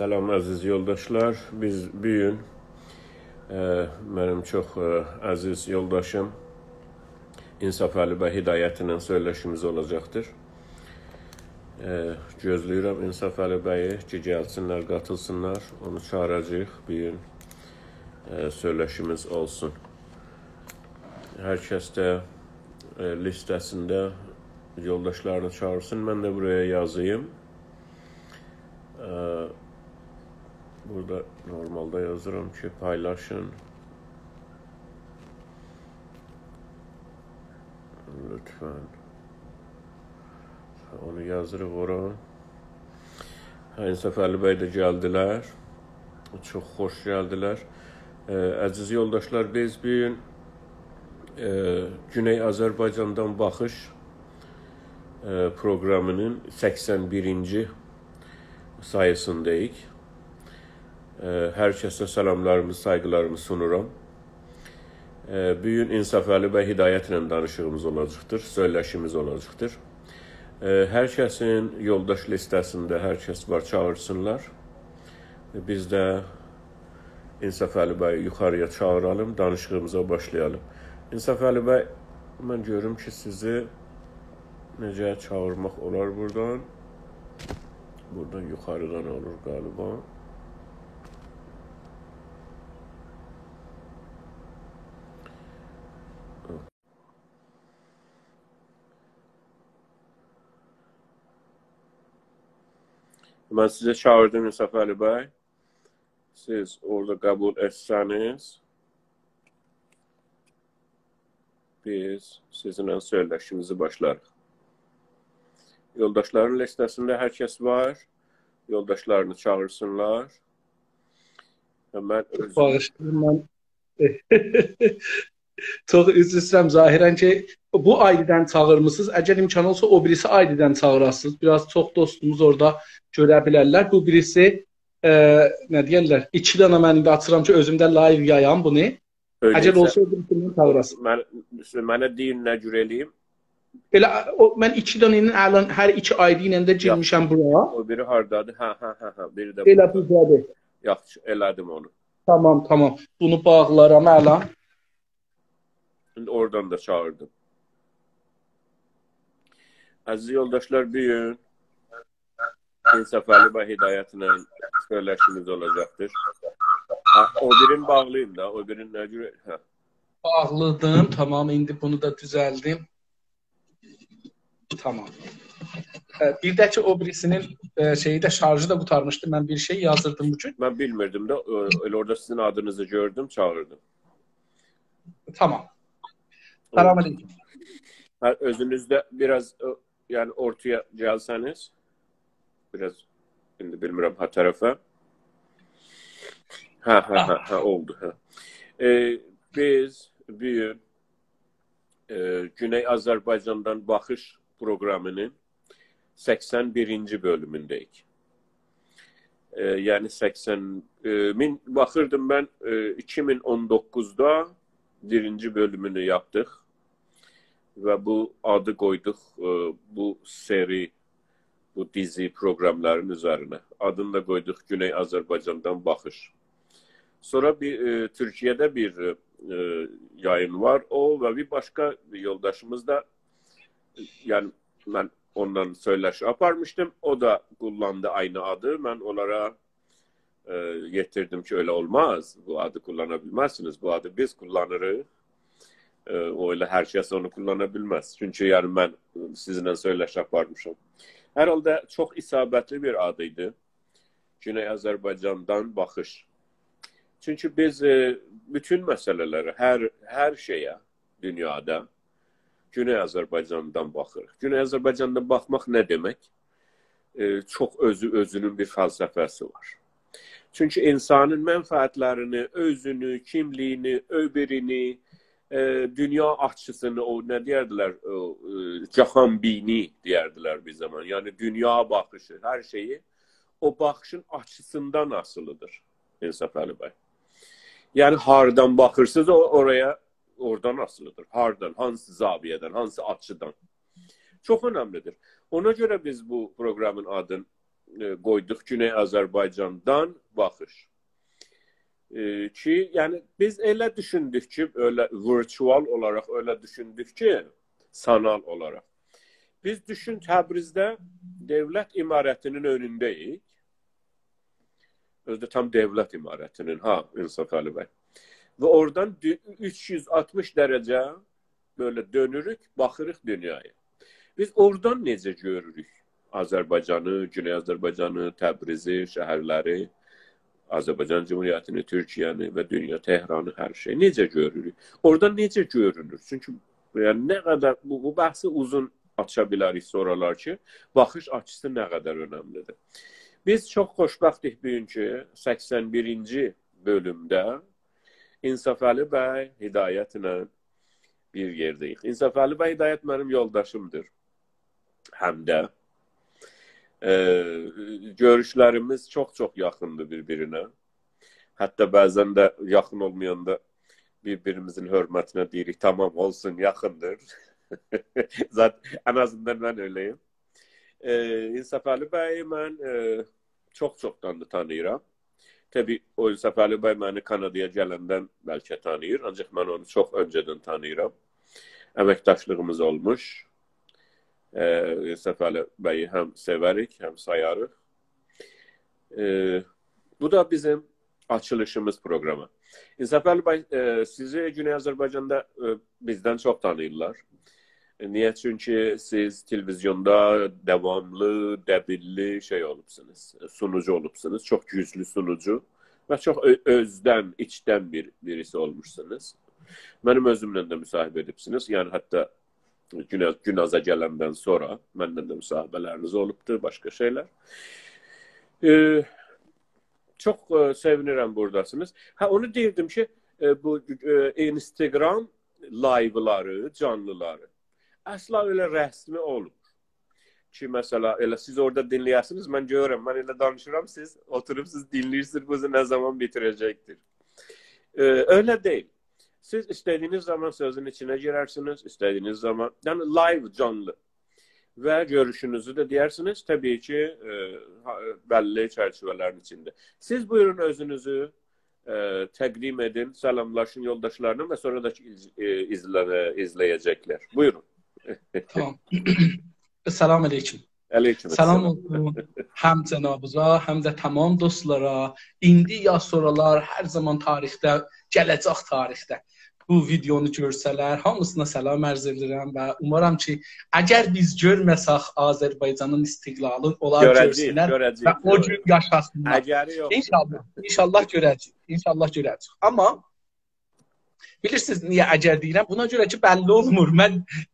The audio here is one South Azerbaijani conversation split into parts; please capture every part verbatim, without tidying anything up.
سلام، عزیز یولداشلار. بیز بو گون، ائ، منیم چوخ، ائ، عزیز یولداشیم انصافعلی بی هدایت ایله سؤیلشیمیز اولاجاقدیر. ائ، گؤزله‌ییرم انصافعلی بیی کی، گلسینلر، قاتیلسینلار. اونو چاغیراجاغیق بو گون، ائ، سؤیلشیمیز اولسون. هر کس ده، ائ، لیسته‌سینده یولداشلارینی چاغیرسین. من ده بورایا یازاییم. ائ، بورادا نورمالدا یازیرام کی، پایلاشین. لطفاً. اونو یازیریق اورا. هه، انصافعلی بی ده گلدیلر. چوخ خوش گلدیلر. ائ، عزیز یولداشلار، بیز بو گون، ائ، گونئی آذربایجاندان باخیش، ائ، پروقرامینین سکسن بیرینجی ساییسینداییق. ائ، هر کسه سلاملاریمی، سایغیلاریمی سونورام. ائ، بو گون انصافعلی بی هدایت ایله دانیشیغیمیز اولاجاقدیر، سؤیلشیمیز اولاجاقدیر. ائ، هر کسین یولداش لیسته‌سینده هر کس وار، چاغیرسینلار. ائ، بیز ده انصافعلی بیی یوخارییا چاغیرالیم، دانیشیغیمیزا باشلایالیم. انصافعلی بی، من گؤروم کی، سیزی نئجه چاغیرماق اولار بورادان. بورادان یوخاریدان اولور غالیبا. من سیزی چاغیردیم، انصافعلی بی. سیز اورادا قبول ائتسه‌نیز، بیز سیزینله سؤیلشیمیزی باشلاریق. یولداشلارین لیسته‌سینده هر کس وار. یولداشلارینی چاغیرسینلار. و من اؤزوم باغیشلایین، من چوخ عذر ایسته‌ییرم ظاهراً کی، بو آیدیدن چاغیرمیسینیز. اگر امکان اولسا، او بیریسی آیدیدن چاغیراسینیز. بیر آز چوخ دوستوموز اورادا گؤره بیلرلر. بو بیریسی، ائ، نه دئیرلر، ایکی دنه من ایندی آچیرام کی، اؤزوم ده لایو یایام بونو. اگر اولسا، او بیریسیندن چاغیراسینیز. من، منه دئیین، نه جور ائله‌ییم؟ ائله او، من ایکی دنه‌نین الان هر ایکی آیدی ایله ده گیرمیشم بورا. او بیری هاردادیر؟ هه، هه، هه، هه. بیری ده بورادا. بوردادیر. یاخشی، ائله‌دیم اونو. تامام، تامام. بونو باغلارام الان. ایندی اورادان دا چاغیردیم. عزیز یولداشلار، بو گون انصافعلی بی هدایت ایله سؤیلشیمیز اولاجاقدیر. هه، او بیرینی باغلاییم دا، او بیرینی نه جور؟ هه. باغلادیم، تامام، ایندی بونو دا دوزلدیم. تامام. ائ، بیر ده کی، او بیریسی‌نین، ائ، شئیی ده، شارژی دا قوتارمیشدی. من بیر شئی یازیردیم بو گون. من بیلمیردیم ده، ائ، ائله اورادا سیزین آدینیزی گؤردوم، چاغیردیم. تامام. اولدو. سلام علیکم. هه، اؤزونوز ده بیر آز، ائ، یعنی اورتایا گلسه‌نیز. بیر آز، ایندی بیلمیرم، ها طرفه. هه، هه، هه، هه، اولدو، هه. ائ، بیز بو گون، ائ، گونئی آذربایجاندان باخیش پروقرامینین سکسن بیرینجی بؤلومونده‌ییک. ائ، یعنی سکسن، ائ، مین، باخیردیم من، ائ، ایکی مین اون دوققوزدا بیرینجی بؤلومونو یاپدیق و بو آدی قویدوق، ائ، بو سری، بو دیزی پروقراملارین اوزرینه. آدینی دا قویدوق گونئی آذربایجاندان باخیش. سونرا بیر، ائ، تورکیه‌ده بیر، ائ، یایین وار. او و بیر باشقا یولداشیمیز دا، یعنی من اوننان سؤیلشی آپارمیشدیم. او دا قوللاندی عینی آدی. من اونلارا، ائ، یئتیردیم کی، ائله اولماز. بو آدی قوللانا بیلمزسینیز. بو آدی بیز قوللانیریق. ائ، او ائله هر کس اونو قوللانا بیلمز. چونکی، یعنی، من سیزینله سؤیلشی آپارمیشام. هر حالدا چوخ اصابتلی بیر آد ایدی. گونئی آذربایجاندان باخیش. چونکی بیز، ائ، بوتون مسئله‌لره، هر، هر شئیه دونیادا گونئی آذربایجاندان باخیریق. گونئی آذربایجاندان باخماق نه دئمک؟ ائ، چوخ اؤزو، اؤزونون بیر فلسفه‌سی وار. چونکی انسانین منفعتلرینی، اؤزونو، کیملیگینی، اؤبورونو، ائ، دونیا آچیسینی، او نه دئیردیلر، او، ائ، جهان‌بینی دئیردیلر بیر زامان. یعنی دونیا باخیشی، هر شئیی او باخیشین آچیسیندان آسیلیدیر، انصافعلی بی. یعنی هاردان باخیرسینیز، او، اورایا، اورادان آسیلیدیر. هاردان، هانسی زاویه‌دن، هانسی آچیدان. چوخ اؤنملیدیر. اونا گؤره بیز بو پروقرامین آدینی، ائ، قویدوق گونئی آذربایجاندان باخیش. ائ، کی، یعنی بیز ائله دوشوندوک کی، ائله ویرتوال اولاراق ائله دوشوندوک کی، سانال اولاراق. بیز دوشون تبریزده دؤولت عمارتینین اؤنونده‌ییک. اؤزو ده تام دؤولت عمارتینین، ها، انصافعلی بی. و اورادان دو-، اوچ یوز آلتمیش درجه بئله دؤنوروک، باخیریق دونیایا. بیز اورادان نئجه گؤروروک آذربایجانی، گونئی آذربایجانی، تبریزی، شهرلری، آذربایجان جمهوریتینی، تورکیه‌نی و دونیا، تهرانی، هر شئیی نئجه گؤروروک؟ اورادان نئجه گؤرونور؟ چونکی، یعنی، نه قدر بو، بو بحثی اوزون آچا بیلریک سونرالار کی، باخیش آچیسی نه قدر اؤنملیدیر. بیز چوخ خوشبختیک بوگون کی، سکسن بیرینجی بؤلومده انصافعلی بی هدایتله بیر یئرده‌ییک. انصافعلی بی هدایت منیم یولداشیمدیر. هم ده، ائ، گؤروشلریمیز چوخ-چوخ یاخیندیر بیر-بیرینه. حتی بعضا ده یاخین اولمایاندا بیر-بیریمیزین حؤرمتینه دئییریک: «تامام، اولسون، یاخیندیر.» ذات، ان آزیندان من ائله‌یم. ائ، انصافعلی بیی من، ائ، چوخ چوخداندیر تانیییرام. طبیعی، او انصافعلی بی منی کانادایا گلندن بلکه تانیییر، آنجاق من اونو چوخ اؤنجه‌دن تانیییرام. امکداشلیغیمیز اولموش. ائ، انصافعلی بیی هم سئوریک، هم سایاریق. ائ، بو دا بیزیم آچیلیشیمیز پروقراما. انصافعلی بی، ائ، سیزی گونئی آذربایجاندا، ائ، بیزدن چوخ تانیییرلار. نییه؟ چونکی سیز تلویزیوندا داواملی، دبیرلی شئی اولوبسونوز، سونوجو اولوبسونوز، چوخ گوجلو سونوجو و چوخ اؤ-، اؤزدن، ایچدن بیر، بیریسی اولموشسونوز. منیم اؤزومله ده مصاحبه ائدیبسینیز، یعنی حتی گون-، گونازا گلندن سونرا مندن ده مصاحبه‌لرینیز اولوبدور، باشقا شئیلر. ائ، چوخ، ائ، سئوینیرم بوراداسینیز. هه، اونو دئییردیم کی، ائ، بو، ائ، اینستاگرام لایولاری، جانلیلاری اصلا ائله رسمی اولمور کی، مثلا، ائله سیز اورادا دینله‌یه‌سینیز، من گؤرورم، من ائله دانیشیرام، سیز اوتوروب سیز دینله‌ییرسینیز، بو نه زامان بیتیره‌جکدیر. ائ، ائله دئییل. سیز ایسته‌دیگینیز زامان سؤزون ایچینه گیررسینیز، ایسته‌دیگینیز زامان، یعنی لایو، جانلی. و گؤروشونوزو ده دئیرسینیز، طبیعی کی، ائ، ها-، بللی چرچیوه‌لرین ایچینده. سیز بویورون اؤزونوزو، ائ، تقدیم ائدین، سلاملاشین یولداشلارلا و سونرا دا کی، ایز-، ائ، ایزله-، ایزله‌یه‌جکلر. بویورون. تامام. سلام علیکم. علیکم سلام السلام. اولسون هم جنابیزا، هم ده تامام دوستلارا. ایندی یا سونرالار، هر زامان تاریخده، گله‌جک تاریخده بو ویدئونو گؤرسه‌لر، هامیسینا سلام عرض ائدیرم و اومارام کی، اگر بیز گؤرمه‌سک آذربایجانین استقلالین، اونلار گؤره‌جه‌ییک، گؤرسونلر گؤره‌جه‌ییک، و او گؤره‌جه‌ییک. گون یاشاسینلار. اگری یوخدور. انشاءالله، انشاءالله گؤره‌جه‌ییک، انشاءالله گؤره‌جه‌ییک. آمما بیلیرسینیز نییه اگر دئییرم؟ بونا گؤره کی، بللی اولمور. من،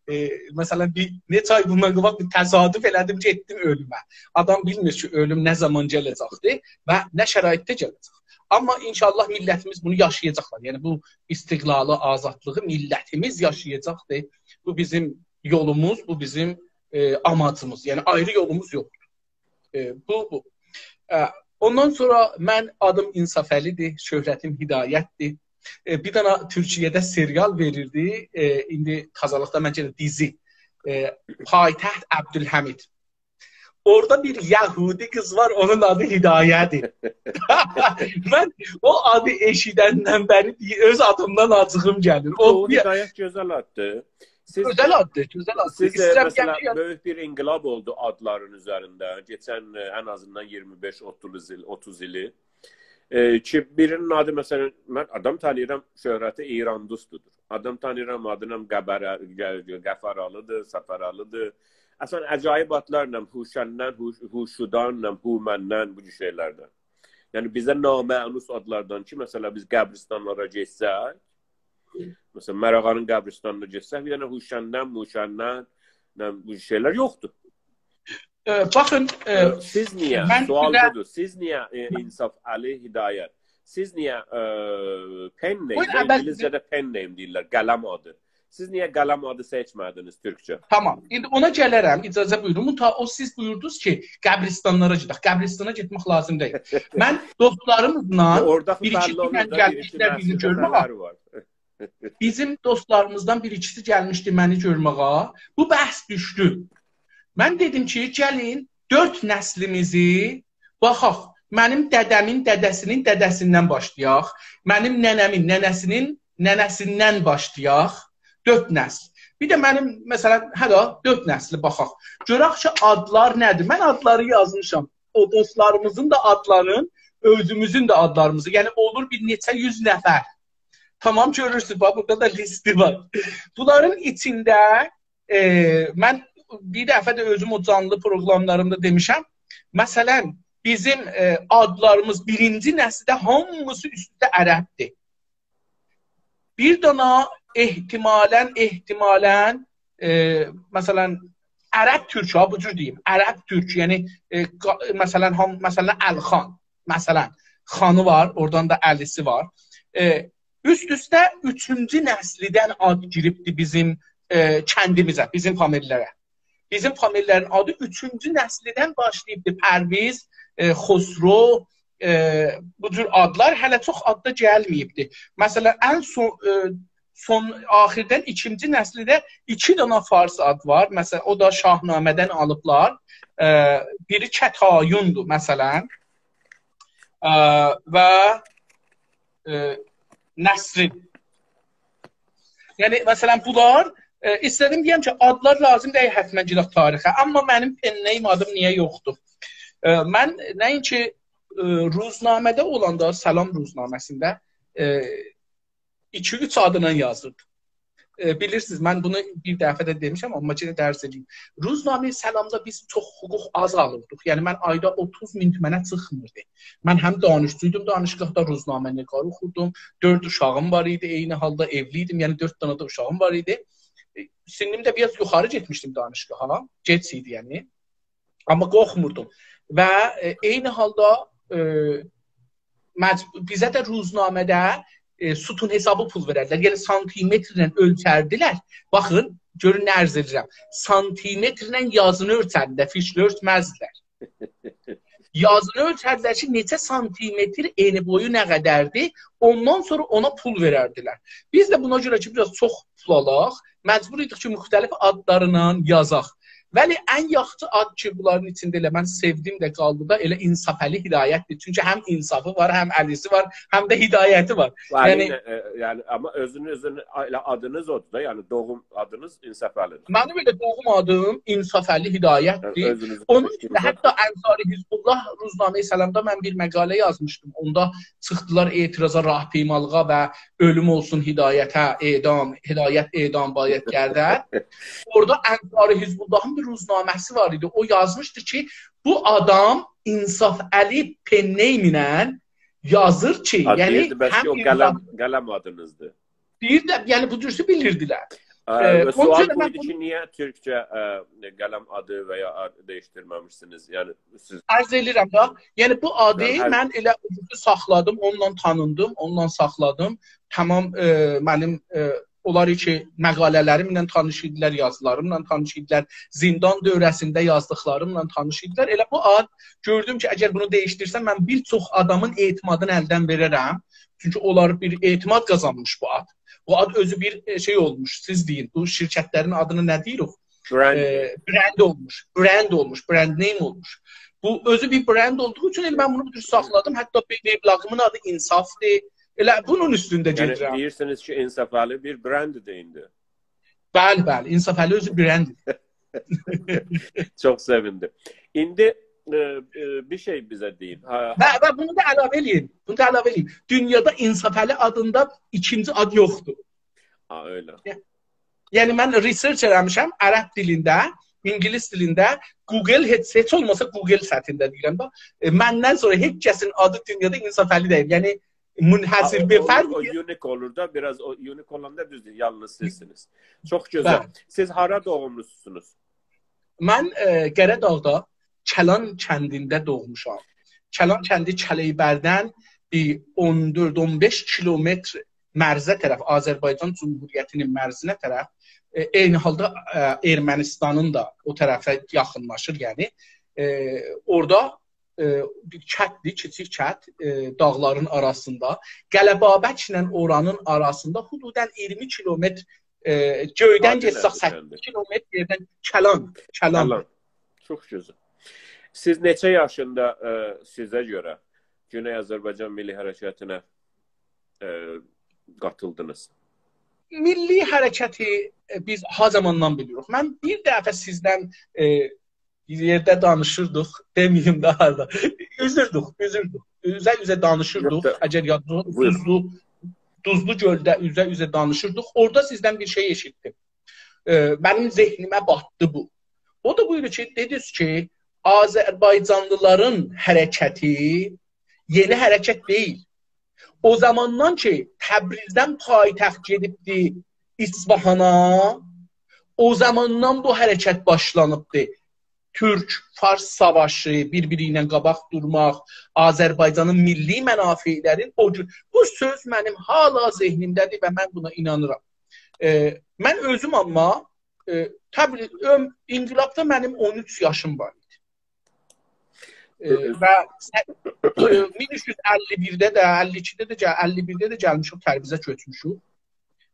ائ، مثلا، بیر نئچه آی بوندان قاباق بیر تصادف ائله‌دیم، گئتدیم اؤلومه. آدام بیلمیر کی، اؤلوم نه زامان گله‌جکدیر و نه شرایطده گله‌جک. آمما انشاءالله میللتیمیز بونو یاشایاجاقلار. یعنی، بو استقلالی، آزادلیغی میللتیمیز یاشایاجاقدیر. بو بیزیم یولوموز، بو بیزیم، ائ، آماجیمیز. یعنی، آیری یولوموز یوخدور. ائ، بو، بو. ائ، اوندان سونرا من آدیم انصافعلی‌دیر، شهرتیم هدایت‌دیر. ائ، بیر دنه تورکیه‌ده سریال وئریردی، ائ، ایندی تازالیقدا منجه ده دیزی. ائ، پایتخت عبدالحمید. اورادا بیر یهودی قیز وار، اونون آدی هدایه‌دیر. من او آدی ائشیدندن بری اؤز آدیمدان آجیغیم گلیر. او او بیر هدایت گؤزل آددیر. سیز گؤزل آددیر، گؤزل آددیر. سیز، ائ، ایسته‌ییرم مثلا، دئیم کی، بؤیوک بیر انقلاب اولدو آدلارین اوزرینده. کئچن، ائ، ان آزیندان اییرمی بئش، اوتوز ایل، اوتوز ایلی. ائ، کی، بیرینین آدی، مثلا، من آدام تانیییرام، شهرتی ایران دوستودور. آدام تانیییرام، آدی نمنه قبره-، ق-، قفرالی‌دیر، صفرالی‌دیر. اصلا، عجایب آدلارلا، هوشندن، هوش-، هوشودان، نم-، هومندن، بو جور شئیلردن. یعنی، بیزه نامأنوس آدلاردان کی، مثلا، بیز قبرستانلارا گئتسک، مثلا، مراغانین قبرستانینا گئتسک، بیر دنه هوشندن، موشندن، نم-، بو جور شئیلر یوخدور. ائ، باخین، ائ، سیز نییه، من سوال سیزه بودور، سیز نییه، ائ، انصافعلی هدایت، سیز نییه، ائ، pen name بویورون، ده، اول اینگیلیسجه‌ده pen name دئییرلر، قلم آدی. سیز نییه قلم آدی سئچمه‌دینیز تورکجه؟ تامام. ایندی اونا گلرم، اجازه بویورون. منتها او سیز بویوردونوز کی، قبرستانلارا گئدک. قبرستانا گئتمک لازیم دئییل. من دوستلاریملا اورادا بیر ایکی بللی گون اولور دا، گلمیشدیلر بیرینجی بیزی گؤرمه‌یه. نفر وار. بیزیم دوستلاریمیزدان بیر ایکیسی گلمیشدی منی گؤرمه‌یه. بو بحث دوشدو. من دئدیم کی، گلین دؤرد نسلیمیزی باخاق. منیم دده‌مین دده‌سینین دده‌سیندن باشلایاق. منیم ننه‌مین ننه‌سینین ننه‌سیندن باشلایاق. دؤرد نسل. بیر ده منیم، مثلا، هه دا، دؤرد نسلی باخاق. گؤرک کی، آدلار نه‌دیر؟ من آدلاری یازمیشام. او دوستلاریمیزین دا آدلارین، اؤزوموزون ده آدلاریمیزی. یعنی، اولور بیر نئچه یوز نفر. تامام، گؤرورسونوز، باخ، بورادا دا لیستی وار. بونلارین ایچینده، ائ، من بیر دفعه ده اؤزوم او جانلی پروگراملاریمدا دئمیشم. مثلا، بیزیم، ائ، آدلاریمیز بیرینجی نسیلده هامیسی اوستو عربدیر. بیر دانا احتمالا، احتمالا، ائ، مثلا، عرب تورک ها، بو جور دئییم، عرب تورک، یعنی، ائ، قا-، مثلا، هام-، مثلا، الخان، مثلا، خانی وار، اورادان دا علی‌سی وار. ائ، اوست-اوسته اوچونجو نسلیدن آد گیریبدی بیزیم، ائ، کندیمیزه، بیزیم فامیللره. بیزیم فامیللرین آدی اوچونجو نسلیدن باشلاییبدی. پرویز، ائ، خسرو، ائ، بو جور آدلار هله چوخ آددا گلمه‌ییبدی. مثلا، ان سون، ائ، سون، آخیردن ایکینجی نسلیده ایکی دانا فارس آد وار. مثلا، او دا شاهنامه‌دن آلیبلار. ائ، بیری کتایون‌دور، مثلا. ائ، و، ائ، نسرین. یعنی، مثلا، بونلار، ائ، ایسته‌دیم دئیم کی، آدلار لازیم دئییل حتما گیرک تاریخه. اما منیم pen name آدیم نییه یوخدور؟ ائ، من نه‌اینکی، ائ، روزنامه‌ده اولاندا، سلام روزنامه‌سینده، ائ، ایکی-اوچ آدینان یازیردیم. ائ، بیلیرسینیز، من بونو بیر دفعه ده دئمیشم، اما یئنه ده عرض ائدیم. روزنامه سلامدا بیز چوخ حقوق آز آلیردیق. یعنی، من آیدا اوتوز مین تومنه چیخمیردی. من هم دانشجویدوم دانشگاهدا، روزنامه‌نگار اوخوردوم. دؤرد اوشاغیم وار ایدی، عینی حالدا ائولی ایدیم. یعنی، دؤرد دانا دا اوشاغیم وار ایدی. ائ، سنّیم ده بیر آز یوخاری گئتمیشدیم دانشگاها. گئج ایدی، یعنی. اما قورخموردوم. و، ائ، عینی حالدا، ائ، مج-، بیزه ده روزنامه‌ده، ائ، ستون حسابی پول وئرردیلر. یعنی سانتیمترله اؤلچردیلر. باخین، گؤرون نه عرض ائدیرم. سانتیمترله یازینی اؤلچردیلر، فیشله اؤلچمزدیلر. یازینی اؤلچردیلر کی، نئچه سانتیمتر، انی بویو نه قدردیر، اوندان سونرا اونا پول وئرردیلر. بیز ده بونا گؤره کی، بیر آز چوخ پول آلاق، مجبور ایدیک کی، مختلف آدلارلا یازاق. ولی ان یاخشی آد کی، بونلارین ایچینده ائله من سئودیم ده قالدی دا، ائله انصافعلی هدایت‌دیر. چونکی هم انصافی وار، هم علی‌سی وار، هم ده هدایتی وار. یعنی، یعنی، ائ، یعنی، اما اؤزونون، اؤزونون، ائله آدینیز اودور دا، یعنی دوغوم آدینیز انصافعلی‌دیر. منیم ائله دوغوم آدیم انصافعلی هدایت‌دیر. یعنی، اؤزونوزو اونون اوچون ده حتی انصار حزب‌الله روزنامه سلامدا من بیر مقاله یازمیشدیم. اوندا چیخدیلار اعتراضا، راهپیمالیغا و «اؤلوم اولسون هدایته، اعدام، هدایت اعدام باید گردد». اورادا انصار حزب‌اللهین بیر روزنامه‌سی وار ایدی. او یازمیشدی کی، بو آدام انصافعلی pen name ایله یازیر کی، یعنی، دئییردی، بلکه هم او انصاف قلم، قلم آدینیزدیر. دئییر ده، یعنی، بو جورسو بیلیردیلر. ائ، ائ، و اونون سوال اوچون بو من ایدی بونو کی، نییه تورکجه، ائ، قلم آدی و یا آد دییشدیرمه‌میشسینیز؟ یعنی، سیز عرض ائدیرم ده، یعنی، بو آدی، یعنی، هر من ائله او جورسو ساخلادیم، اونونلا تانیندیم، اونونلا ساخلادیم. تامام، ائ، منیم، ائ، اونلار کی، مقاله‌لریمله تانیش ایدیلر، یازیلاریملا تانیش ایدیلر، زیندان دؤوره‌سینده یازدیقلاریملا تانیش ایدیلر. ائله بو آد، گؤردوم کی، اگر بونو دییشدیرسم، من بیر چوخ آدامین اعتمادینی الدن وئررم. چونکی اونلار بیر اعتماد قازانمیش بو آد. بو آد اؤزو بیر، ائ، شئی اولموش، سیز دئیین، بو شرکتلرین آدینا نه دئییریک؟ برند. ائ، برند اولموش، برند اولموش، brand name اولموش. بو اؤزو بیر برند اولدوغو اوچون ائله من بونو بیر ساخلادیم. حتی بیر وبلاگیمین آدی انصاف‌دیر. ائله بونون اوستونده، یعنی، گئدیرم. دئییرسینیز کی، انصافعلی بیر برنددیر ایندی. بلی، بلی، انصافعلی اؤزو برنددیر. چوخ سئویندیم. ایندی، ائ، ائ، بیر شئی بیزه دئیین. هه، و، و بونو دا علاوه ائله‌ییم. بونو دا علاوه ائله‌ییم. دونیادا انصافعلی آدیندا ایکینجی آد یوخدور. ها، ائله. یعنی، من research ائله‌میشم عرب دیلینده، اینگیلیس دیلینده، گوگل، هئچ، هئچ اولماسا گوگل سطحینده دئییرم ده، ائ، مندن سونرا هئچ کسین آدی دونیادا انصافعلی دئییل. یعنی، منحصر به فرد. ها، او، او unique اولور دا، بیر آز او unique اولاندا، دوزدور، یالنیز سیزسینیز. چوخ گؤزل. بلی. سیز هارا دوغوملوسونوز؟ من، ائ، قره‌داغدا، کلان کندینده دوغموشام. کلان کندی کلیبردن بیر اون دؤرد اون بئش کیلومتر مرزه طرف، آذربایجان جمهوریتی‌نین مرزینه طرف، ائ، عینی حالدا، ائ، ارمنستانین دا او طرفه یاخینلاشیر، یعنی. ائ، اورادا، ائ، بیر کتدیر، کیچیک کت، ائ، داغلارین آراسیندا. قلعه‌بابک‌له اورانین آراسیندا حدوداً اییرمی کیلومتر، ائ، گؤیدن گئتسک، سککیز کیلومتر یئردن کلان، کلان. کلان. چوخ گؤزل. سیز نئچه یاشیندا، ائ، سیزه گؤره گونئی آذربایجان میللی حرکتینه، ائ، قاتیلدینیز؟ میللی حرکتی، ائ، بیز ها زاماندان بیلیریک؟ من بیر دفعه سیزدن، ائ، بیر یئرده دانیشیردیق، دئمه‌ییم داها دا. اوزوردوک، اوزوردوک. اوزه-اوزه دانیشیردیق، یوخ دا. اگر یادینیزدا، بویورون. دوزلو، دوزلو گؤلده اوزه-اوزه دانیشیردیق. اورادا سیزدن بیر شئی ائشیتدیم. ائ، منیم ذهنیمه باتدی بو. او دا بویدو کی، دئدینیز کی، آذربایجانلیلارین حرکتی یئنی حرکت دئییل. او زاماندان کی، تبریزدن پایتخت گئدیبدی اصفهانا، او زاماندان بو حرکت باشلانیبدی. تورک-فارس ساواشی، بیر-بیری ایله قاباق دورماق، آذربایجانین میللی منافعلرین او گون، بو سؤز منیم حالا ذهنیمده‌دیر و من بونا اینانیرام. ائ، من اؤزوم آمما، ائ، تبریز، اؤم-، انقلابدا منیم اون اوچ یاشیم وار ایدی. ائ، و سه-، ائ، مین اوچ یوز اللی بیرده ده، اللی ایکیده ده گل-، اللی بیرده ده گلمیشیک، تبریزه کؤچموشوک.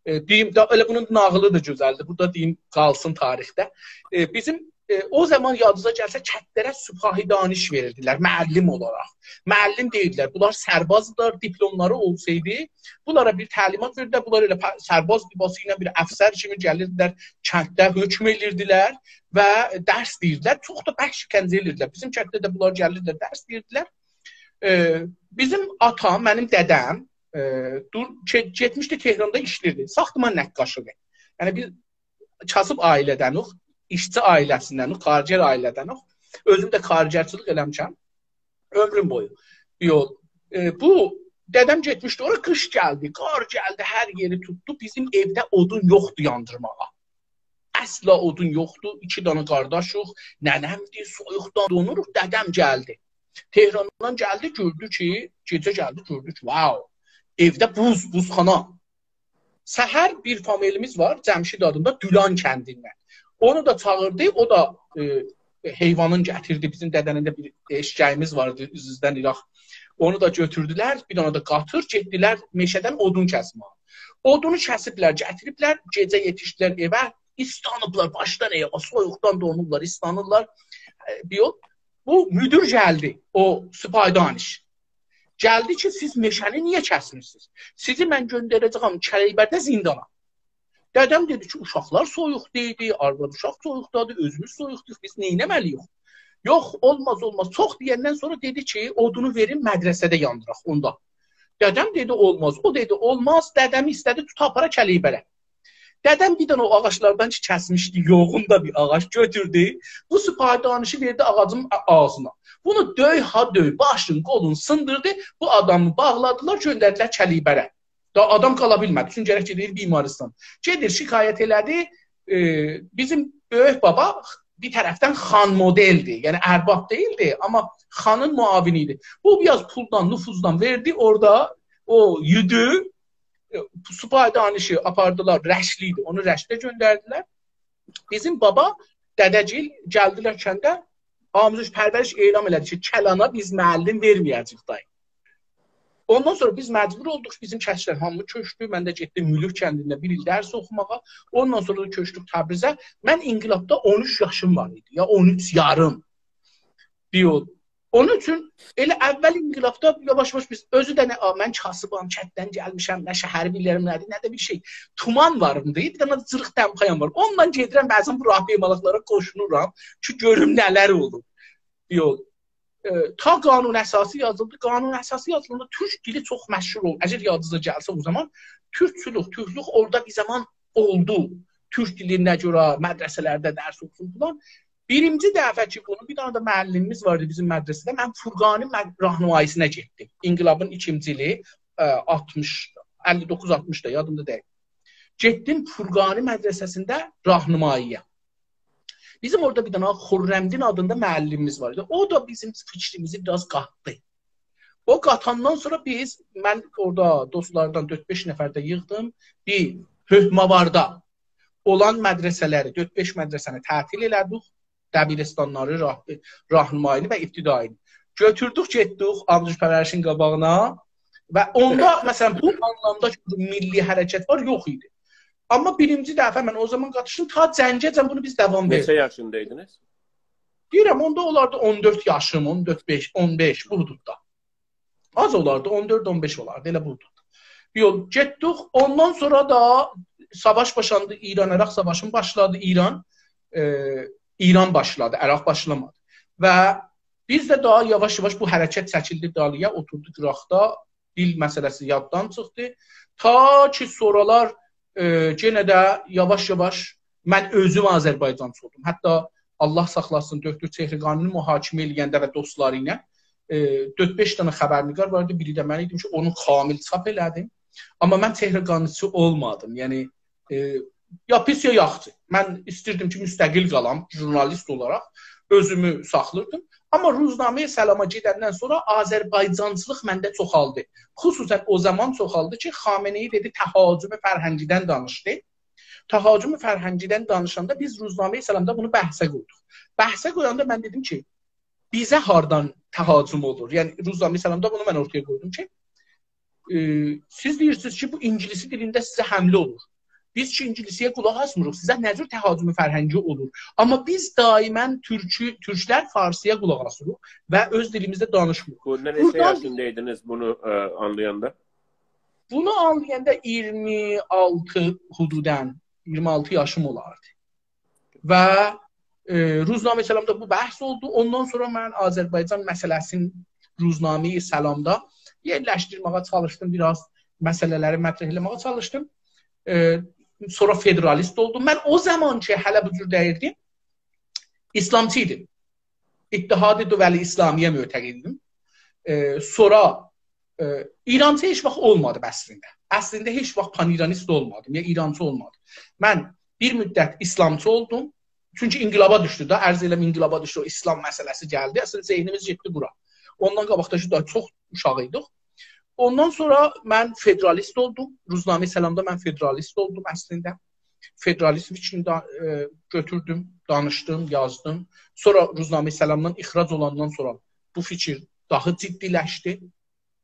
ائ، دئییم، دا، ائله بونون ناغیلی دا گؤزلدیر. بورادا دئییم، قالسین تاریخده. ائ، بیزیم، ائ، او زامان یادینیزا گلسه، کتلره سپاهی دانش وئریردیلر، معلم اولاراق. معلم دئییردیلر، بونلار سربازدیلار، دیپلملاری اولسایدی، بونلارا بیر تعلیمات وئریردیلر، بونلار ائله پا-، سرباز لباسی ایله بیر افسر کیمی گلیردیلر، کندده حکم ائدیردیلر و درس دئییردیلر. چوخ دا برک شکنجه ائدیردیلر. بیزیم کندده ده بونلار گلیردیلر، درس دئییردیلر. ائ، بیزیم آتام، منیم دده‌م، ائ، دور-، گئ-، گئتمیشدی تهراندا ایشله‌ییردی. ساختمان نقاشی‌دیر. یعنی بیز کاسیب عائله‌دنوخ، ایشچی عائله‌سیندنوخ، کارگر عائله‌دنوخ. اؤزوم ده کارگرچیلیک ائله‌میشم عؤمروم بویو. یوخ. ائ، بو دده‌م گئتمیشدی اورا، قیش گلدی، قار گلدی، هر یئری توتدو. بیزیم ائوده اودون یوخدو یاندیرماغا. اصلا اودون یوخدو. ایکی دنه قارداشیق، ننه‌مدیر، سویوقدان دونوروق. دده‌م گلدی. تهراندان گلدی، گؤردو کی، گئجه گلدی، گؤردو کی، واو، ائوده بوز، بوزخانا. سحر بیر فامیلیمیز وار، جمشید آدیندا، دولان کندیندن. اونو دا چاغیردی، او دا، ائ، حیوانین گتیردی. بیزیم دده‌نین ده بیر ائششه‌ییمیز واردی، اوزوزدن ایراق. اونو دا گؤتوردولر، بیر دنه ده قاطیر، گئتدیلر مئشه‌دن اودون کسمه‌یه. اودونو کسیبلر، گتیریبلر، گئجه یئتیشدیلر ائوه، ایسلانیبلار، باشدان آیاغا، سویوقدان دونورلار، ایسلانیرلار. ائ، بیر یول، بو مدیر گلدی، او سپاهی دانش. گلدی کی، سیز مئشه‌نی نییه کسمیرسینیز؟ سیزی من گؤندره‌جه‌یم کلیبرده زیندانا. دده‌م دئدی کی، اوشاقلار سویوقدا ایدی، آرواد اوشاق سویوقدادیر، اؤزوموز سویوقدایوخ، بیز نئینه‌مه‌لی‌ییک؟ یوخ، اولماز، اولماز. چوخ دئیندن سونرا دئدی کی، اودونو وئرین مدرسه‌ده یاندیراق اوندا. دده‌م دئدی، اولماز. او دئدی، اولماز. دده‌می ایسته‌دی توتا آپارا کلیبره. دده‌م بیر دنه او آغاجلاردان کی، کسمیشدی، یوغون دا بیر آغاج گؤتوردو. بو سپاهی دانشی وئردی آغاجین آ-، آغزینا. بونو دؤی ها دؤی، باشین، قولون سیندیردی. بو آدامی باغلادیلار، گؤندردیلر کلیبره. دا آدام قالا بیلمه‌دی، چونکی گرک گئدیر بیمارستان. گئدیر، شکایت ائله‌دی. ائ، بیزیم بؤیوک بابا بیر طرفدن خان مدل‌دیر، یعنی ارباب دئییلدی، آمما خانین معاونی ایدی. بو بیر آز پولدان، نفوذدان وئردی اورادا، او یودو، ائ، سپاهی دانشی آپاردیلار، رشتلی ایدی، اونو رشته گؤندردیلر. بیزیم بابا، دده‌گیل گلدیلر کنده، آموزش پرورش اعلان ائله‌دی کی، کلانا بیز معلم وئرمه‌یه‌جه‌ییک دای. اوندان سونرا بیز مجبور اولدوق، بیزیم کسلر هامی کؤچدو. من ده گئتدیم مولوک کندینده بیر ایل درس اوخوماغا. اوندان سونرا دا کؤچدوک تبریزه. من انقلابدا اون اوچ یاشیم وار ایدی، یا اون اوچ یاریم. بیر یول. اونون اوچون ائله اول انقلابدا یاواش-یاواش بیز، اؤزو ده نه، آ، من کاسیبام، کنددن گلمیشم، نه شهری بیلیرم، نه‌دیر، نه ده بیر شئی. تومان وار ایدی، بیر دنه جیریق دمپایام وار. اونونلا گئدیرم، بعضاً بو راهپیمالیقلارا قوشولورام کی، گؤروم نه‌لر اولور. یول. ائ، تا قانون اساسی یازیلدی. قانون اساسی یازیلاندا تورک دیلی چوخ مشهور اولدو. اگر یادینیزا گلسه او زامان، تورکچولوک، تورکلوک اورادا بیر زامان اولدو. تورک دیلینه گؤره مدرسه‌لرده درس اوخوسون فلان. بیرینجی دفعه کی، بونو، بیر دنه ده معلمیمیز واردی بیزیم مدرسه‌ده. من فرقانی مد-، راهنمایی‌سینه گئتدیم. انقلابین ایکینجی ایلی، ائ، آلتمیش، اللی دوققوز آلتمیشدا، یادیمدا دئییل. گئتدیم فرقانی مدرسه‌سینده راهنمایی‌یه. بیزیم اورادا بیر دنه خرمدین آدیندا معلمیمیز وار ایدی. او دا بیزیم فیکریمیزی بیر آز قاتدی. او قاتاندان سونرا بیز، من اورادا دوستلاردان دؤرد-بئش نفر ده ییغدیم. بیر حکم‌آواردا اولان مدرسه‌لری، دؤرد-بئش مدرسه‌نی تعطیل ائله‌دیک. دبیرستانلاری، راه-، راهنمایی‌نی و ابتدایی‌نی. گؤتوردوک، گئتدیک آموزش پرورشین قاباغینا و اوندا، مثلا، بو آنلامدا کی، میللی حرکت وار، یوخ ایدی. آمما بیرینجی دفعه من او زامان قاتیشدیم، تا جنگه‌جن بونو بیز داوام وئردیک. نئچه یاشیندایدینیز؟ دئییرم، اوندا اولاردی اون دؤرد یاشیم، اون دؤرد، بئش، اون بئش، بو حدوددا. آز اولاردی، اون دؤرد، اون بئش اولاردی، ائله بو حدوددا. یول گئتدیک، اوندان سونرا دا ساواش باشلاندی، ایران-عراق ساواشی باشلادی، ایران، ائ، ایران باشلادی، عراق باشلامادی. و بیز ده داها یاواش-یاواش بو حرکت چکیلدی دالییا، اوتوردو قیراقدا، دیل مسئله‌سی یاددان چیخدی. تا کی، سونرالار، ائ، یئنه ده یاواش-یاواش من اؤزوم آذربایجانچی اولدوم. حتی الله ساخلاسین، دؤکتور چهرگانی‌نی محاکمه ائله‌ینده و دوستلاری ایله، ائ، دؤرد-بئش دنه خبرنگار واردی، بیری ده من ایدیم کی، اونو کامل چاپ ائله‌دیم. آمما من چهرگانی‌چی اولمادیم. یعنی، ائ، یا پیس، یا یاخشی. من ایستیردیم کی، مستقل قالام، ژورنالیست اولاراق اؤزومو ساخلیردیم. آمما روزنامه سلاما گئدندن سونرا آذربایجانچیلیق منده چوخالدی. خصوصا او زامان چوخالدی کی، خامنه‌ای دئدی، تهاجم فرهنگی‌دن دانیشدی. تهاجم فرهنگی‌دن دانیشاندا بیز روزنامه سلامدا بونو بحثه قویدوق. بحثه قویاندا من دئدیم کی، بیزه هاردان تهاجم اولور؟ یعنی، روزنامه سلامدا بونو من اورتایا قویدوم کی، ائ، سیز دئییرسینیز کی، بو اینگیلیسی دیلینده سیزه حمله اولور. بیز کی، اینگیلیسی‌یه قولاق آسمیریق، سیزه نه جور تهاجم فرهنگی اولور؟ آمما بیز دائما تورکو، تورکلر فارسی‌یا قولاق آسیریق و اؤز دیلیمیزده دانیشمیریق. بو نئچه یاشیندایدینیز بونو، ائ، آنلایاندا؟ بونو آنلایاندا اییرمی آلتی حدوداً، اییرمی آلتی یاشیم اولاردی. و، ائ، روزنامه سلامدا بو بحث اولدو. اوندان سونرا من آذربایجان مسئله‌سینی روزنامه سلامدا یئرلشدیرمه‌یه چالیشدیم، بیر آز مسئله‌لری مطرح ائله‌مه‌یه چالیشدیم. ائ، سونرا فدرالیست اولدوم. من او زامان کی، هله بو جور دئییردیم، ایسلامچی ایدیم. اتحاد دول اسلامی‌یه معتقد ایدیم. ائ، سونرا، ائ، ایرانچی هئچ واخت اولمادیم اصلینده. اصلینده هئچ واخت پان‌ایرانیست اولمادیم، یا ایرانچی اولمادیم. من بیر مدت ایسلامچی اولدوم. چونکی انقلابا دوشدو دا، عرض ائله‌یم، انقلابا دوشدو، او ایسلام مسئله‌سی گلدی. اصلینده ذهنیمیز گئتدی بورا. اوندان قاباق دا کی، داها چوخ اوشاق ایدیک. اوندان سونرا من فدرالیست اولدوم. روزنامه سلامدا من فدرالیست اولدوم اصلینده. فدرالیزم فیکرینی دا، ائ، گؤتوردوم، دانیشدیم، یازدیم. سونرا روزنامه سلامدان اخراج اولاندان سونرا بو فیکیر داها جدی‌لشدی.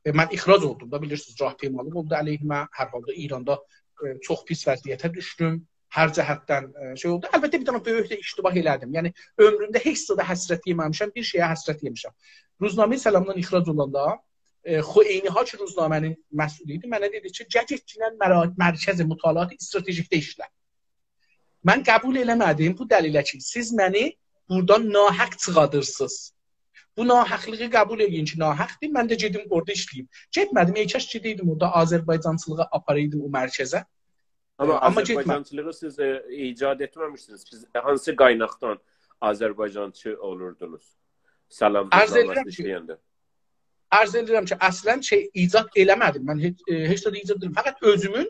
ائ، من اخراج اولدوم دا، بیلیرسینیز، راهپیمالیق اولدو علیهیمه. هر حالدا ایراندا، ائ، چوخ پیس وضعیته دوشدوم. هر جهتدن، ائ، شئی اولدو. البته، بیر دنه بؤیوک ده اشتباه ائله‌دیم. یعنی، عؤمرومده هئچ زادا حسرت یئمه‌میشم، بیر شئیه حسرت یئمیشم. روزنامه سلامدان اخراج اولاندا، ائ، خوئینی‌ها کی، روزنامه‌نین مسئولو ایدی، منه دئدی کی، «گل گئت، گینن مرا-، مرکز مطالعات استراتژیکده ایشله.» من قبول ائله‌مه‌دیم بو دلیله کی، سیز منی بورادان ناحق چیخادیرسینیز. بو ناحقلیغی قبول ائله‌یین کی، ناحقدیر، من ده گئدیم اورادا ایشله‌ییم. گئتمه‌دیم، ای کاش گئده‌یدیم اورادا آذربایجانچیلیغی آپارایدیم او مرکزه. آمما ائ، آمما گئتمه‌دیم. آذربایجانچیلیغی سیز، ائ، ایجاد ائتمه‌میشسینیز. سیز هانسی قایناقدان آذربایجانچی اولوردونوز؟ سلام عرض روزنامه‌سی ائدیرم کی، ایشله‌ینده. عرض ائدیرم کی، اصلاً شئی ایجاد ائله‌مه‌دیم. من هئچ، ائ، هئچ زاد ایجاد ائله‌مه‌دیم. فقط اؤزومون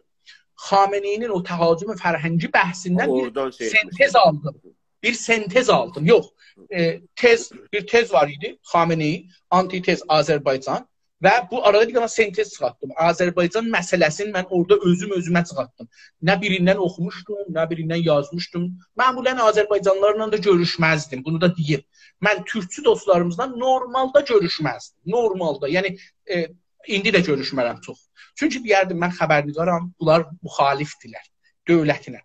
خامنه‌ای‌نین او تهاجم فرهنگی بحثیندن بیر اورادان شئی سنتز آلدیم. بیر سنتز آلدیم. یوخ، ائ، تز، بیر تز وار ایدی، خامنه‌ای، آنتی‌تز آذربایجان. و بو آرادا بیر دنه سنتز چیخارتدیم. آذربایجان مسئله‌سینی من اورادا اؤزوم اؤزومه چیخارتدیم. نه بیریندن اوخوموشدوم، نه بیریندن یازمیشدیم. معمولاً آذربایجانلیلارلا دا گؤروشمزدیم. بونو دا دئییم. من تورکچو دوستلاریمیزلا نورمالدا گؤروشمزدیم. نورمالدا. یعنی، ائ، ایندی ده گؤروشمرم چوخ. چونکی دئیردیم، «من خبرنگارام، بونلار مخالفدیرلر دؤولتینه.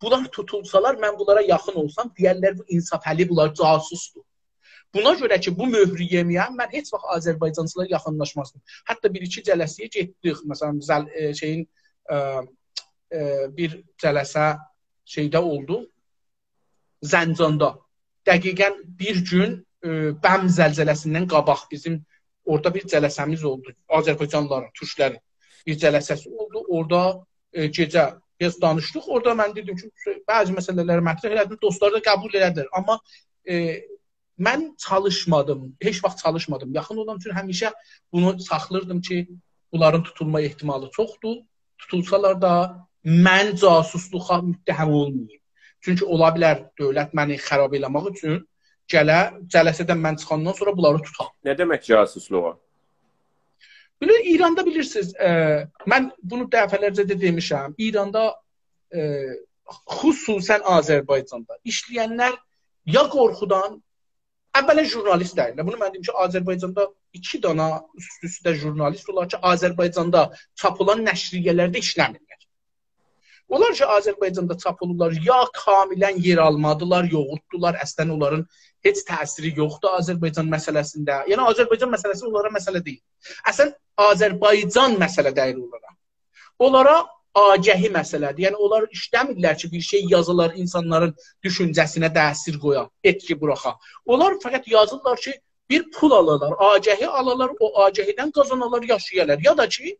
بونلار توتولسالار، من بونلارا یاخین اولسام، دئیرلر، بو انصافعلی، بونلار جاسوسدور.» بونا گؤره کی، بو مؤهرو یئمه‌یم، من هئچ واخت آذربایجانچیلارا یاخینلاشمازدیم. حتی بیر-ایکی جلسه‌یه گئتدیک. مثلاً، زل-، ائ، شئیین، ائ، ائ، بیر جلسه شئیده اولدو، زنجاندا. دقیقاً بیر گون، ائ، بم زلزله‌سیندن قاباق بیزیم اورادا بیر جلسه‌میز اولدو. آذربایجانلیلارین، تورکلرین بیر جلسه‌سی اولدو. اورادا، ائ، گئجه بیر آز دانیشدیق. اورادا من دئدیم کی، بعضی مسئله‌لری مطرح ائله‌دیم، دوستلار دا قبول ائله‌دیلر. آمما، ائ، من چالیشمادیم، هئچ واخت چالیشمادیم. یاخین اولام اوچون همیشه بونو ساخلیردیم کی، بونلارین توتولما احتمالی چوخدور. توتولسالار دا من جاسوسلوغا متهم اولماییم. چونکی اولا بیلر دؤولت منی خراب ائله‌مک اوچون گله، جلسه‌دن من چیخاندان سونرا بونلاری توتا. نه دئمک جاسوسلوغا؟ بئله ایراندا بیلیرسینیز، ائ، من بونو دفعه‌لرجه ده دئمیشم، ایراندا، ائ، خصوصاً آذربایجاندا ایشله‌ینلر یا قورخودان، اولاً ژورنالیست دئییللر. بونو من دئدیم کی، آذربایجاندا ایکی دانا اوست-اوسته ژورنالیست اولار کی، آذربایجاندا چاپ اولان نشریه‌لرده ایشله‌میرلر. اولار کی، آذربایجاندا چاپ اولورلار، یا کاملاً یئر آلمادیلار، یوغورتدولار، اصلاً اونلارین هئچ تأثیری یوخدور آذربایجان مسئله‌سینده. یعنی آذربایجان مسئله‌سی اونلارا مسئله دئییل. اصلاً آذربایجان مسئله دئییل اونلارا. اونلارا آگهی مسئله‌دیر. یعنی اونلار ایسته‌میرلر کی، بیر شئی یازیلار، اینسانلارین دوشونجه‌سینه تأثیر قویا، ائتکی بوراخا. اونلار فقط یازیرلار کی، بیر پول آلالار، آگهی آلالار، او آگهی‌دن قازانالار، یاشایالار. یا دا کی،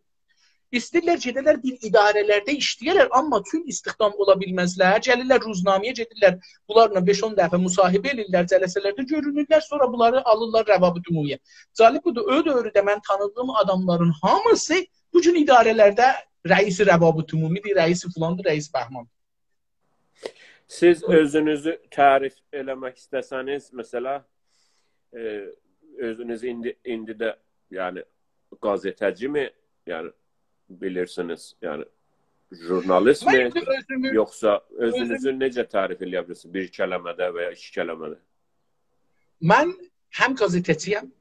ایسته‌ییرلر گئده‌لر بیر اداره‌لرده ایشله‌یه‌لر، آمما چون استخدام اولا بیلمزلر، گلیرلر روزنامه‌یه، گئدیرلر، بونلارلا بئش-اون دفعه مصاحبه ائدیرلر، جلسه‌لرده گؤرونورلر، سونرا بونلاری آلیرلار روابط عمومی‌یه. جالب بودور، او دؤورده من تانیدیغیم آداملارین هامیسی بو گون اداره‌لرده رئیس روابط عمومی‌دیر، رئیس فلاندیر، رئیس بهماندیر. سیز اؤزونوزو تعریف ائله‌مک ایسته‌سه‌نیز، مثلا، ائ، اؤزونوز ایندی، ایندی ده، یعنی، قازئته‌جی‌می، یعنی، بیلیرسینیز، یعنی، ژورنالیست‌می، من اؤزومو یوخسا اؤزونوزو نئجه تعریف ائله‌یه بیلیرسینیز؟ بیر کلمه‌ده و یا ایکی کلمه‌ده. من هم قازئته‌چی‌یم،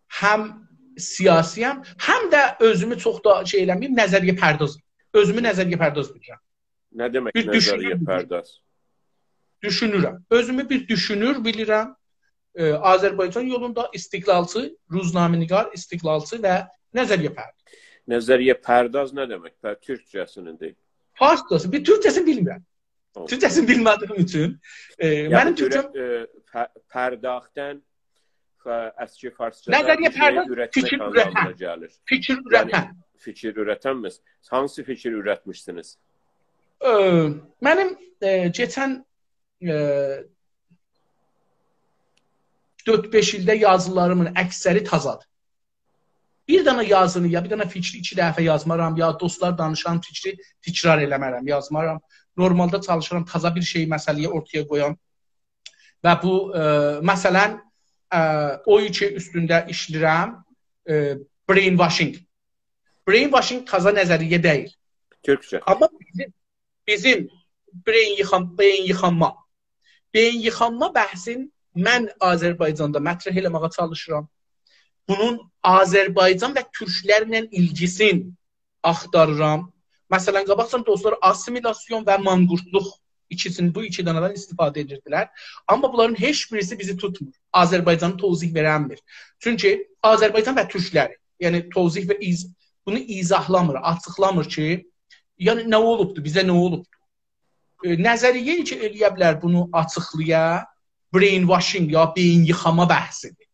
هم سیاسی‌یم، هم ده اؤزومو چوخ دا شئی ائله‌مه‌ییم، نظریه‌پردازام. اؤزومو نظریه‌پرداز بیلیرم. نه دئمک بیر دوشونور بیلیرم. نظریه‌پرداز؟ دوشونورم. اؤزومو بیر دوشونور بیلیرم. ائ، آذربایجان یولوندا استقلالچی، روزنامه‌نگار، استقلالچی و نظریه‌پرداز. نظریه‌پرداز نه دئمک؟ به تورکجه‌سینی دئیین. فارسجاسی، بیر تورکجه‌سینی بیلمیرم. اولدو. تورکجه‌سینی بیلمه‌دیییم اوچون. ائ، یعنی منیم تورکجه‌م اورت-، ائ، پ-، پرداختن، ف-، اسکی فارسجادا نظریه بیر شئی پرداخت، اورتمک فیکیر آنلامینا اورتن. گلیر. فیکیر یعنی اورتن. فیکیر اورتن‌میز. هانسی فیکیر اورتمیشسینیز؟ ائ، منیم، ائ، کئچن، ائ، دؤرد-بئش ایلده یازیلاریمین اکثری تازادیر. بیر دنه یازینی، یا بیر دنه فیکری ایکی دفعه یازمارام، یا دوستلار دانیشان فیکری تکرار ائله‌مه‌رم، یازمارام. نورمالدا چالیشیرام تازا بیر شئی، مسئله‌یی اورتایا قویام. و بو، ائ، مثلا، ائ، او کی اوستونده ایشله‌ییرم، ائ، brainwashing. Brainwashing تازا نظریه دئییل. تورکجه. آمما بیزیم، بیزیم بئیین ییخان-، بئیین ییخانما. بئیین ییخانما بحثین من آذربایجاندا مطرح ائله‌مه‌یه چالیشیرام. بونون آذربایجان و تورکلرله ایلگیسین آختاریرام. مثلا، قاباقجان دوستلار آسیمیلاسیون و مانقورتلوق ایکیسینی، بو ایکی دانادان استفاده ائدیردیلر. آمما بونلارین هئچ بیریسی بیزی توتمور. آذربایجانی توضیح وئرنمیر. چونکی آذربایجان و تورکلری، یعنی توضیح و ایض-، بونو ایضاحلامیر، آچیقلامیر کی، یعنی نه اولوبدو، بیزه نه اولوبدو. ائ، نظریه کی ائله‌یه بیلر بونو آچیقلایا، brainwashing یا بئیین ییخاما بحثیدیر.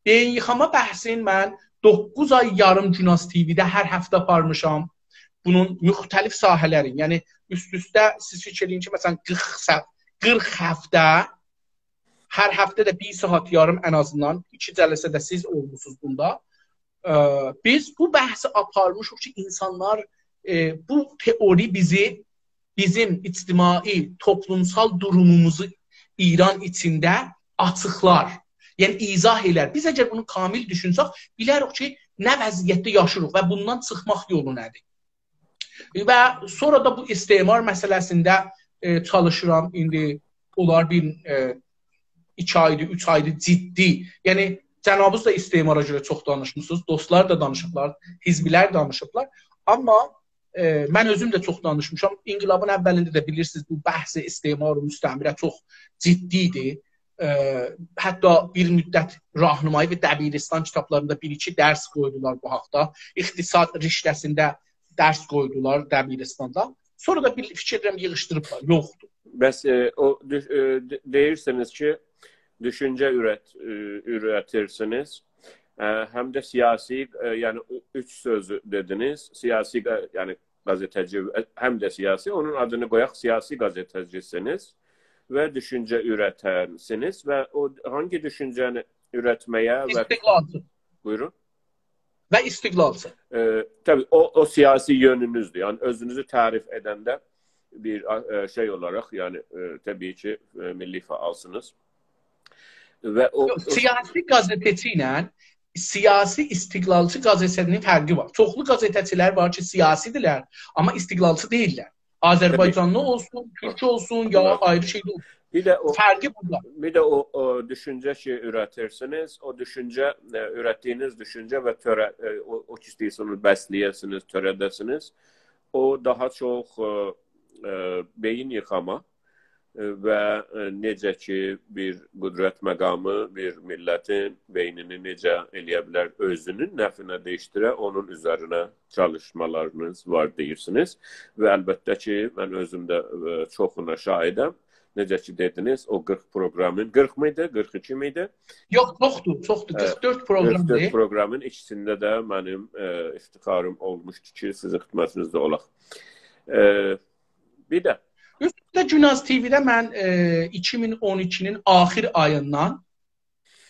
بئیین ییخاما بحثین من دوققوز آی یاریم گوناز تی‌وی‌ده هر هفته آپارمیشام. بونون مختلف ساحه‌لرین، یعنی اوست-اوسته سیز فیکیر ائله‌یین کی، مثلا، قیرخ سا-، قیرخ هفته، هر هفته ده بیر ساعات یاریم ان آزیندان، ایکی جلسه ده سیز اولموسونوز بوندا. ائ، بیز بو بحثی آپارمیشیق کی، اینسانلار، ائ، بو تئوری بیزی، بیزیم اجتماعی، توپلومسال دوروموموزو ایران ایچینده آچیقلار. یعنی ایضاح ائلر. بیز اگر بونو کامل دوشونسک، بیلریک کی، نه وضعیتده یاشیریق و بوندان چیخماق یولو نه‌دیر؟ و سونرا دا بو استعمار مسئله‌سینده، ائ، چالیشیرام. ایندی اولار بیر، ائ، ایکی آیدیر، اوچ آیدیر جدی. یعنی جنابینیز دا استعمارا گؤره چوخ دانیشمیسینیز، دوستلار دا دانیشیبلار، حزبلر دانیشیبلار. آمما، ائ، من اؤزوم ده چوخ دانیشمیشام. انقلابین اولینده ده بیلیرسینیز، بو بحث استعمار و مستعمره چوخ جدی ایدی. ائ، حتی بیر مدت راهنمایی و دبیرستان کیتابلاریندا بیر-ایکی درس قویدولار بو حاقدا. اقتصاد رشته‌سینده درس قویدولار دبیرستاندا. سونرا دا بیر فیکیر ائدیرم ییغیشدیریبلار. یوخدور. بس، ائ، او دو-، ائ، د-، دئییرسینیز کی، دوشونجه اورت-، ائ، اورتیرسینیز. ائ، هم ده سیاسی، ائ، یعنی او-، اوچ سؤزو دئدینیز. سیاسی، ائ، یعنی قازئته‌جی، ائ، هم ده سیاسی، اونون آدینی قویاق، سیاسی قازئته‌جی‌سینیز و دوشونجه اورتن‌سینیز و او هانگی دوشونجه‌نی اورتمه‌یه و... استقلالچی. بویورون. و استقلالچی. ائ، طبیعی، او، او سیاسی یؤنونوزدور. یعنی اؤزونوزو تعریف ائدنده بیر، ائ، شئی اولاراق، یعنی، ائ، طبیعی کی، ائ، میللی فعالسینیز. و او، یوخ، سیاسی قزئته‌چی ایله سیاسی استقلالچی قزئته‌چی‌نین فرقی وار. چوخلو قزئته‌چی‌لر وار کی، سیاسی‌دیرلر، آمما استقلالچی دئییللر. آذربایجانلی اولسون، تورک اولسون، یا آیری شئی ده اولسون. بیر ده او، فرقی بورادا. بیر ده او، او دوشونجه کی، اوره‌تیرسینیز، او دوشونجه، ائ، اورتدیگینیز دوشونجه و تؤره، ائ، او، او کی ایسته‌ییرسینیز، بسله‌یه‌سینیز، تؤره‌ده‌سینیز، او داها چوخ، ائ، ائ، بئیین ییخاما، ائ، و، ائ، نئجه کی، بیر قدرت مقامی بیر میللتین بئینینی نئجه ائلیه بیلر اؤزونون نفعینه دییشدیره، اونون اوزرینه چالیشمالارینیز وار دئییرسینیز. و البته کی، من اؤزوم ده، ائ، چوخونا شاهدم. نئجه کی دئدینیز، او قیرخ پروقرامین، قیرخ میدی، قیرخ ایکی میدی؟ یوخ، چوخدور، چوخدور. ائ، قیرخ دؤرد پروقرام قیرخ دؤرد دئییر. پروقرامین ایکیسینده ده منیم، ائ، افتخاریم اولموشدو کی، سیزین خدمتینیزده اولاق. ائ، بیر ده اوستده گوناز تی‌وی‌ده من، ائ، ایکی مین اون ایکی‌نین آخیر آییندان،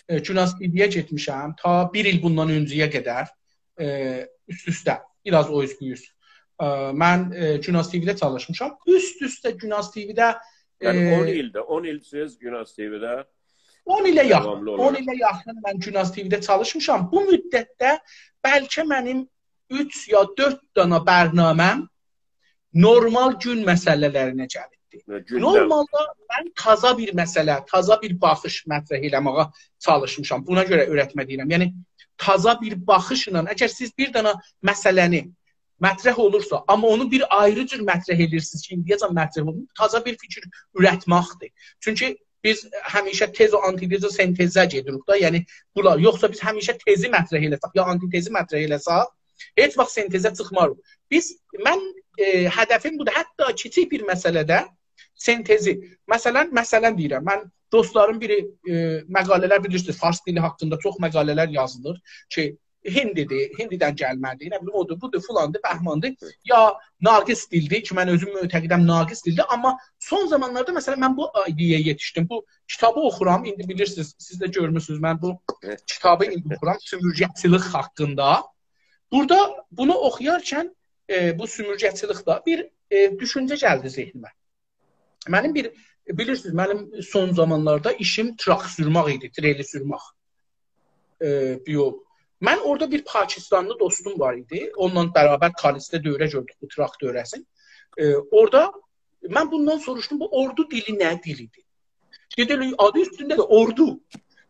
ائ، گوناز تی‌وی‌یه گئتمیشم. تا بیر ایل بوندان اؤنجه‌یه قدر، ائ، اوست-اوسته، بیر آز او اوز بو اوز. ائ، من، ائ، گوناز تی‌وی‌ده چالیشمیشام. اوست-اوسته گوناز تی‌وی‌ده، یعنی ائ، اون ایلده، اون ایل سیز گوناز تی‌وی‌ده اون ایله یاخین، داواملی اون اولاراق. ایله یاخین من گوناز تی‌وی‌ده چالیشمیشام. بو مدتده بلکه منیم اوچ یا دؤرد دانا برنامه‌م نورمال گون مسئله‌لرینه گلیبدیر. و گوندم. نورمالدا من تازا بیر مسئله، تازا بیر باخیش مطرح ائله‌مه‌یه چالیشمیشام. بونا گؤره اورتمه دئییرم. یعنی، تازا بیر باخیشلا، اگر سیز بیر دانا مسئله‌نی مطرح اولورسا، آمما اونو بیر آیری جور مطرح ائدیرسینیز کی، ایندیه‌جن مطرح اولمور، تازا بیر فیکیر اورتمکدیر. چونکی بیز همیشه تز و آنتی‌تز و سنتزه گئدیریک دا، یعنی بونلار، یوخسا بیز همیشه تزی مطرح ائله‌سک، یا آنتی‌تزی مطرح ائله‌سک، هئچ واخت سنتزه چیخماریق. بیز، من، ائ، هدفیم بودور، حتی کیچیک بیر مسئله‌ده سنتزی، مثلا، مثلا دئییرم، من دوستلاریم بیری، ائ، مقاله‌لر بیلیرسینیز، فارس دیلی حاقیندا چوخ مقاله‌لر یازیلیر کی، هندی‌دیر، هندی‌دن گلمه‌لی‌دیر، نه بیلیم، اودور، بودور، فلاندیر، بهماندیر، یا ناقص دیلدیر کی، من اؤزوم معتقدم ناقص دیلدیر، آمما سون زامانلاردا، مثلا، من بو ایده‌یایا یئتیشدیم، بو کیتابی اوخورام، ایندی بیلیرسینیز، سیز ده گؤرموسونوز، من بو کیتابی ایندی اوخورام، سومورگه‌چیلیک حاقیندا. بورادا بونو اوخویارکن، ائ، بو سومورگه‌چیلیکده بیر، ائ، دوشونجه گلدی ذهنیمه. منیم بیر، بیلیرسینیز، منیم سون زامانلاردا ایشیم تراک سورمک ایدی، تریلی سورمک. ائ، یوخ. من اورادا بیر پاکستانلی دوستوم وار ایدی. اونونلا برابر کالیسده دوره گؤردوک، بو تراک دوره‌سین. ائ، اورادا من بوندان سوروشدوم، بو اوردو دیلی نه دیلی‌دیر؟ دئدی، آدی اوستونده ده اوردو.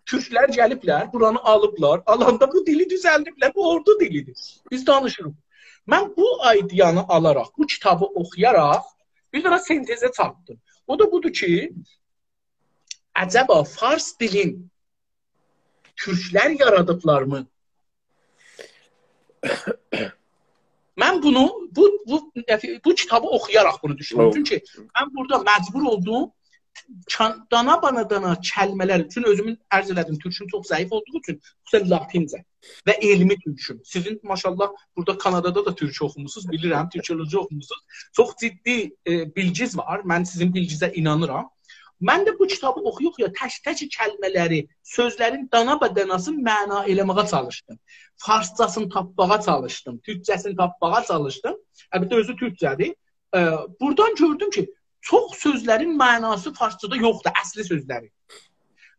تورکلر گلیبلر، بورانی آلیبلار. آلاندا بو دیلی دوزلدیبلر، بو اوردو دیلی‌دیر. بیز دانیشیریق. من بو ایده‌یانی آلاراق، بو کیتابی اوخویاراق، بیر دنه سنتزه چاتدیم. او دا بودور کی، عجبا فارس دیلین تورکلر یارادیبلارمی؟ من بونو، بو، بو، بو کیتابی اوخویاراق بونو دوشوندوم. اوو. چونکی من بورادا مجبور اولدوم، کان-، دانا بانا دانا کلمه‌لر، چون اؤزومون عرض ائله‌دیم، تورکوم چوخ ضعیف اولدوغو اوچون، خصوصا لاتینجه و علمی تورکوم. سیزین، ماشاءالله، بورادا کانادادا دا تورک اوخوموسونوز، بیلیرم، تورکولوژی اوخوموسونوز. چوخ جدی، ائ، بیلگیز وار. من سیزین بیلگیزه اینانیرام. من ده بو کیتابی اوخویا-اوخویا تک-تک کلمه‌لری، سؤزلرین دانا به داناسینی معنا ائله‌مه‌یه چالیشدیم. فارسجاسینی تاپماغا چالیشدیم، تورکجه‌سینی تاپماغا چالیشدیم. البته، اؤزو تورکجه‌دیر. ائ، بورادان گؤردوم کی، چوخ سؤزلرین معناسی فارسجادا یوخدور، اصلی سؤزلری.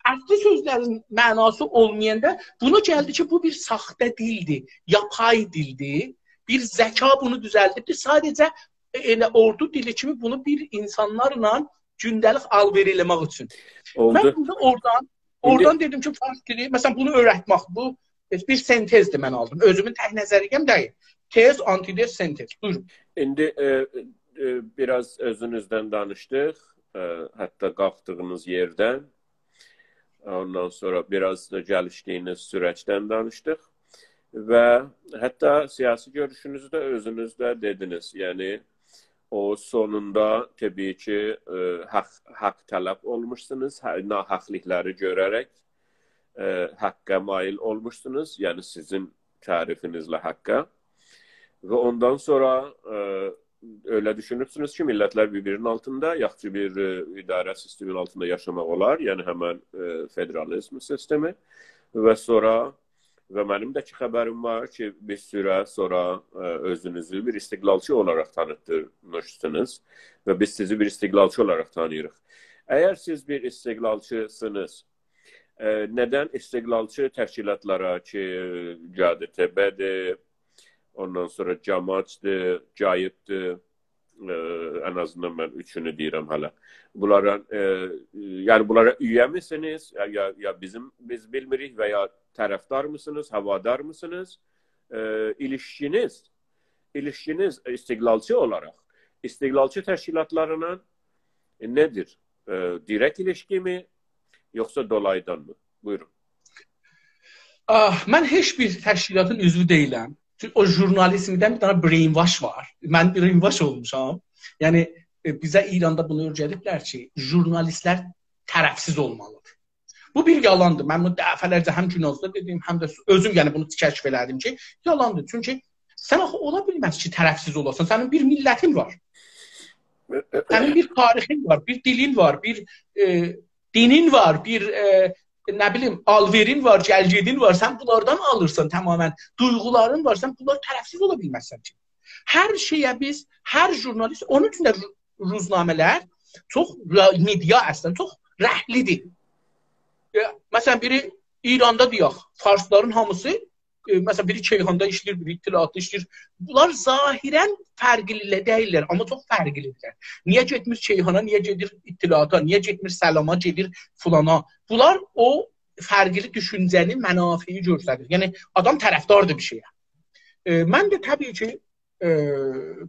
اصلی سؤزلرین معناسی اولمایاندا بونا گلدی کی، بو بیر ساختا دیلدیر، یاپای دیلدیر. بیر ذکا بونو دوزلدیبدیر. ساده‌جه ائله اوردو دیلی کیمی بونو بیر اینسانلارلا گونده‌لیک آل‌وئر ائله‌مک اوچون. اولدو. من بورادا اورادان، ایندی اورادان دئدیم کی، فارس دیلی، مثلا، بونو اؤیرتمک، بو بیر سنتزدیر من آلدیم. اؤزومون تک نظریه‌م دئییل. تز، آنتی‌تز، سنتز. بویورون. ایندی، ائ، ائ، بیر آز اؤزونوزدن دانیشدیق، ائ، حتی قالخدیغینیز یئردن. اوندان سونرا بیر آز دا گلیشدیگینیز سورجدن دانیشدیق. و حتی سیاسی گؤروشونوزو ده اؤزونوز ده دئدینیز. یعنی، او سونوندا طبیعی کی، ائ، حاق، حاق‌طلب اولموشسونوز، ح-، ناحاقلیقلاری گؤره‌رک، ائ، حاققا مایل اولموشسونوز، یعنی سیزین تعریفینیزله حاققا. و اوندان سونرا، ائ، ائله دوشونوبسونوز کی، میللتلر بیر-بیرینین آلتیندا، یاخشی بیر، ائ، اداره سیستمین آلتیندا یاشاماق اولار، یعنی همن، ائ، فدرالیزم سیستمی. و سونرا و منیم ده کی خبریم وار کی، بیر سوره سونرا، ائ، اؤزونوزو بیر استقلالچی اولاراق تانیتدیرمیشدینیز و بیز سیزی بیر استقلالچی اولاراق تانیییریق. اگر سیز بیر استقلالچی‌سینیز، ائ، ندن استقلالچی تشکیلاتلارا کی، گ‌د‌ت‌ب‌دیر، اوندان سونرا جماعتدیر، گاییبدیر، ائ، ان آزیندان من اوچونو دئییرم هله. بونلارا، ائ، یعنی بونلارا اویه میسینیز؟ یا، یا، یا بیزیم، بیز بیلمیریک و یا طرفدار میسینیز، هوادار میسینیز؟ ائ، ایلیشکینیز، ایلیشکینیز استقلالچی اولاراق، استقلالچی تشکیلاتلارینان، ائ، نه‌دیر؟ ائ، دیرکت ایلیشکی‌می، یوخسا دولاییدان‌می؟ بویورون. آه، من هئچ بیر تشکیلاتین عضوو دئییلم. چونکی او ژورنالیزمده بیر دنه brainwash وار. من brainwash اولموشام. یعنی، ائ، بیزه ایراندا بونو اؤیره‌دیبلر کی، ژورنالیستلر طرفسیز اولمالیدیر. بو بیر یالاندیر. من بونو دفعه‌لرجه هم گوناذدا دئدیم، هم ده اؤزوم، یعنی، بونو کشف ائله‌دیم کی، یالاندیر. چونکی سن آخی اولا بیلمز کی، طرفسیز اولاسان. سنین بیر میللتین وار. سنین بیر تاریخین وار، بیر دیلین وار، بیر، ائ، دینین وار، بیر، ائ، نه بیلیم، آل‌وئرین وار، گل‌گئدین وار. سن بونلاردان آلیرسان تمامیله. دویغولارین وار، سن بونلار طرفسیز اولا بیلمزسن کی. هر شئیه بیز، هر ژورنالیست، اونون اوچون ده رو-، روزنامه‌لر چوخ را-، مئدیا اصلینده چوخ رنگلی‌دیر. ائ، مثلا، بیری ایراندا دئیک، فارسلارین هامیسی، ائ، مثلا، بیری کیهاندا ایشله‌ییر، بیری اطلاعاتدا ایشله‌ییر. بونلار ظاهرا فرقلی دئییللر، آمما چوخ فرقلی‌دیرلر. نییه گئتمیر کیهانا، نییه گئدیر اطلاعاتا، نییه گئتمیر سلاما، گئدیر فلانا؟ بونلار او فرقلی دوشونجه‌نی، منافعی گؤستریر. یعنی، آدام طرفداردیر بیر شئیه. ائ، من ده طبیعی کی، ائ،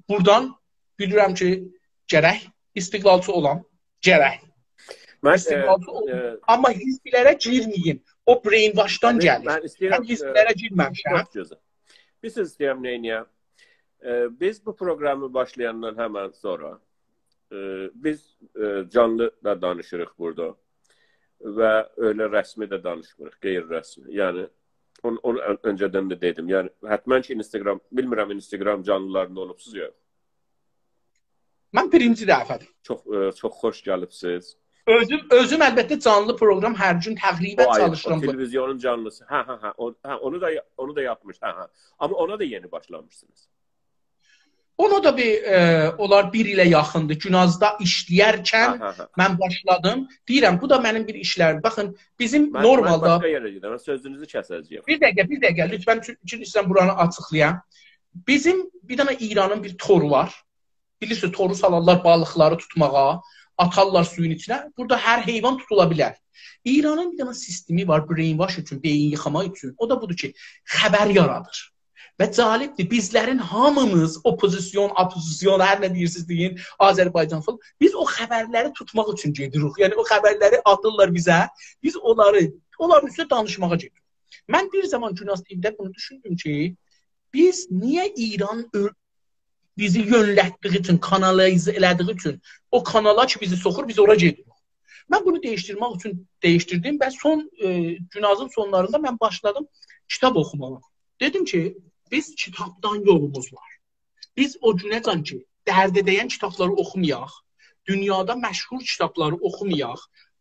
بورادان بیلیرم کی، گرک استقلالچی اولام، گرک. من، استقلالچی ائ، اولام. ائ، آمما حزبلره گیرمه‌ییم. او brainwashدان من، گلیر. من ایسته‌ییرم، من حزبلره گیرمه‌میشم. چوخ گؤزل. بیلیرسینیز، ایسته‌ییرم نه ائله‌یم؟ ائ، بیز بو پروقرامی باشلایاندان همن سونرا، ائ، بیز، ائ، جانلی دا دانیشیریق بورادا و ائله رسمی ده دانیشمیریق، غیر رسمی. یعنی، اون-، اونو اؤن-، اؤنجه‌دن ده دئدیم. یعنی، حتما کی، اینستاگرام، بیلمیرم، اینستاگرام جانلیلاریندا اولوبسوز یوخ. من بیرینجی دفعه‌دیر. چوخ، ائ، چوخ خوش گلیبسیز. اؤزوم، اؤزوم البته جانلی پروقرام هر گون تقریبا او آیری، چالیشیرام او بو. تلویزیونون جانلیسی. هه، هه، هه، او-، هه، اونو دا، اونو دا یاپمیش. هه، هه. آمما اونا دا یئنی باشلامیشسینیز. اونا دا بیر، ائ، اونلار بیر ایله یاخیندیر. گوناذدا ایشله‌یرکن هه، هه، هه. من باشلادیم. دئییرم، بو دا منیم بیر ایشلریم. باخین، بیزیم من، من نورمالدا باشقا یئره گئدیرم. من سؤزونوزو کسه‌جه‌یم. بیر دقیقه، بیر دقیقه، لطفا، چون-، چونکی ایسته‌ییرم بورانی آچیقلایام. بیزیم بیر دنه ایرانین بیر تورو وار. بیلیرسینیز، تورو سالارلار بالیقلاری توتماغا، آتارلار سویون ایچینه. بورادا هر حیوان توتولا بیلر. ایرانین بیر دنه سیستمی وار، brainwash اوچون، بئیین ییخاماق اوچون. او دا بودور کی، خبر یارادیر. و جالبدیر، بیزلرین هامیمیز، اوپوزیسیون، اپوزیسیون، هر نه دئییرسینیز دئیین، آذربایجان فیلم، بیز او خبرلری توتماق اوچون گئدیریک. یعنی، او خبرلری آتیرلار بیزه، بیز اونلاری، اونلارین اوستونه دانیشماغا گئدیریک. من بیر زامان گوناذ تی‌وی‌ده بونو دوشوندوم کی، بیز نییه ایران اؤ-، بیزی یؤنلتدیگی اوچون، کانالیزه ائله‌دیگی اوچون، او کانالا کی، بیزی سوخور، بیز اورا گئدیریک. من بونو دییشدیرمک اوچون دییشدیردیم و سون، ائ، گوناذین سونلاریندا من باشلادیم کیتاب اوخوماغا. دئدیم کی، بیز کیتابدان یولوموز وار. بیز او گونه‌جن کی، درده دَین کیتابلاری اوخومایاق، دونیادا مشهور کیتابلاری اوخومایاق،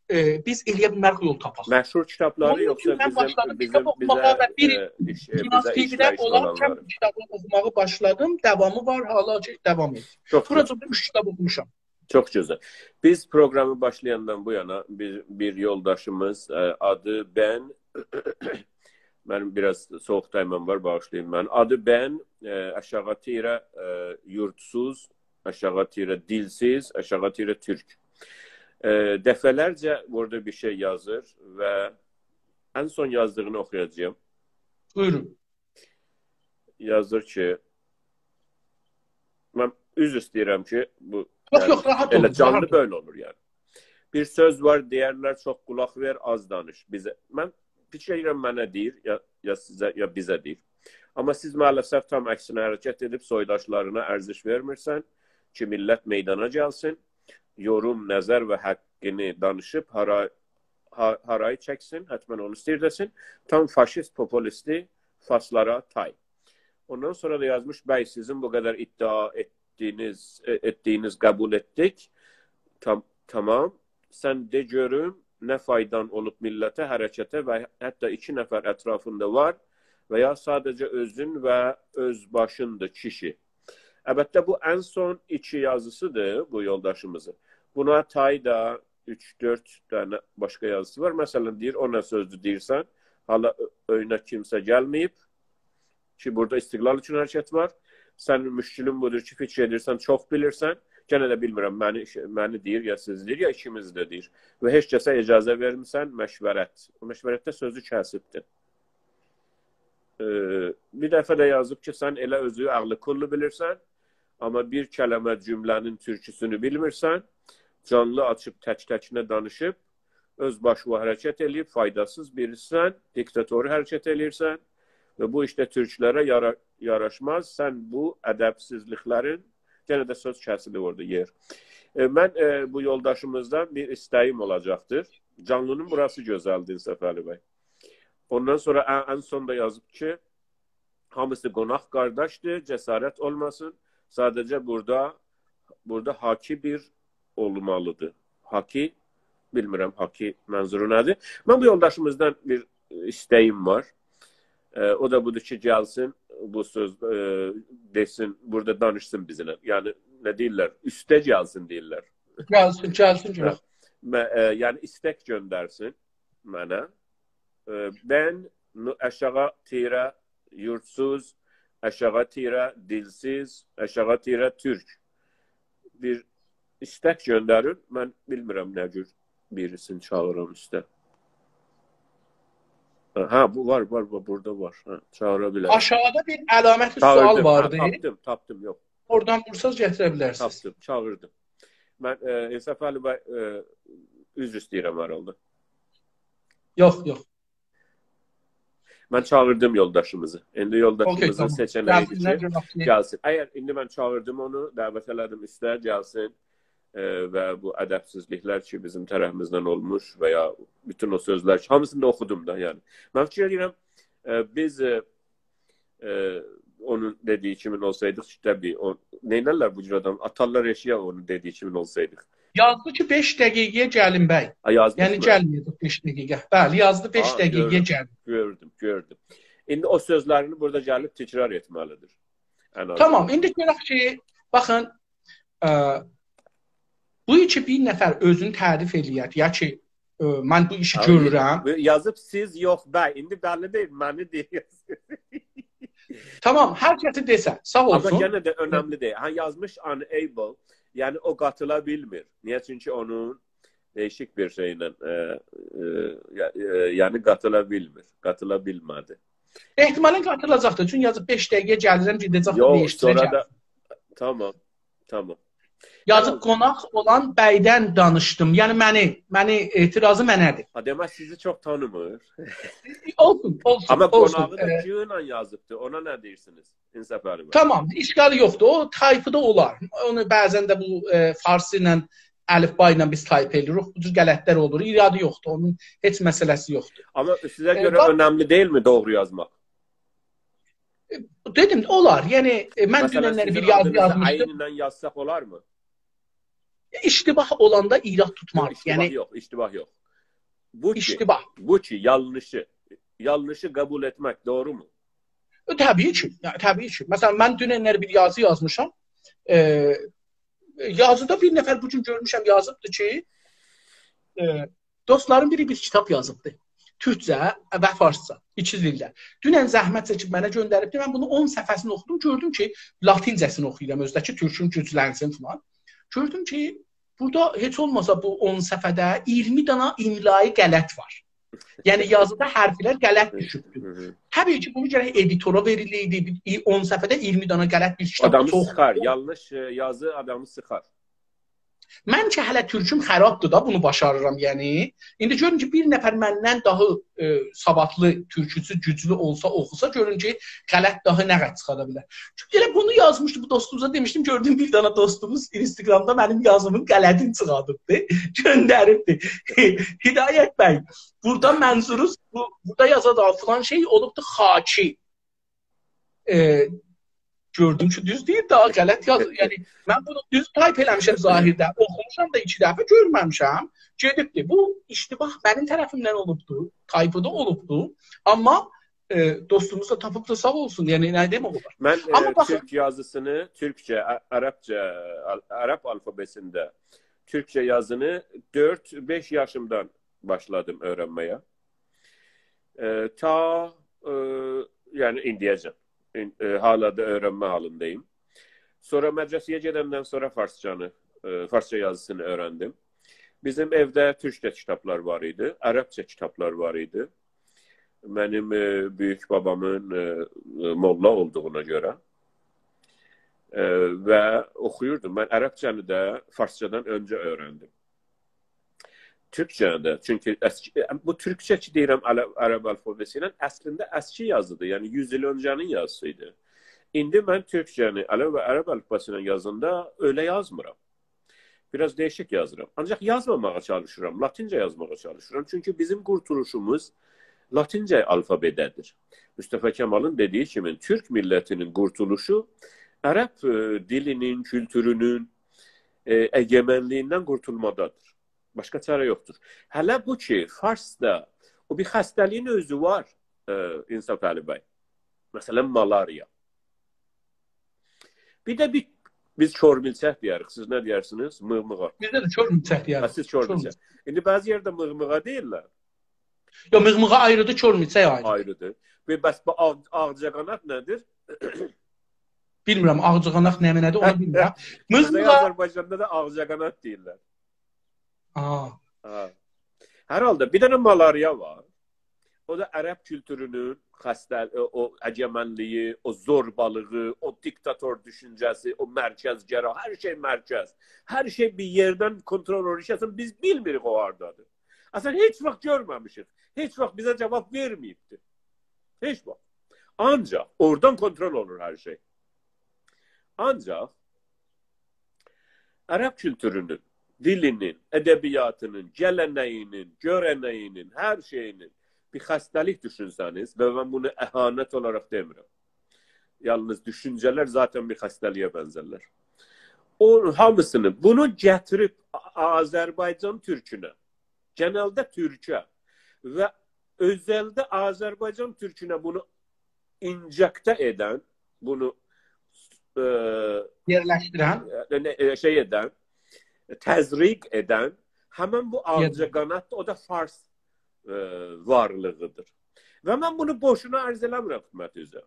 ائ، بیز ائلیه بیلمه‌ریک یول تاپاق. مشهور کیتابلاری اونون یوخسا اوچون من بیزیم، باشلادیم بیزیم، کیتاب اوخوماغا بیزه، و بیر ائ، ایش، ائ، گوناذ بیزه تی‌وی‌ده ایشله‌ییش اولارکن اولانلاری. کیتابی اوخوماغی باشلادیم. داوامی وار، حالا کی داوام ائدیر. چوخ گؤزل. بوراجادا اوچ کیتاب اوخوموشام. چوخ گؤزل. بیز پروقرامی باشلایاندان بو یانا بیر، بیر یولداشیمیز، ائ، آدی بن، منیم بیر آز سویوق دیمه‌م وار، باغیشلایین منی. آدی بن، ائ، آشاغی تیره، ائ، یوردسوز، آشاغی تیره دیلسیز، آشاغی تیره تورک. ائ، دفعه‌لرجه بورادا بیر شئی یازیر و ان سون یازدیغینی اوخویاجاغام. بویورون. یازیر کی، من عذر ایسته‌ییرم کی، بو، یوخ، یعنی، یوخ، راحت ائله اولون، جانلی راحت اولون. بئله اولور، یعنی. بیر سؤز وار، دئیرلر، «چوخ قولاق وئر، آز دانیش.» بیزه، من فیکیر ائدیرم، منه دئییر، یا، یا سیزه، یا بیزه دئییر. آمما سیز مع‌الاسف تام عکسینه حرکت ائدیب سویداشلارینا ارزش وئرمیرسن کی، میللت میدانا گلسین، یوروم، نظر و حقینی دانیشیب هارا-، ها-، هارایی چکسین، حتما اونو ایسته‌ییر دئسین. تام فاشیست، پوپولیستی، فارسلارا تای. اوندان سونرا دا یازمیش: «بی، سیزین بو قدر ادعا ائتدیگینیز، ائ، ائتدیگینیز قبول ائتدیک. تام-، تامام. سن دئ گؤروم، نه فایدان اولوب میللته، حرکته و حتی ایکی نفر اطرافیندا وار، و یا ساده‌جه اؤزون و اؤزباشین‌دیر کیشی. البته، بو ان سون ایکی یازیسی‌دیر بو یولداشیمیزین. بونا تای دا اوچ، دؤرد دنه باشقا یازیسی وار. مثلا، دئییر، «او نه سؤزدور دئییرسن؟ حالا اؤ-، اؤیونه کیمسه گلمه‌ییب کی، بورادا استقلال اوچون حرکت وار. سنین مشکلین بودور کی، فیکیر ائدیرسن، چوخ بیلیرسن. گئنه ده بیلمیرم، منی، منی دئییر، یا سیزی دئییر، یا ایکیمیزی ده دئییر. و هئچ کسه اجازه وئرمیرسن، مشورت.» او مشورتده سؤزو کسیبدیر. ائ، بیر دفعه ده یازیب کی، سن ائله اؤزووو عقل کلّی بیلیرسن، آمما بیر کلمه جمله‌نین تورکوسونو بیلمیرسن، جانلی آچیب تک-تکینه دانیشیب، اؤزباشیوا حرکت ائله‌ییب، فایداسیز بیریسیسن، دیکتاتوری حرکت ائله‌ییرسن و بو ایش ده تورکلره یارا-، یاراشماز. سن بو ادبسیزلیکلرین گئنه ده سؤز کسیلیر اورادا یئر. ائ، من، ائ، بو یولداشیمیزدان بیر ایسته‌ییم اولاجاقدیر. جانلی‌نین بوراسی گؤزلدیر، انصافعلی بی. اوندان سونرا ا-، ان سوندا یازیب کی، هامیسی قوناق قارداشدیر، جسارت اولماسین. ساده‌جه بورادا، بورادا حاکی بیر اولمالیدیر. حاکی، بیلمیرم، حاکی منظورو نه‌دیر؟ من بو یولداشیمیزدان بیر ایسته‌ییم وار. ائ، او دا بودور کی، گلسین، بو سؤز، ائ، دئسین، بورادا دانیشسین بیزیمله. یعنی، نه دئییرلر؟ اوسته گلسین دئییرلر. گلسین، گلسین، هه. گلسین. مه-، ائ، یعنی، ایستک گؤندرسین منه. ائ، بن نو-، آشاغی تیره یوردسوز، آشاغی تیره دیلسیز، آشاغی تیره تورک. بیر ایستک گؤندرین. من بیلمیرم نه جور بیریسینی چاغیرام اوسته. هه، بو وار، وار، وار، بورادا وار. هه، چاغیرا بیلرم. آشاغیدا بیر علامت سؤال چاغیردیم. هه، واردی. تاپدیم، تاپدیم، یوخ. اورادان وورساز گتیره بیلرسینیز. تاپدیم، چاغیردیم. من، ائ، انصافعلی بی، ائ، عذر ایسته‌ییرم هر حالدا. یوخ، یوخ. من چاغیردیم یولداشیمیزی. ایندی یولداشیمیزین اوکی، تامام. سئچه‌نه‌ییدیر گلسینلر، کی، گؤرک کی. گلسین. اگر ایندی من چاغیردیم اونو، دعوت ائله‌دیم اوسته، گلسین، ائ، و بو ادبسیزلیکلر کی، بیزیم طرفیمیزدن اولموش و یا بوتون او سؤزلر کی، هامیسینی دا اوخودوم دا، یعنی. من فیکیر ائدیرم، ائ، بیز، ائ، ائ، اونون دئدیگی کیمین اولسایدیق، طبیعی، او، نئینرلر بو جور آدام؟ آتارلار ائشییه اونون دئدیگی کیمین اولسایدیق. یازدی کی، بئش دقیقه‌یه گلین، بی. ها، یازمیش یعنی، می؟ گلمه‌یه‌جک بئش دقیقه. بلی، یازدی، بئش ها، دقیقه‌یه گؤردوم، گلین. گؤردوم، گؤردوم. ایندی او سؤزلرینی بورادا گلیب تکرار ائتمه‌لیدیر. ان آزی. تامام، ایندی گؤرک کی، باخین، ائ، بو کی بیر نفر اؤزونو تعریف ائله‌یر، یا کی، ائ، من بو ایشی ها، گؤرورم. بو یازیب سیز یوخ، بی. ایندی بللی دئییل، منی دئییر. تامام، هر کسی دئسه، ساغ آمما اولسون. یئنه ده اؤنملی دئییل. ها، یازمیش unable، یعنی او قاتیلا بیلمیر. نییه؟ چونکی اونون دییشیک بیر شئیله، ائ، ائ، یا-، ائ، یعنی قاتیلا بیلمیر، قاتیلا بیلمه‌دی. احتمالا قاتیلاجاقدیر. چونکی یازیب بئش دقیقه‌یه گلیرم، گئده‌جک، یوخ، دئییشدیره‌جک. سونرا دا، تامام، تامام. یازیب قوناق اولان بیدن دانیشدیم. یعنی منی، منی اعتراضی منه‌دیر. ها، دئمک سیزی چوخ تانیمیر. اولسون، اولسون، آمما اولسون. قوناغی دا ائ، Q ایله یازیبدی. اونا نه دئییرسینیز؟ انصافعلی بی. تامام، اشکالی یوخدور. او تایپی دا اولار. اونو بعضا ده بو، ائ، فارسی ایله، الفبا ایله بیز تایپ ائدیریک. بو جور غلطلر اولور. ایرادی یوخدور. اونون هئچ مسئله‌سی یوخدور. آمما سیزه ائ، گؤره باخ- اؤنملی دئییلمی دوغرو یازماق؟ دئدیم، اولار. یعنی، ائ، من مثلا، دوننلری سیزین بیر یازی آدینیزی عین یازمیشدیم. ایله یازساق اولارمی؟ اشتباه اولاندا ایراد توتماریق. اشتباه یعنی، یوخ، اشتباه یوخ. بو کی، اشتباه. بو کی، یانلیشی، یانلیشی قبول ائتمک، دوغرومو؟ ائ، طبیعی کی، یعنی، طبیعی کی. مثلا، من دوننلری بیر یازی یازمیشام. ائ، یازیدا بیر نفر بو گون گؤرموشم، یازیبدی کی، ائ، دوستلارین بیری بیر کیتاب یازیبدی. تورکجه و فارسجا، ایکی دیلده. دونن زحمت چکیب منه گؤندریبدی. من بونو اون صفحه‌سینی اوخودوم، گؤردوم کی، لاتینجه‌سینی اوخویورام اؤزو ده کی، تورکون گوجلنسین فلان. گؤردوم کی، بورادا هئچ اولماسا بو اون صفحه‌ده اییرمی دانا املایی غلط وار. یعنی، یازیدا حرفلر غلط دوشوبدور. هی هی. طبیعی کی، بونو گرک ادیتورا وئریله‌یدی. بیر اون صفحه‌ده اییرمی دانا غلط بیر کیتاب آدامی چوخ. سیخار، یانلیش، ائ، یازی آدامی سیخار. من کی، هله تورکوم خرابدیر دا، بونو باشاریرام، یعنی. ایندی گؤرون کی، بیر نفر مندن داها، ائ، سوادلی، تورکوسو گوجلو اولسا، اوخوسا، گؤرون کی، غلط داها نه قدر چیخارا بیلر. چونکی ائله بونو یازمیشدی، بو دوستوموزا دئمیشدیم، گؤردوم بیر دانا دوستوموز اینستاگرامدا منیم یازیمین غلطینی چیخاردیبدی، گؤندریبدی. هدایت بی، بورادا منظوروز، بو، بورادا یازا دا فلان شئی اولوبدو، خاکی. ائ، گؤردوم کی، دوز دئییر، داها غلط یاز-، یعنی، من بونو دوز تایپ ائله‌میشم ظاهرده، اوخوموشام دا ایکی دفعه، گؤرمه‌میشم. گئدیبدی. بو اشتباه منیم طرفیمدن اولوبدو، تایپیدا اولوبدو. آمما ائ، دوستوموز دا تاپیب دا ساغ اولسون. یعنی، نه دئمک اولار؟ من، آمما ائ، باخین، تورک یازیسینی، تورکجه، ع-، عربجه، ع-، عرب آلفابئسینده تورکجه یازینی دؤرد، بئش یاشیمدان باشلادیم اؤیرنمه‌یه. ائ، تا، ائ، یعنی ایندیه‌جن. این-، ائ، حالا دا اؤیرنمه حالینداییم. سونرا مدرسه‌یه گئدندن سونرا فارسجانی، ائ، فارسجا یازیسینی اؤیرندیم. بیزیم ائوده تورکجه کیتابلار وار ایدی، عربجه کیتابلار وار ایدی. منیم، ائ، بؤیوک بابامین، ائ، موللا اولدوغونا گؤره. ائ، و اوخویوردوم. من عربجه‌نی ده فارسجادان اؤنجه اؤیرندیم. تورکجه‌نی ده. چونکی اسکی، بو تورکجه کی دئییرم، عرب، عرب آلفابئسی ایله، اصلینده اسکی یازیدیر. یعنی یوز ایل اؤنجه‌نین یازیسی ایدی. ایندی من تورکجه‌نی، عرب، عرب آلفابئسی ایله یازاندا ائله یازمیرام. بیر آز دییشیک یازیرام. آنجاق یازماماغا چالیشیرام، لاتینجه یازماغا چالیشیرام. چونکی بیزیم قورتولوشوموز لاتینجه آلفابئده‌دیر. مصطفی کمالین دئدیگی کیمی، تورک میللتینین قورتولوشو عرب، ائ، دیلینین، کولتورونون، ائ، ائگئمنلیگیندن قورتولمادادیر. باشقا چاره یوخدور. هله بو کی، فارسدا او بیر خسته‌لیگین اؤزو وار، ائ، انصافعلی بی. مثلا، مالارییا. بیر ده بیر، بیز کورمیلچک دئیه‌ریک. سیز نه دئیرسینیز؟ میغمیغا. بیزده ده کورمیلچک دئیه‌ریک. ها، سیز کورمیلچک. کورمیلچک. ایندی بعضی یئرده میغمیغا دئییرلر. یوخ، میغمیغا آیریدیر، کورمیلچک آیریدیر. آیریدیر. و بس بو آغ-، آغجاقانات نه‌دیر؟ بیلمیرم، آغجاقانات نمنه‌دیر، اونو بیلمیرم. قوزئی میغمیغا آذربایجاندا دا آغجاقانات دئییرلر. آ. ها. هر حالدا بیر دنه مالارییا وار. او دا عرب کولتورونون خسته، او، او ائگئمنلیگی، او زوربالیغی، او دیکتاتور دوشونجه‌سی، او مرکزگرا، هر شئی مرکز. هر شئی بیر یئردن کنترل اولونور. هئچ اصلا بیز بیلمیریک او هاردادیر. اصلا هئچ واخت گؤرمه‌میشیک. هئچ واخت بیزه جواب وئرمه‌ییبدیر. هئچ واخت. آنجاق اورادان کنترل اولونور هر شئی. آنجاق عرب کولتورونون، دیلینین، ادبیاتینین، گله‌نگینین، گؤره‌نگینین، هر شئیینین بیر خسته‌لیک دوشونسه‌نیز، و من بونو اهانت اولاراق دئمیرم. یالنیز دوشونجه‌لر ذاتا بیر خسته‌لیگه بنزرلر. او هامیسینی، بونو گتیریب آ-، آذربایجان تورکونه، گئنلده تورکه و اؤزلده آذربایجان تورکونه بونو اینجکته ائدن، بونو، ائ، یئرلشدیرن. ائ، نه، ائ، شئی ائدن، تزریق ائدن همین بو آغجاقاناتدیر، او دا فارس، ائ، وارلیغیدیر. و من بونو بوشونا عرض ائله‌میرم خدمتینیزه.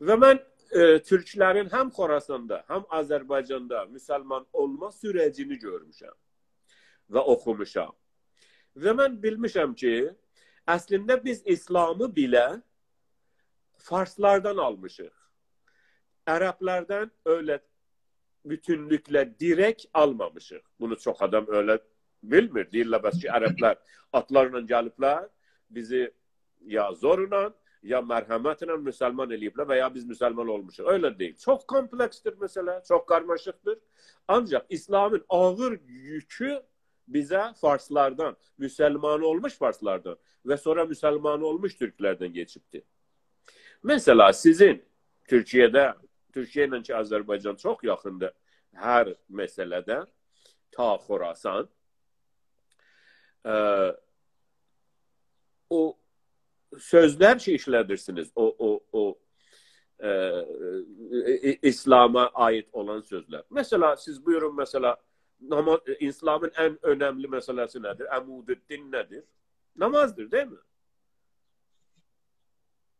و من، ائ، تورکلرین هم خوراساندا، هم آذربایجاندا مسلمان اولما سوره‌جینی گؤرموشم و اوخوموشام. و من بیلمیشم کی، اصلینده بیز ایسلامی بئله فارسلاردان آلمیشیق. عربلردن ائله بوتونلوکله دیرکت آلمامیشیق. بونو چوخ آدام ائله بیلمیر. دئییرلر، بس کی، عربلر آتلارلا گلیبلر، بیزی یا زورلا، یا مرحمتله مسلمان ائله‌ییبلر و یا بیز مسلمان اولموشوق. ائله دئییل. چوخ کومپلکسدیر مسئله، چوخ قارماشیقدیر. آنجاق ایسلامین آغیر یوکو بیزه فارسلاردان، مسلمان اولموش فارسلاردان و سونرا مسلمان اولموش تورکلردن کئچیبدیر. مثلا، سیزین تورکیه‌ده، تورکیه ایله کی، آذربایجان چوخ یاخیندیر هر مسئله‌ده، تا خوراسان، ائ، او سؤزلر کی ایشله‌دیرسینیز، او، او، او، ائ، ای-، ای-، ایسلاما عایید اولان سؤزلر. مثلا، سیز بویورون، مثلا، ناما-، ایسلامین ان اؤنملی مسئله‌سی نه‌دیر؟ عمودالدین نه‌دیر؟ نامازدیر، دئییلمی؟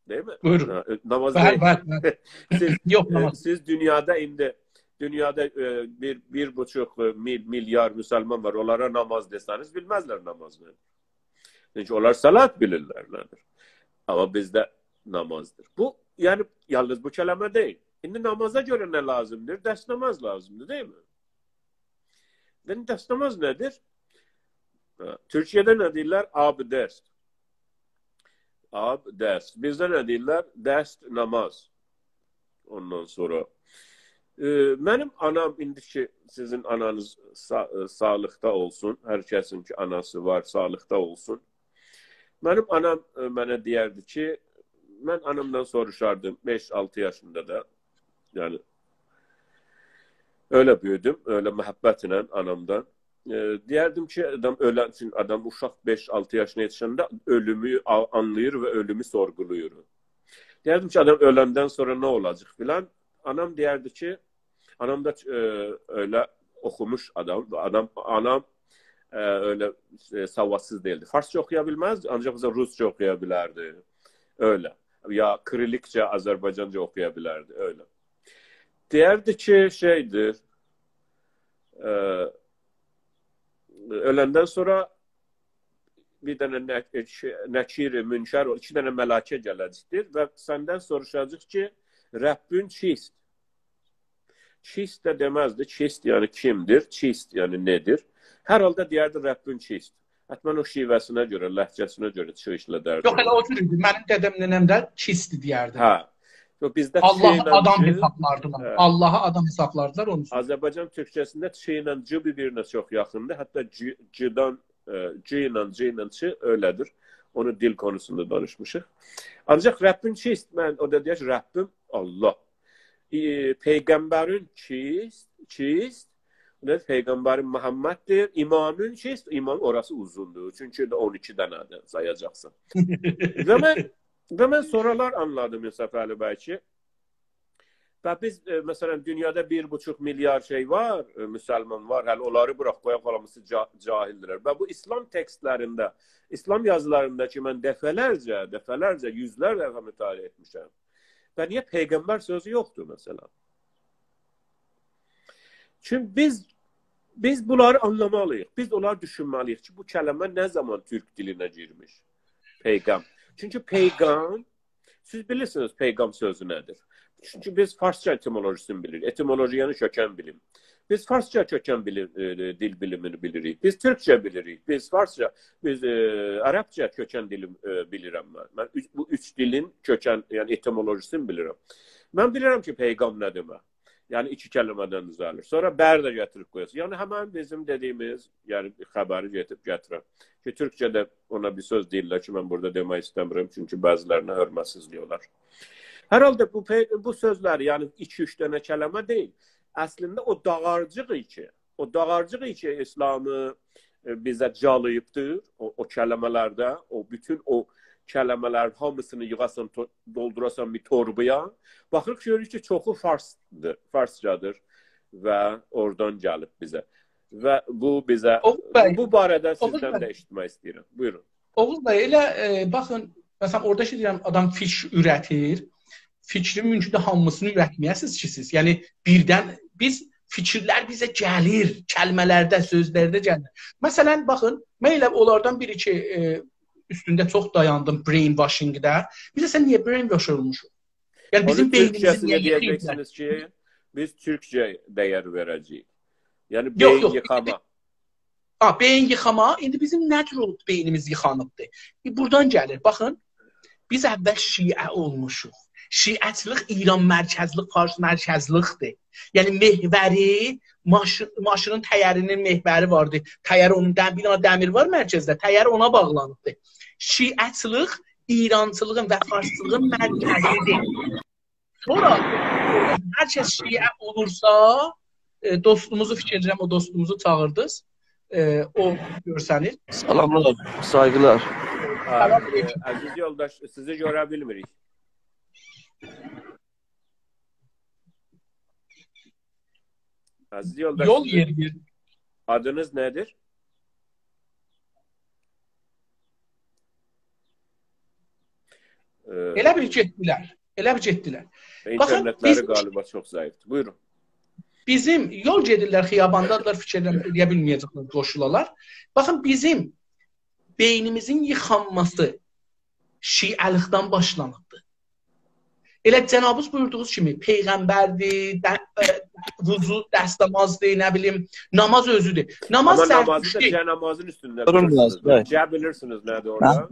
دئییلمی؟ بویورون. ها، ائ، ناماز بلی، دئییل. بلی، بلی. سیز، یوخ، ائ، ناماز. سیز دونیادا ایندی، دونیادا، ائ، بیر، بیر بوچوق، ائ، میل-، میلیارد مسلمان وار. اونلارا ناماز دئسه‌نیز، بیلمزلر ناماز نه‌دیر. چونکی اونلار صلات بیلیرلر نه‌دیر. آمما بیزده نامازدیر. بو، یعنی، یالنیز بو کلمه دئییل. ایندی نامازا گؤره نه لازیمدیر؟ دستماز لازیمدیر، دئییلمی؟ ایندی دستماز نه‌دیر؟ هه، تورکیه‌ده نه دئییرلر؟ آبدست. آبدست. بیزده نه دئییرلر؟ دست ناماز. اوندان سونرا، ائ، منیم آنام، ایندی کی، سیزین آنانیز سا-، ائ، ساغلیقدا اولسون، هر کسین کی، آناسی وار، ساغلیقدا اولسون. منیم آنام، ائ، منه دئیردی کی، من آنامدان سوروشاردیم، بئش-آلتی یاشیندا دا، یعنی، ائله بؤیودوم، ائله محبتله آنامدان. ائ، دئیردیم کی، آدام اؤلن، چونکی آدام اوشاق بئش-آلتی یاشینا یئتیشنده اؤلومو آ-، آنلاییر و اؤلومو سورغولاییر. دئیردیم کی، آدام اؤلندن سونرا نه اولاجاق فلان. آنام دئیردی کی، آنام دا، ائ، ائله اوخوموش آدام. آدام، آنام، ائ، ائله، ائ، سوادسیز دئییلدی. فارسجا اوخویا بیلمزدی، آنجاق مثلا روسجا اوخویا بیلردی. ائله. یا کیریللیکجه، آذربایجانجا اوخویا بیلردی. ائله. دئیردی کی، شئیدیر، ائ، اؤلندن سونرا بیر دنه نه-، ائ، شئی، نکیر، منکر، او ایکی دنه ملکه گله‌جکدیر و سندن سوروشاجاق کی، ربّین کیست؟ کیست ده دئمزدی. کیست، یعنی کیمدیر؟ کیست، یعنی نه‌دیر؟ هر حالدا دئیردی، ربّین کیست؟ حتماً او شیوه‌سینه گؤره، لهجه‌سینه گؤره چی ایشله‌دردی. یوخ، ائله او جور ایدی. منیم دده‌م، ننه‌م ده کیست دئیردی. هه. یوخ، بیزده چ ایله آللاهی آدام کی، حسابلاردیلار. هه. آللاهی آدام حسابلاردیلار، اونون اوچون. آذربایجان تورکجه‌سینده چ ایله ج بیر-بیرینه چوخ یاخیندیر. حتی ج، جدان، ائ، ج ایله، ج ایله چ ائله‌دیر. اونو دیل قونوسوندا دانیشمیشیق. آنجاق ربّین کیست؟ من، او دا دئیر کی، ربّیم آللاه. ائ، پیغمبرین کیست؟ کیست؟ او دا پیغمبرین محمددیر. امامین کیست؟ امام اوراسی اوزوندور. چونکی ده اون ایکی دنه‌دیر، سایاجاقسان. و من، و من سونرالار آنلادیم، انصافعلی بی، کی، و بیز، ائ، مثلا، دونیادا بیر بوچوق میلیارد شئی وار، ائ، مسلمان وار، هله اونلاری بوراخ، قویاق، هامیسی جا-، جاهیلدیرلر. و بو ایسلام تکستلرینده، ایسلام یازیلاریندا کی، من دفعه‌لرجه، دفعه‌لرجه، یوزلر دفعه مطالعه ائتمیشم. و نییه پیغمبر سؤزو یوخدور، مثلا؟ چونکی بیز، بیز بونلاری آنلامالی‌ییق. بیز اونلاری دوشونمه‌لی‌ییک کی، بو کلمه نه زامان تورک دیلینه گیرمیش؟ پیغام. چونکی پیغام، سیز بیلیرسینیز پیغام سؤزو نه‌دیر؟ چونکی بیز فارسجا ائتیمولوژی‌سینی بیلیریک. ائتیمولوژی‌نی کؤکن بیلیم. بیز فارسجا کؤکن بیلیم، ائ، دیل بیلیمینی بیلیریک. بیز تورکجه بیلیریک. بیز فارسجا، بیز، ائ، عربجه کؤکن دیلی، ائ، بیلیرم من. من اوچ، بو اوچ دیلین کؤکن، یعنی ائتیمولوژی‌سینی بیلیرم. من بیلیرم کی، پیغام نه دئمک. یعنی ایکی کلمه‌دن دوزه‌لیر. سونرا «بر» ده گتیریب قویاسان. یعنی همین بیزیم دئدیییمیز، یعنی خبری گتیریب گتیرن. کی، تورکجه‌ده اونا بیر سؤز دئییرلر کی، من بورادا دئمک ایسته‌میرم، چونکی بعضی‌لرینه حؤرمتسیزلیک اولار. هر حالدا بو پئ-، بو سؤزلری، یعنی ایکی-اوچ دنه کلمه دئییل. اصلینده او داغارجیق کی، او داغارجیق کی، ایسلامی، ائ، بیزه جالاییبدیر، او، او کلمه‌لرده، او بوتون او کلمه‌لرین هامیسینی ییغاسان، تو-، دولدوراسان بیر توربایا. باخیریق، گؤروروک کی، چوخو فارسدیر، فارسجادیر و اورادان گلیب بیزه. و بو بیزه، اوغوز بی، بو باره‌ده اوغوز سیزدن بی. ده ائشیتمک ایسته‌ییرم. بویورون. اوغوز بی، ائله، ائ، باخین، مثلا، اورادا کی دئییرم، آدام فیکیر اوره‌تیر. فیکرین مومکوندور هامیسینی اورتمه‌یه‌سینیز کی، سیز. یعنی، بیردن بیز فیکیرلر بیزه گلیر، کلمه‌لرده، سؤزلرده گلیر. مثلا، باخین، من ائله اونلاردان بیری کی، ائ، اوستونده چوخ دایاندیم brainwashing-ده. بیز اصلینده نییه brainwash اولموشوق؟ یعنی، اونو بیزیم بئینیمیزی تورکجه‌سینده نییه ییخیبلار؟ دئیه‌جکسینیز کی، بیز تورکجه دیر وئره‌جه‌ییک. یعنی، یوخ، بئیین یوخ. ییخاما. ها، بئیین ییخاما، ایندی بیزیم نچورال بئینیمیز ییخانیبدیر. ائ، بورادان گلیر، باخین. بیز اول شیعه اولموشوق. شیعه‌چیلیک ایران مرکزلی، فارس مرکزلیکدیر. یعنی محوری، ماشی-، ماشینین تایرینین محوری واردی. تایر اونون، دم-، بیر دنه دمیر وار مرکزده، تایر اونا باغلانیبدیر. شیعه‌چیلیک ایرانچیلیغین و فارسچیلیغین مرکزیدیر. سونرا هر کس شیعه اولورسا، ائ، دوستوموزو، فیکیر ائدیرم، او دوستوموزو چاغیردینیز. ائ، او گؤرسنیر. سلاملار، سایغیلار. هه، سلام ائ، علیکم. عزیز یولداش، سیزی گؤره بیلمیریک. عزیز یولداش، یول سیزین یئرییر. آدینیز نه‌دیر؟ ائ، ائله بیل گئتدیلر. ائله بیل گئتدیلر. باخین، اینترنتلری بیز غالیبا چوخ ضعیفدیر. بویورون. بیزیم یول گئدیرلر، خیاباندادیلار، فیکیر ائدیرم، ائلیه بیلمه‌یه‌جکلر، قوشولالار. باخین، بیزیم بئینیمیزین ییخانماسی شیعه‌لیکدن باشلانیبدیر. ائله جنابینیز بویوردوغونوز کیمی، پیغمبردیر، ده-، ائ، وضو، دستمازدیر، نه بیلیم، نماز اؤزودور. نماز، آمما نمازی دا زرتشتی. جه نمازین اوستونده دوروم بیراز، قورورسونوز. بی. جه بیلیرسینیز نه‌دیر اورادا؟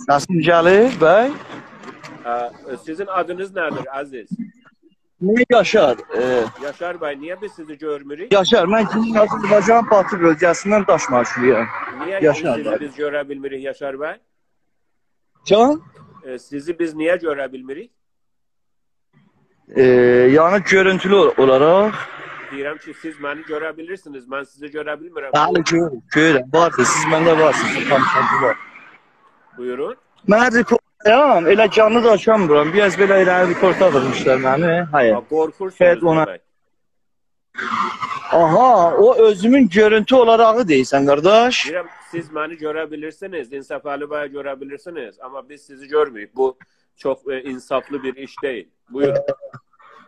هه؟ سسیم گلیر، بی؟ هه، ائ، سیزین آدینیز نه‌دیر، عزیز؟ من یاشار، ائ. یاشار بی، نییه بیز سیزی گؤرموروک؟ یاشار، من گونئی آذربایجانین باتی بؤلگه‌سیندن داشماکی‌لی‌یام. نییه یاشار سیزی بی. بیز گؤره بیلمیریک، یاشار بی؟ جان؟ ائ، سیزی بیز نییه گؤره بیلمیریک؟ ائ، یعنی گؤرونتولو اولاراق؟ دئییرم کی، سیز منی گؤره بیلیرسینیز، من سیزی گؤره بیلمیرم. بلی، گؤرورم، گؤرورم. وارسینیز، سیز منده وارسینیز. تام، تام، وار. بویورون. منه رپورت تامام، ائله جانلی دا آچامیرام. بیر آز بئله ائله ریپورتا وورموشلار منی. هه. ها، قورخورسونوز شاید اونا دئمک. آها، او اؤزومون گؤرونتو اولاراغی دئییرسن، قارداش. دئییرم، سیز منی گؤره بیلیرسینیز، انصافعلی بی گؤره بیلیرسینیز، آمما بیز سیزی گؤرموروک. بو چوخ، ائ، انصافلی بیر ایش دئییل. بویورون.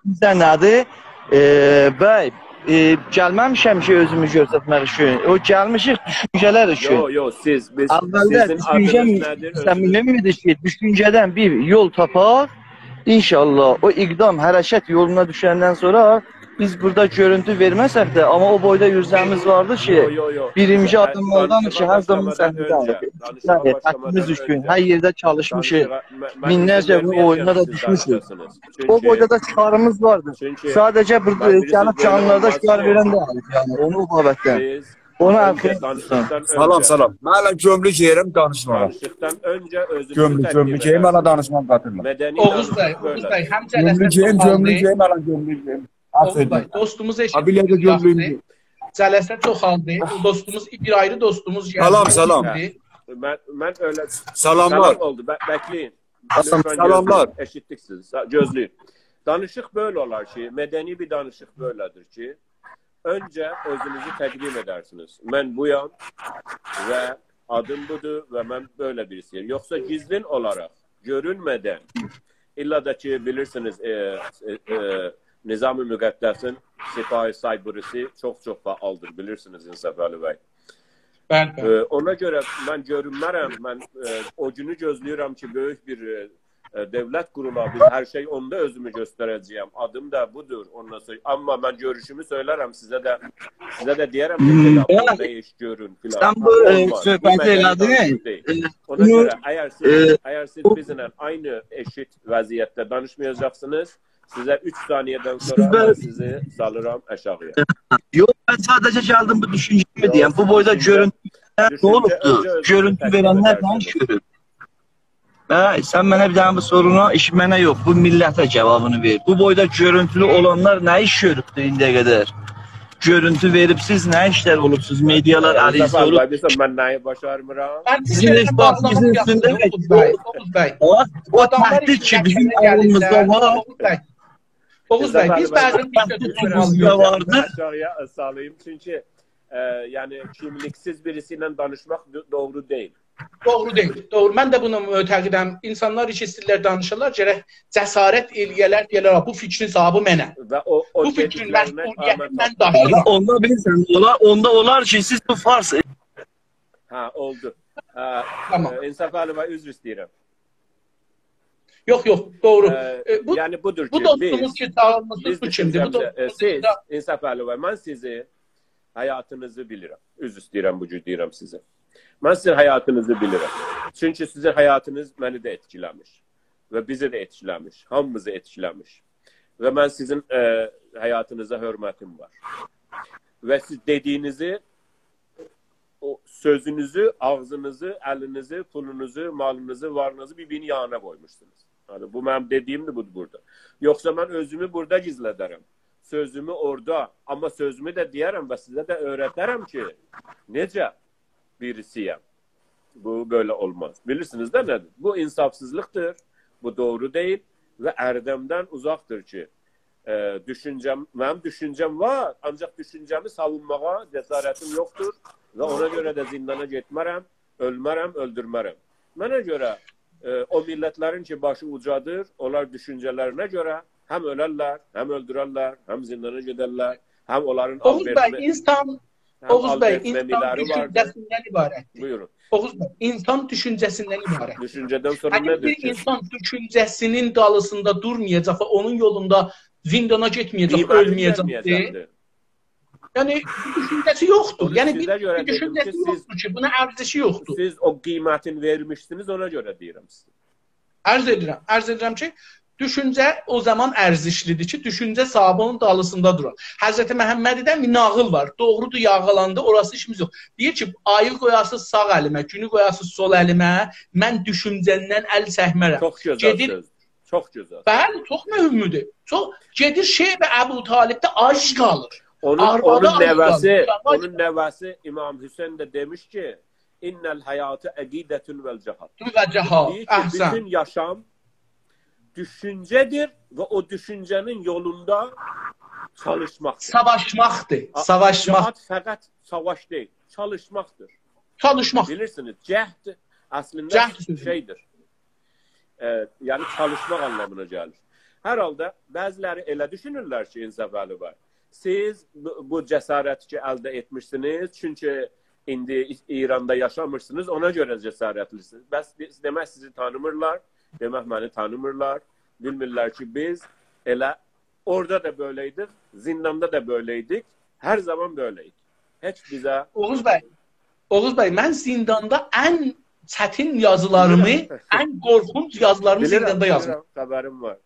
بیزده نه‌دیر؟ ائ، بی، ائ، گلمه‌میشم کی، اؤزومو گؤسترمک اوچون. او گلمیشیک دوشونجه‌لر اوچون. یوخ، یوخ، سیز، بیز، اولده سیزین دوشونجه آدینیز نه‌دیر؟ سن اؤزونوز بیلمیردین کی، دوشونجه‌دن بیر یول تاپاق. انشاءالله او اقدام، حرکت یولونا دوشندن سونرا بیز بورادا گؤرونتو وئرمه‌سک ده، آمما او بویدا عرضه‌میز واردی کی، یوخ، یوخ، یوخ. بیرینجی آدیم اولدان کی، هر زامان صحنه‌ده، دانیشیغا باشلامادان اؤنجه، دانیشیغا باشلامادان اؤنجه، حاققیمیز اوچون هر یئرده چالیشمیشیق. دانیشیغا، من، من مینلرجه ایزین بو اویوندا دا دوشموشوک. وئرمه‌یه‌جم سیز دانیشاسینیز. چونکی او بویدا دا چیخاریمیز واردی. چونکی ساده‌جه بورادا، من بیلیرسینیز، گلیب بئله جانلیلاردا اولماز شعار کی، وئرن دئییلیک، یعنی، اونو او بابتدن. بئز اونو اؤنجه آرخایین توتون. دانیشیقدان سلام، اؤنجه. سلام. من هله گؤمرو گئییرم، دانیشماغا. دانیشیقدان اؤنجه اؤزونوزو گؤمرو، گؤمرو تقدیم گئییم، هله ائدرسینیز. دانیشمام قاتیلمام. مدنی اوغوز بی، دانیشیق اوغوز بئله‌دیر. بی، هم گؤمرو جلسه گئییم، گؤمرو چوخالدی. گئییم، هله گؤمرو گئییم. اوغوز بی، دوستوموز ائشیتمیر. ها، بیر یئرده گؤمرو گئییم. جلسه چوخالدی. او دوستوموز، بیر آیری دوستوموز گلدی. سلام، سلام. ایندی. من، من ائله سلاملار. سلام اولدو. بک-، بکله‌یین. سلام، لطفاً سلاملار. گؤزله‌یین، ائشیتدیک سیزی. سا-، گؤزله‌یین. دانیشیق بئله اولار کی، مدنی بیر دانیشیق بئله‌دیر کی، اؤنجه اؤزونوزو تقدیم ائدرسینیز. من بویام و آدیم بودور و من بئله بیریسی‌یم. یوخسا گیزلین اولاراق، گؤرونمه‌دن، الا دا کی، بیلیرسینیز، ائ، ائ، ائ، نظام مقدسین سپاه سایبری‌سی چوخ-چوخ فعالدیر، بیلیرسینیز، انصافعلی بی. بلی، بلی. ائ، اونا گؤره من گؤرونمه‌رم، من، ائ، او گونو گؤزله‌ییرم کی، بؤیوک بیر، ائ، ائ، دؤولت قورولا، بیر هر شئی اوندا اؤزومو گؤستره‌جه‌یم، آدیم دا بودور، اوندان سونرا، آمما من گؤروشومو سؤیلرم، سیزه ده، سیزه ده دئیه‌رم، هوم، نئجه یاپین، بلی. نه ایش گؤرون فلان. سن بو، ها، ائ، اولماز. بو صحبتی مدنی ائله‌دین، دانیشیق دئییل. ائ، اونا بونو، گؤره، اگر سیز، ائ، اگر سیز بیزیمله عینی ائشیت وضعیتده دانیشمایاجاقسینیز، سیزه اوچ ثانیه‌دن سونرا سیز من سیزی سالیرام آشاغی‌یا. یوخ، من ساده‌جه گلدیم بو دوشونجه‌می دئیم. یوخ، بو بویدا دوشونجه، گؤرونتو نه دوشونجه اولوبدور؟ اؤنجه اؤزونوزو گؤرونتو تقدیم وئرنلر نه ائدرسینیز. ایش گؤرور؟ هه، سن منه بیر دنه بو سورونا، ایش منه یوخ، بو میللته جاوابینی وئر. بو بویدا گؤرونتولو اولانلار نه ایش گؤروبدور ایندیه قدر؟ گؤرونتو وئریبسیز، نه ایشلر اولوبسوز، مدیالار الینیزده اولوب. بیلیرسن، من نه‌یی باشارمیرام؟ من سیزین سیزینله هئچ باخ، باخیمیز سیزین اوچون اوستونده دئییل، اوغوز بی. اوغوز بی. باخ، او آداملار تهدید کی، ایشینه بیزیم گلیرلر، الیمیزده وار. اوغوز بی. اوغوز بی، بیز بعضاً ایشده دوشونمه‌لی‌ییک. تهدید بیزیمده واردیر. آشاغی‌یا سالاییم، چونکی، ائ، یعنی، کیملیکسیز بیریسی ایله دانیشماق دو-، دوغرو دئییل. دوغرو دئییل، دوغرو. من ده بونا معتقدم. اینسانلار کی، ایسته‌ییرلر دانیشالار، گرک جسارت ائله‌یه‌لر، دئیه‌لر، «آ، بو فیکرین صاحیبی منم.» و او، او بو فیکرین دئدیکلرینه مسئولیتینی قامت من آپماق. داشیییرام. اوندا بیلیرسن، اولار، اوندا اولار کی، سیز بو فارس. هه، اولدو. هه، تامام. ائ، انصافعلی بی، عذر ایسته‌ییرم. یوخ، یوخ، دوغرو. ائ، ائ، بو، یعنی بودور بو کی، دوستوموز بیز، کی، چاغیرمیشدیق، بیز بو کیمدیر؟ بو دوشونجه‌میزه، ائ، دوستوموز سیز، کی، چا- انصافعلی بی، من سیزی حیاتینیزی بیلیرم. عذر ایسته‌ییرم، بو جور دئییرم سیزه. من سیزین حیاتینیزی بیلیرم. چونکی سیزین حیاتینیز منی ده ائتکیله‌میش و بیزی ده ائتکیله‌میش، هامیمیزی ائتکیله‌میش. و من سیزین، ائ، حیاتینیزا حؤرمتیم وار. و سیز دئدیگینیزی، او سؤزونوزو، آغزینیزی، الینیزی، پولونوزو، مالینیزی، وارلینیزی بیر-بیرینین یانینا قویموشسونوز. یعنی، بو منیم دئدیگیمدیر، بودور بورادا. یوخسا من اؤزومو بورادا گیزله‌درم. سؤزومو اورادا، آمما سؤزومو ده دئیه‌رم و سیزه ده اؤیره‌درم کی، نئجه بیریسی‌یم. بو بئله اولماز. بیلیرسینیز ده نه‌دیر؟ بو انصافسیزلیقدیر، بو دوغرو دئییل و اردمدن اوزاقدیر کی، ائ، دوشونجه‌م، منیم دوشونجه‌م وار، آنجاق دوشونجه‌می ساوونماغا جسارتیم یوخدور و اونا گؤره ده زیندانا گئتمه‌رم، اؤلمه‌رم، اؤلدورمه‌رم. منه گؤره، ائ، او میللتلرین کی، باشی اوجادیر، اونلار دوشونجه‌لرینه گؤره هم اؤلرلر، هم اؤلدوررلر، هم زیندانا گئدرلر، هم اونلارین اوغوز بی، آلبرت مئ-، اینسان، هه، اوغوز بی، آلبرت اینسان مئمی‌لری واردیر. دوشونجه‌سیندن عبارتدیر. بویورون. اوغوز بی، اینسان دوشونجه‌سیندن عبارتدیر. دوشونجه‌دن سونرا اگر نه‌دیر بیر کی؟ اینسان دوشونجه‌سینین دالیسیندا دورمایاجاق و اونون یولوندا زیندانا گئتمه‌یه‌جک، قیمتین اؤلمه‌یه‌جکدیر. وئرمه‌یه‌جکدیر. یعنی، دوشونجه‌سی یوخدور. اونو یعنی، سیزه بیر گؤره دئدیم کی، دوشونجه‌سی سیز، یوخدور کی، بونا ارزشی یوخدور. سیز او قیمتین وئرمیشسینیز، اونا گؤره دئییرم سیزه. عرض ائدیرم، عرض ائدیرم کی، دوشونجه او زامان ارزشلیدیر کی، دوشونجه صاحیبی اونون دالیسیندا دورار. حضرت محمدی‌ده بیر ناغیل وار. دوغرودور، یاغالاندی، اوراسی ایشیمیز یوخ. دئییر کی، آیی قویاسیز ساغ الیمه، گونو قویاسیز سول الیمه، من دوشونجه‌ندن ال چکمه‌رم. چوخ گؤزل گئدیر سؤز. چوخ گؤزل. بلی، چوخ مهمدور. چوخ، گئدیر شعب ابوطالبده آج قالیر. اونون، آروادی اونون آج نوه‌سی، قالیر. اونون نوه‌سی امام حسین ده دئمیش کی، «إن الحیاة عقیدة و جهاد». و جهاد. دئییر کی، احسن. بوتون یاشام دوشونجه‌دیر و او دوشونجه‌نین یولوندا چالیشماقدیر. ساواشماقدیر. آ، ساواشماق. جهاد فقط ساواش دئییل، چالیشماقدیر. چالیشماق. بیلیرسینیز، جهد اصلینده جهد سؤزو. شئیدیر. ائ، یعنی چالیشماق آنلامینا گلیر. هر حالدا بعضی‌لری ائله دوشونورلر کی، انصافعلی بی، سیز بو، بو جسارتی کی الده ائتمیشسینیز، چونکی ایندی ای-، ایراندا یاشامیرسینیز، اونا گؤره جسارتلی‌سینیز. بس بیز، دئمک سیزی تانیمیرلار، دئمک منی تانیمیرلار، بیلمیرلر کی، بیز ائله اورادا دا بئله‌یدیک، زینداندا دا بئله‌یدیک، هر زامان بئله‌ییک. هئچ بیزه اوغوز بی، اوغوز بی، من زینداندا ان چتین یازیلاریمی، بیلیرم. ان قورخونج یازیلاریمی بیلیرم، زینداندا یازدیم. بیلیرم، خبریم وار.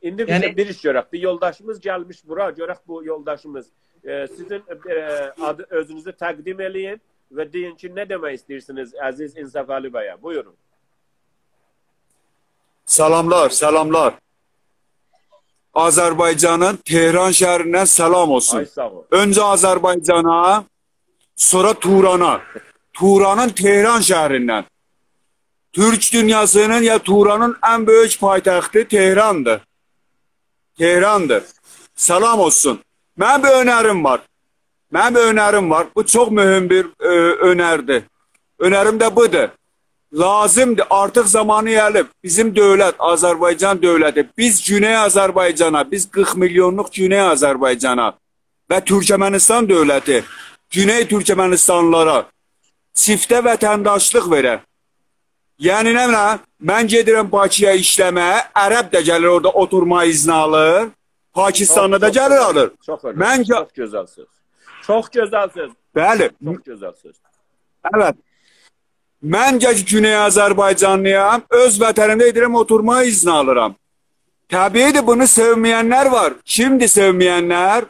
ایندی بیز، یعنی، بیر ایش گؤرک. بیر یولداشیمیز گلمیش بورا، گؤرک بو یولداشیمیز. ائ، سیزین، ائ، آدی، اؤزونوزو تقدیم ائله‌یین و دئیین کی، نه دئمک ایسته‌ییرسینیز عزیز انصافعلی بیه؟ بویورون. سلاملار، سلاملار. آذربایجانین تهران شهریندن سلام اولسون. آی، ساغ اول. اؤنجه آذربایجانا، سونرا تورانا. تورانین تهران شهریندن. تورک دونیاسینین یا تورانین ان بؤیوک پایتختی تهراندیر. تهراندیر. سلام اولسون. منیم بیر اؤنریم وار. منیم بیر اؤنریم وار. بو چوخ مهم بیر، ائ، اؤنردیر. اؤنریم ده بودور. لازیمدیر، آرتیق زامانی گلیب. بیزیم دؤولت، آذربایجان دؤولتی، بیز گونئی آذربایجانا، بیز قیرخ میلیونلوق گونئی آذربایجانا و تورکمنیستان دؤولتی گونئی تورکمنیستانلیلارا چیفته وطنداشلیق وئره. یعنی نمنه؟ من گئدیرم باکی‌یا ایشله‌مه‌یه، عرب ده گلیر اورادا اوتورما اذنی آلیر، پاکستانلی دا گلیر آلیر. چوخ، چوخ اؤنملی. من گه- چوخ گؤزل سؤز. چوخ گؤزل سؤز. بلی. چوخ گؤزل سؤز. ائوت. من گه-، گونئی آذربایجانلی‌یام، اؤز وطنیمده گئدیرم اوتورما اذنی آلیرام. طبیعی‌دیر، بونو سئومه‌ینلر وار. کیمدیر سئومه‌ینلر؟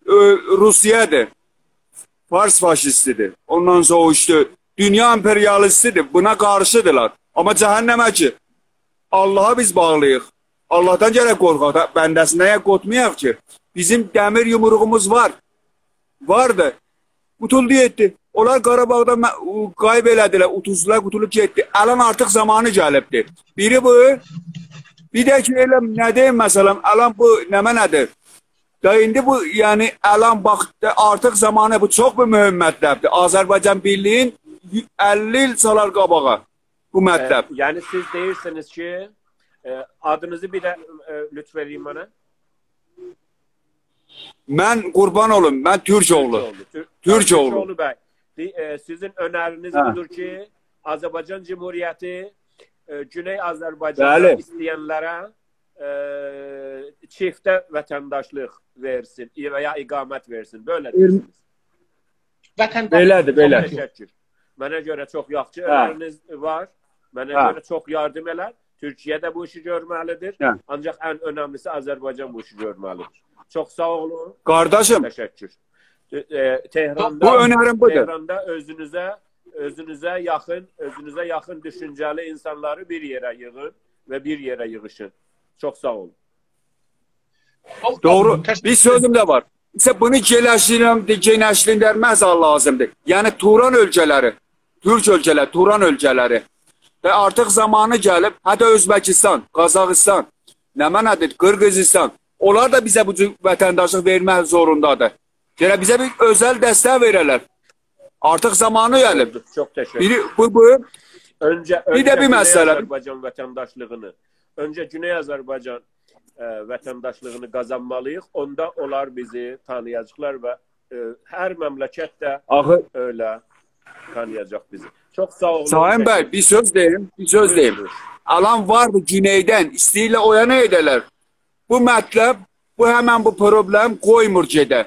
اؤ، روسیه‌دیر. فارس فاشیستی‌دیر. اوندان سونرا ایشته دونیا امپریالیستی‌دیر. بونا قارشی‌دیرلار. آمما جهنمه کی، آللاها بیز باغلی‌ییق. آللاهدان گرک قورخاق دا، بنده‌سیندن گرک قورخمایاق کی. بیزیم دمیر یومروغوموز وار. واردی. قوتولدو گئتدی. اونلار قاراباغدا مه-، او، غیب ائله‌دیلر، اوتوزدولار، قوتولوب گئتدی. الان آرتیق زامانی گلیبدی. بیری بو، بیر ده کی، ائله نه دئییم، مثلا، الان بو نمنه‌دیر؟ دا ایندی بو، یعنی، الان باخ، آرتیق زامانی، بو چوخ بیر مهم مطلبدیر. آذربایجان بیرلیگین اللی ایل سالار قاباغا بو مطلب. ائ، یعنی سیز دئییرسینیز کی، ائ، آدینیزی بیر ده، ائ، لطف ائله‌یین منه. من قوربان اولوم، من تورک اوغلو. تورک اوغلو، تور-، تورک اوغلو. تورک اوغلو بی. دی-، ائ، سیزین اؤنرینیز، هه، بودور کی، آذربایجان جمهوریتی، ائ، گونئی آذربایجاندا، بلی، ایسته‌ینلره، ائ، چیفته وطنداشلیق وئرسین و یا اقامت وئرسین. بئله، ائ، دئییرسینیز. وطنداشلیق. بئله‌دیر، بئله. چوخ تشکر. منه گؤره چوخ یاخشی، هه، اؤنرینیز وار. منه، هه، گؤره چوخ یاردیم ائلر. تورکیه ده بو ایشی گؤرمه‌لی‌دیر. هه. آنجاق ان اؤنملی‌سی آذربایجان بو ایشی گؤرمه‌لی‌دیر. چوخ ساغ اولون. قارداشیم. تشکر. ائ، ائ، تهراندا، بو اؤنریم بودور. تهراندا اؤزونوزه، اؤزونوزه یاخین، اؤزونوزه یاخین دوشونجه‌لی اینسانلاری بیر یئره ییغین و بیر یئره ییغیشین. چوخ ساغ اولون. چوخ ساغ اولون. دوغرو. تشکر ائدیرم. بیر سؤزوم ده وار. ایسه بونو گئنشلندیرم، گئنشلندیرمک لازیمدیر. یعنی توران اؤلکه‌لری، تورک اؤلکه‌لری، توران اؤلکه‌لری. و آرتیق زامانی گلیب، حتی اؤزبکیستان، قازاخیستان، نمنه‌دیر، قیرغیزیستان، اونلار دا بیزه بو جور وطنداشلیق وئرمک زوروندادیر. گرک بیزه بیر اؤزل دستک وئره‌لر. آرتیق زامانی گلیب. چوخ تشکر. بیری بو، بو. اؤنجه، بیر ده اؤنجه بیر گونئی مسئله. آذربایجان وطنداشلیغینی، اؤنجه گونئی آذربایجان، ائ، وطنداشلیغینی قازانمالی‌ییق. اوندا اونلار بیزی تانییاجاقلار و، ائ، هر مملکت ده، آخی، ائله تانییاجاق بیزی. چوخ ساغ اولون، تشکر. سایین بی، بیر سؤز دئییم، بیر سؤز دئییم. بویورون، بویورون. الان واردی گونئیدن، ایسته‌ییرلر او یانا گئده‌لر. بو مطلب، بو همن بو پروبلم قویمور گئده.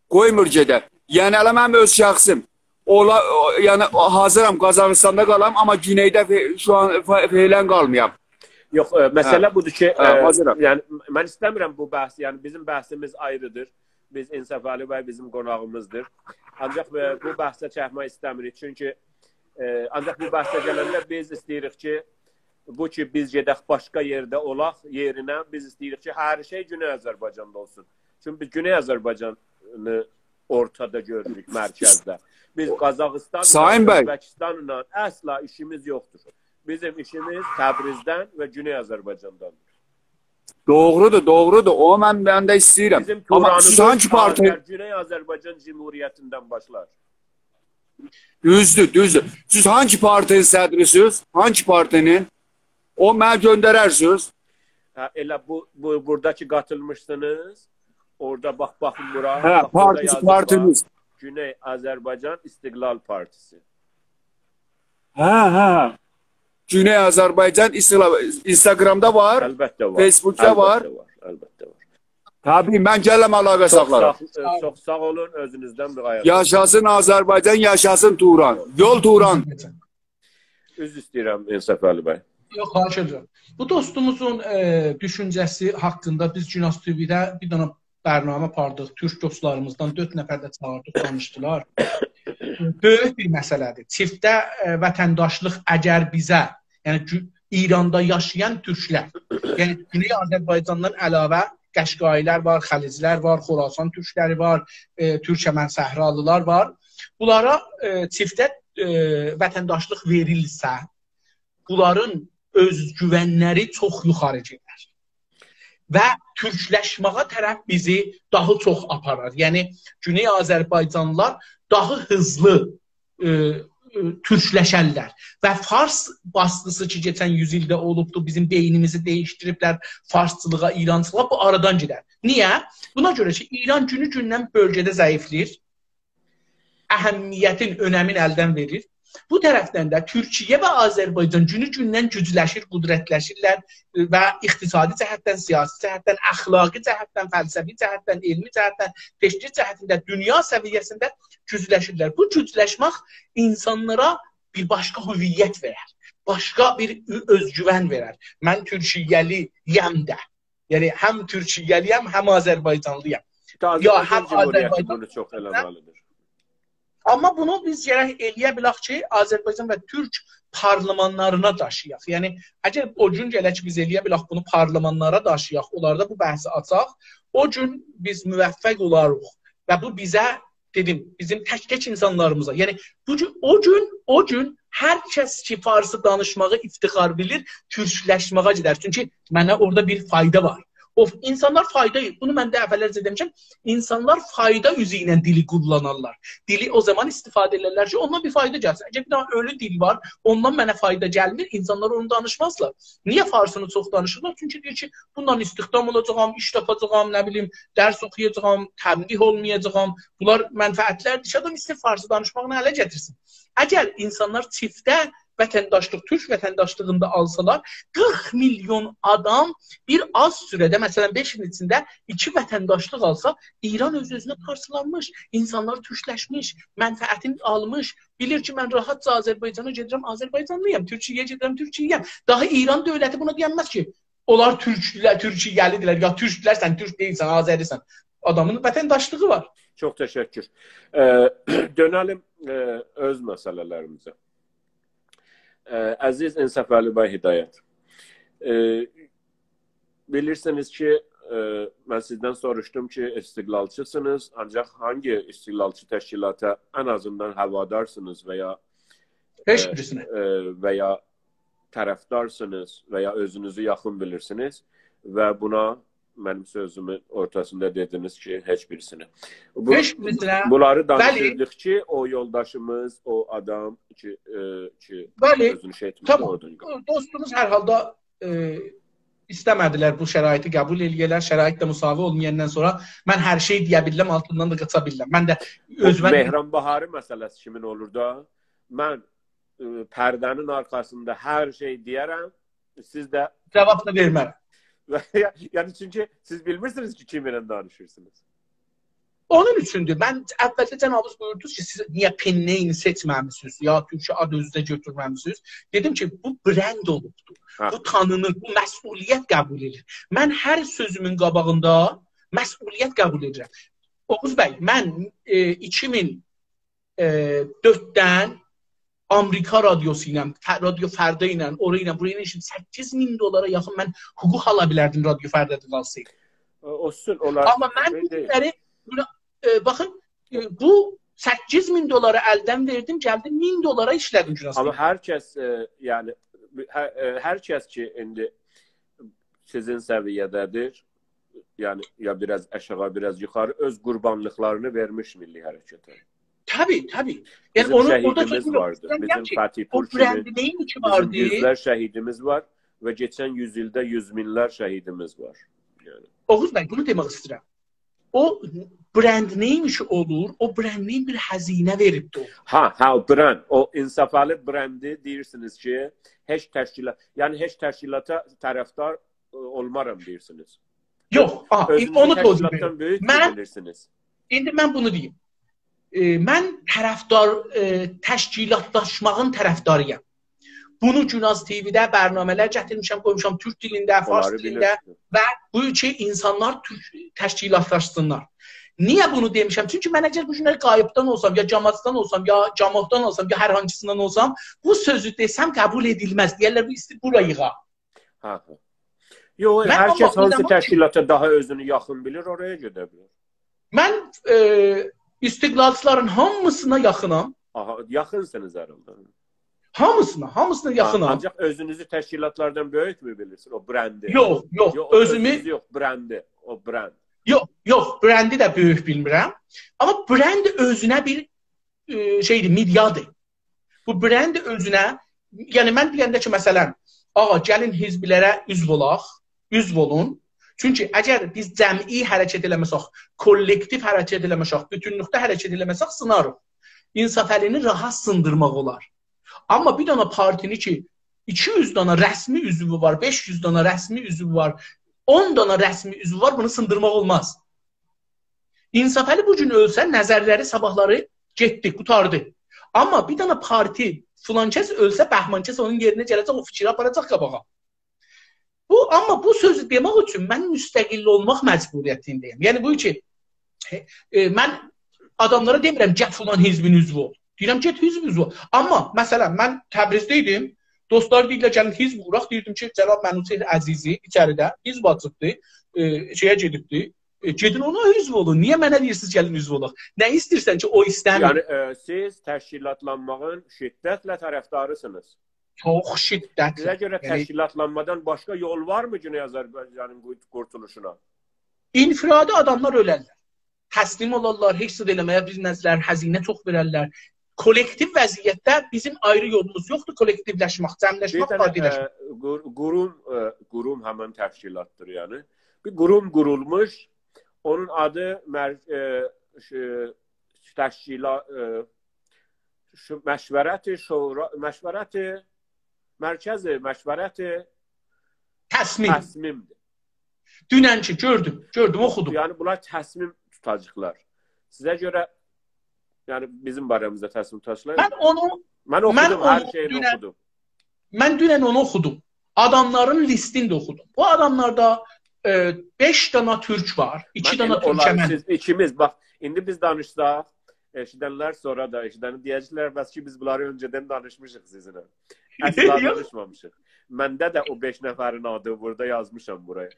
قویمور گئده. یعنی، الان منیم اؤز شخصیم. اولا، او، یعنی، او، حاضرام قازاخیستاندا قالام، آمما گونئیده فع-، شو آن فع-، فعلاً قالمایام. یوخ، ائ، مسئله، هه، بودور کی، هه، ائ، حاضرام. یعنی، من ایسته‌میرم بو بحث، یعنی، بیزیم بحثیمیز آیری‌دیر. بیز، انصافعلی بی بیزیم قوناغیمیزدیر. آنجاق، ائ، بو بحثه چکمک ایسته‌میریک، چونکی، ائ، آنجاق بو بحثه گلنده بیز ایسته‌ییریک کی، بو کی، بیز گئدک باشقا یئرده اولاق، یئرینه بیز ایسته‌ییریک کی، هر شئی گونئی آذربایجاندا اولسون. چونکی بیز گونئی آذربایجانی اورتادا گؤروروک، مرکزده. بیز قازاخیستانلا، سایین بی. اؤزبکیستانلا اصلا ایشیمیز یوخدور. بیزیم ایشیمیز تبریزدن و گونئی آذربایجاندان. دوغرودور، دوغرودور. او من، من ده ایسته‌ییرم. بیزیم آمما تورانیمیز سیز هانگی پارتی؟ آذر-، گونئی آذربایجان جمهوریتیندن باشلار. دوزدور، دوزدور. سیز هانگی پارتینین صدری‌سیز؟ هانگی پارتینین؟ او منه گؤندررسینیز. هه، ائله بو، بو، بورادا کی قاتیلمیشسینیز، اورادا باخ، باخین بورا. هه، باخ، بورادا پارتی‌سی، یازیب وار. پارتی‌میز. گونئی آذربایجان استقلال پارتی‌سی. هه، هه. گونئی آذربایجان استقلال، اینستاگرامدا وار، البته وار، فیسبوکدا وار. البته وار، البته وار. طبیعی، من گلم علاقه ساخلارام. چوخ ساغ، ائ، چوخ ساغ اولون، اؤزونوزدن بیر آیاق. یاشاسین آذربایجان، یاشاسین توران. یول توران. عذر ایسته‌ییرم، انصافعلی بی. یوخ، خواهش ائدیرم. بو دوستوموزون، ائ، دوشونجه‌سی حاقیندا بیز گوناز تی‌وی‌ده بیر دنه برنامه آپاردیق. تورک دوستلاریمیزدان دؤرد نفر ده چاغیردیق، دانیشدیلار. بؤیوک بیر مسئله‌دیر. چیفته، ائ، وطنداشلیق اگر بیزه، یعنی گو-، ایراندا یاشایان تورکلر، یعنی گونئی آذربایجاندان علاوه قشقایی‌لر وار، خلج‌لر وار، خراسان تورکلری وار، ائ، تورکمن صحرالی‌لار وار. بونلارا، ائ، چیفته، ائ، وطنداشلیق وئریلسه، بونلارین اؤزگوونلری چوخ یوخاری گئدر. و تورکلشمه‌یه طرف بیزی داها چوخ آپارار. یعنی، گونئی آذربایجانلیلار داها هیزلی، ائ، ائ، تورکلشرلر. و فارس باسقیسی کی، کئچن یوز ایلده اولوبدو، بیزیم بئینیمیزی دییشدیریبلر، فارسچیلیغا، ایرانچیلیغا، بو آرادان گئدر. نییه؟ بونا گؤره کی، ایران گونو گوندن بؤلگه‌ده ضعیفله‌ییر، اهمیتین، اؤنمین الدن وئریر. بو طرفدن ده تورکیه و آذربایجان گونو گوندن گوجلشیر، قدرتلشیرلر و اقتصادی جهتدن، سیاسی جهتدن، اخلاقی جهتدن، فلسفی جهتدن، علمی جهتدن، فکری جهتدن دونیا سویه‌سینده گوجلشیرلر. بو گوجلشمک اینسانلارا بیر باشقا هویت وئرر، باشقا بیر اؤ-، اؤزگوون وئرر. من تورکیه‌لی‌یم ده. یعنی، هم تورکیه‌لی‌یم، هم آذربایجانلی‌یام. تازه یا آذربایجان هم جمهوریتی آذربایجان بونو چوخ ائله‌مه‌لی‌دیر. آمما بونو بیز گرک ائله‌یه بیلک کی، آذربایجان و تورک پارلمانلارینا داشییاق. یعنی، اگر او گون گله کی، بیز ائله‌یه بیلک بونو پارلمانلارا داشییاق، اونلاردا بو بحثی آچاق، او گون بیز موفق اولاریق. و بو بیزه، دئدیم، بیزیم تک-تک اینسانلاریمیزا. یعنی، بو گون، او گون، او گون هر کس کی، فارسی دانیشماغی افتخار بیلیر، تورکلشمه‌یه گئدر. چونکی منه اورادا بیر فایدا وار. او اینسانلار فایدا، بونو من دفعه‌لرجه دئمیشم، اینسانلار فایدا اوزو ایله دیلی قوللانارلار. دیلی او زامان استفاده ائدرلر کی، اوندان بیر فایدا گلسین. اگر بیر دنه اؤلو دیل وار، اوندان منه فایدا گلمیر، اینسانلار اونو دانیشمازلار. نییه فارسینی چوخ دانیشیرلار؟ چونکی دئییر کی، بوندان استخدام اولاجاغام، ایش تاپاجاغام، نه بیلیم، درس اوخویاجاغام، تنبیه اولمایاجاغام. بونلار منفعتلردیر کی، آدام ایسته‌ییر فارسی دانیشماغینی اله گتیرسین. اگر اینسانلار چیفته وطنداشلیق، تورک وطنداشلیغینی دا آلسالار، قیرخ میلیون آدام بیر آز سوره‌ده، مثلا، بئش ایلین ایچینده ایکی وطنداشلیق آلسا، ایران اؤز-اؤزونه پارچالانمیش، اینسانلار تورکلشمیش، منفعتینی آلمیش، بیلیر کی، من راحتجا آذربایجانا گئدیرم، آذربایجانلی‌یام، تورکیه‌یه گئدیرم، تورکیه‌لی‌یم. داها ایران دؤولتی بونا دئینمز کی، اونلار تورکلر، تورکیه‌لی‌دیرلر، یا تورکلر، سن تورک دئییلسن، آذری‌سن. آدامین وطنداشلیغی وار. چوخ تشکر. ائ، دؤنه‌لیم، ائ، اؤز مسئله‌لریمیزه. ائ، عزیز انصافعلی بی هدایت، ائ، بیلیرسینیز کی، ائ، من سیزدن سوروشدوم کی، استقلالچی‌سینیز، آنجاق هانگی استقلالچی تشکیلاتا ان آزیندان هوادارسینیز و یا، هئچ ائ، بیریسینه. ائ، و یا طرفدارسینیز و یا اؤزونوزو یاخین بیلیرسینیز و بونا منیم سؤزومون اورتاسیندا دئدینیز کی، هئچ بیریسینه. بو، هئچ بیریسینه. بونلاری، بلی، دانیشیردیق کی، او یولداشیمیز، او آدام کی، ائ، کی، بلی، اؤزونو شئی ائتمیشدی، تامام، اورادان قالخدی. دوستوموز هر حالدا، ائ، ایسته‌مه‌دیلر بو شرایطی قبول ائله‌یه‌لر. شرایط ده مساوی اولمایاندان سونرا من هر شئی دئیه بیللم، آلتیندان دا قاچا بیللم. من ده، او اؤزومه، مهران بهاری مسئله‌سی کیمین اولور دا، من، ائ، پرده‌نین آرخاسیندا هر شئی دئیه‌رم، سیز ده جاواب دا وئرمرم. یعنی، چونکی سیز بیلمیرسینیز کی، کیمینله دانیشیرسینیز. اونون اوچوندور. من اولده جنابینیز بویوردونوز کی، سیز نییه pen name سئچمه‌میسینیز، یا تورکجه آد اؤزونوزه گؤتورمه‌میسینیز؟ دئدیم کی، بو برند اولوبدور. هه. بو تانینیر، بو مسئولیت قبول ائدیر. من هر سؤزومون قاباغیندا مسئولیت قبول ائدیرم. اوغوز بی، من، ائ، ایکی مین، ائ، دؤرددن آمریکا رادیوسو ایله، ف-، رادیو فردا ایله، اورا ایله، بورا ایله ایشیم، سککیز مین دلارا یاخین من حقوق آلا بیلردیم رادیو فردادا قالسایدی. او، اولسون، اونلار آمما من شئی بو دئییل. گونلری، بونا، ائ، باخین، ائ، بو سککیز مین دلاری الدن وئردیم، گلدیم مین دلارا ایشله‌دیم گوناز آمما تی‌وی‌ده. هر کس، ائ، یعنی، هه-، ائ، هر کس کی، ایندی سیزین سویه‌ده‌دیر، یعنی، یا بیر آز آشاغی، بیر آز یوخاری، اؤز قوربانلیقلارینی وئرمیش میللی حرکته. طبیعی، طبیعی. یعنی، بیزیم اونو اورادا شهیدیمیز سؤزونو واردی. بیزیم کی، فتح او پور کیمی برند نئیین کی بیزیم واردی؟ یوزلر شهیدیمیز وار و کئچن یوز ایلده یوز مینلر شهیدیمیز وار. یعنی. اوغوز بی، بونو دئمک ایسته‌ییرم. او برند نئیین کی اولور، او برند نئیین بیر هزینه وئریبدی او. ها، ها، او برند. او انصافعلی برندی دئییرسینیز کی، هئچ تشکیلات، یعنی هئچ تشکیلاتا طرفدار، ائ، اولمارام دئییرسینیز. یوخ، آ، اؤزونوزو اونو توضیح تشکیلاتدان وئریم. بؤیوک من، گؤرورسونوز. ایندی من بونو دئییم. ائ، من طرفدار، ائ، تشکیلاتلاشماغین طرفداری‌یام. بونو گوناز تی‌وی‌ده برنامه‌لر گتیرمیشم، قویموشام تورک دیلینده، فارس دیلینده. اونلاری بیلیرسینیز. و بو کی، اینسانلار تورک-، تشکیلاتلاشسینلار. نییه بونو دئمیشم؟ چونکی من اگر بو گونلری غایبدان اولسام، یا جاماعتدان اولسام، یا گاموحدان اولسام، یا هر هانسیندان اولسام، بو سؤزو دئسم قبول ائدیلمز. دئیرلر، بو ایسته‌ییر بورا ییغا. هه، هه. یوخ، من هر آمما کس هانسی آداما تشکیلاتا داها اؤزونو یاخین بیلیر، اورایا گئده بیلر. من، ائ، استقلالچیلارین هامیسینا یاخینام. آها، یاخینسینیز هر حالدا. هامیسینا، هامیسینا ها، یاخینام. آنجاق اؤزونوزو تشکیلاتلاردان بؤیوک مو بیلیرسین، او برندی؟ یوخ، یوخ، یوخ، او اؤزومو اؤزونوزو یوخ، برندی، او برند. یوخ، یوخ، برندی ده بؤیوک بیلمیرم. آمما برند اؤزونه بیر، ائ، شئیدیر، مئدیادیر. بو برند اؤزونه، یعنی من دئینده کی، مثلا، آغا، گلین حزبلره عضو اولاق، عضو اولون. چونکی اگر بیز جمعی حرکت ائله‌مه‌سک، کولکتیو حرکت ائله‌مه‌سک، بوتونلوکده حرکت ائله‌مه‌سک، سیناریق. انصافعلی‌نی راحت سیندیرماق اولار. آمما بیر دنه پارتینی کی، ایکی یوز دنه رسمی عضوو وار، بئش یوز دنه رسمی عضوو وار، اون دنه رسمی عضوو وار، بونو سیندیرماق اولماز. انصافعلی بو گون اؤلسه، نظرلری صاباحلاری گئتدی، قوتاردی. آمما بیر دنه پارتی، فلان کس اؤلسه، بهمان کس اونون یئرینه گله‌جک، او فیکری آپاراجاق قاباغا. بو، آمما بو سؤزو دئمک اوچون من مستقل اولماق مجبوریتینده‌یم. یعنی بو کی، ائ، من آداملارا دئمیرم، «گل فلان حزبین عضوو اول.» دئییرم، «گئت حزب عضوو اول.» آمما، مثلا، من تبریزده ایدیم، دوستلار دئییرلر، «گلین حزب قوراق.» دئییردیم کی، «جناب منوچهر عزیزی ایچریده حزب آچیبدی، ائ، شئیه گئدیبدی. ائ، گئدین اونا عضو اولون. نییه منه دئییرسینیز، گلین عضو اولاق؟» نه ایسته‌ییرسن کی، او ایسته‌میر؟ یعنی، ائ، سیز تشکیلاتلانماغین شدتله طرفداری‌سینیز. چوخ شدتله. سیزه گؤره، یعنی، تشکیلاتلانمادان باشقا یول وارمی گونئی آذربایجانین قورت-، قورتولوشونا؟ انفرادی آداملار اؤلرلر. تسلیم اولارلار، هئچ زاد ائله‌مه‌یه بیلمزلر، هزینه چوخ وئررلر. کولکتیو وضعیتده بیزیم آیری یولوموز یوخدور، کولکتیولشمک، بیر جمعلشمک، دنه، پارتیلشمک. ائ، قور-، قوروم، ائ، قوروم همین تشکیلاتدیر، یعنی. بیر قوروم قورولموش، اونون آدی مر-، ائ، ش-، تشکیلا-، ائ، شو-، مشورت شورا، مشورت، مرکز مشورت تصمیم. تصمیمدیر. دوننکی گؤردوم، گؤردوم، اوخودوم. یعنی، بونلار تصمیم توتاجاقلار. سیزه گؤره، یعنی، بیزیم باره‌میزده تصمیم توتاجاقلار. من اونو، من من اوخودوم، هر اونو شئیینی دونن، اوخودوم. من دونن اونو اوخودوم. آداملارین لیستینی ده اوخودوم. بو آداملاردا، ائ، بئش دانا تورک وار، ایکی دانا تورکمن. من ائله اونلاری، سیز ایکیمیز، باخ، ایندی بیز دانیشساق، ائشیدنلر سونرا دا، ائشیدنلر دئیه‌جکلر، «بس کی، بیز بونلاری اؤنجه‌دن دانیشمیشیق سیزینله.» اصلا یوخ. دانیشمامیشیق. منده ده او بئش نفرین آدی بورادا یازمیشام بورایا.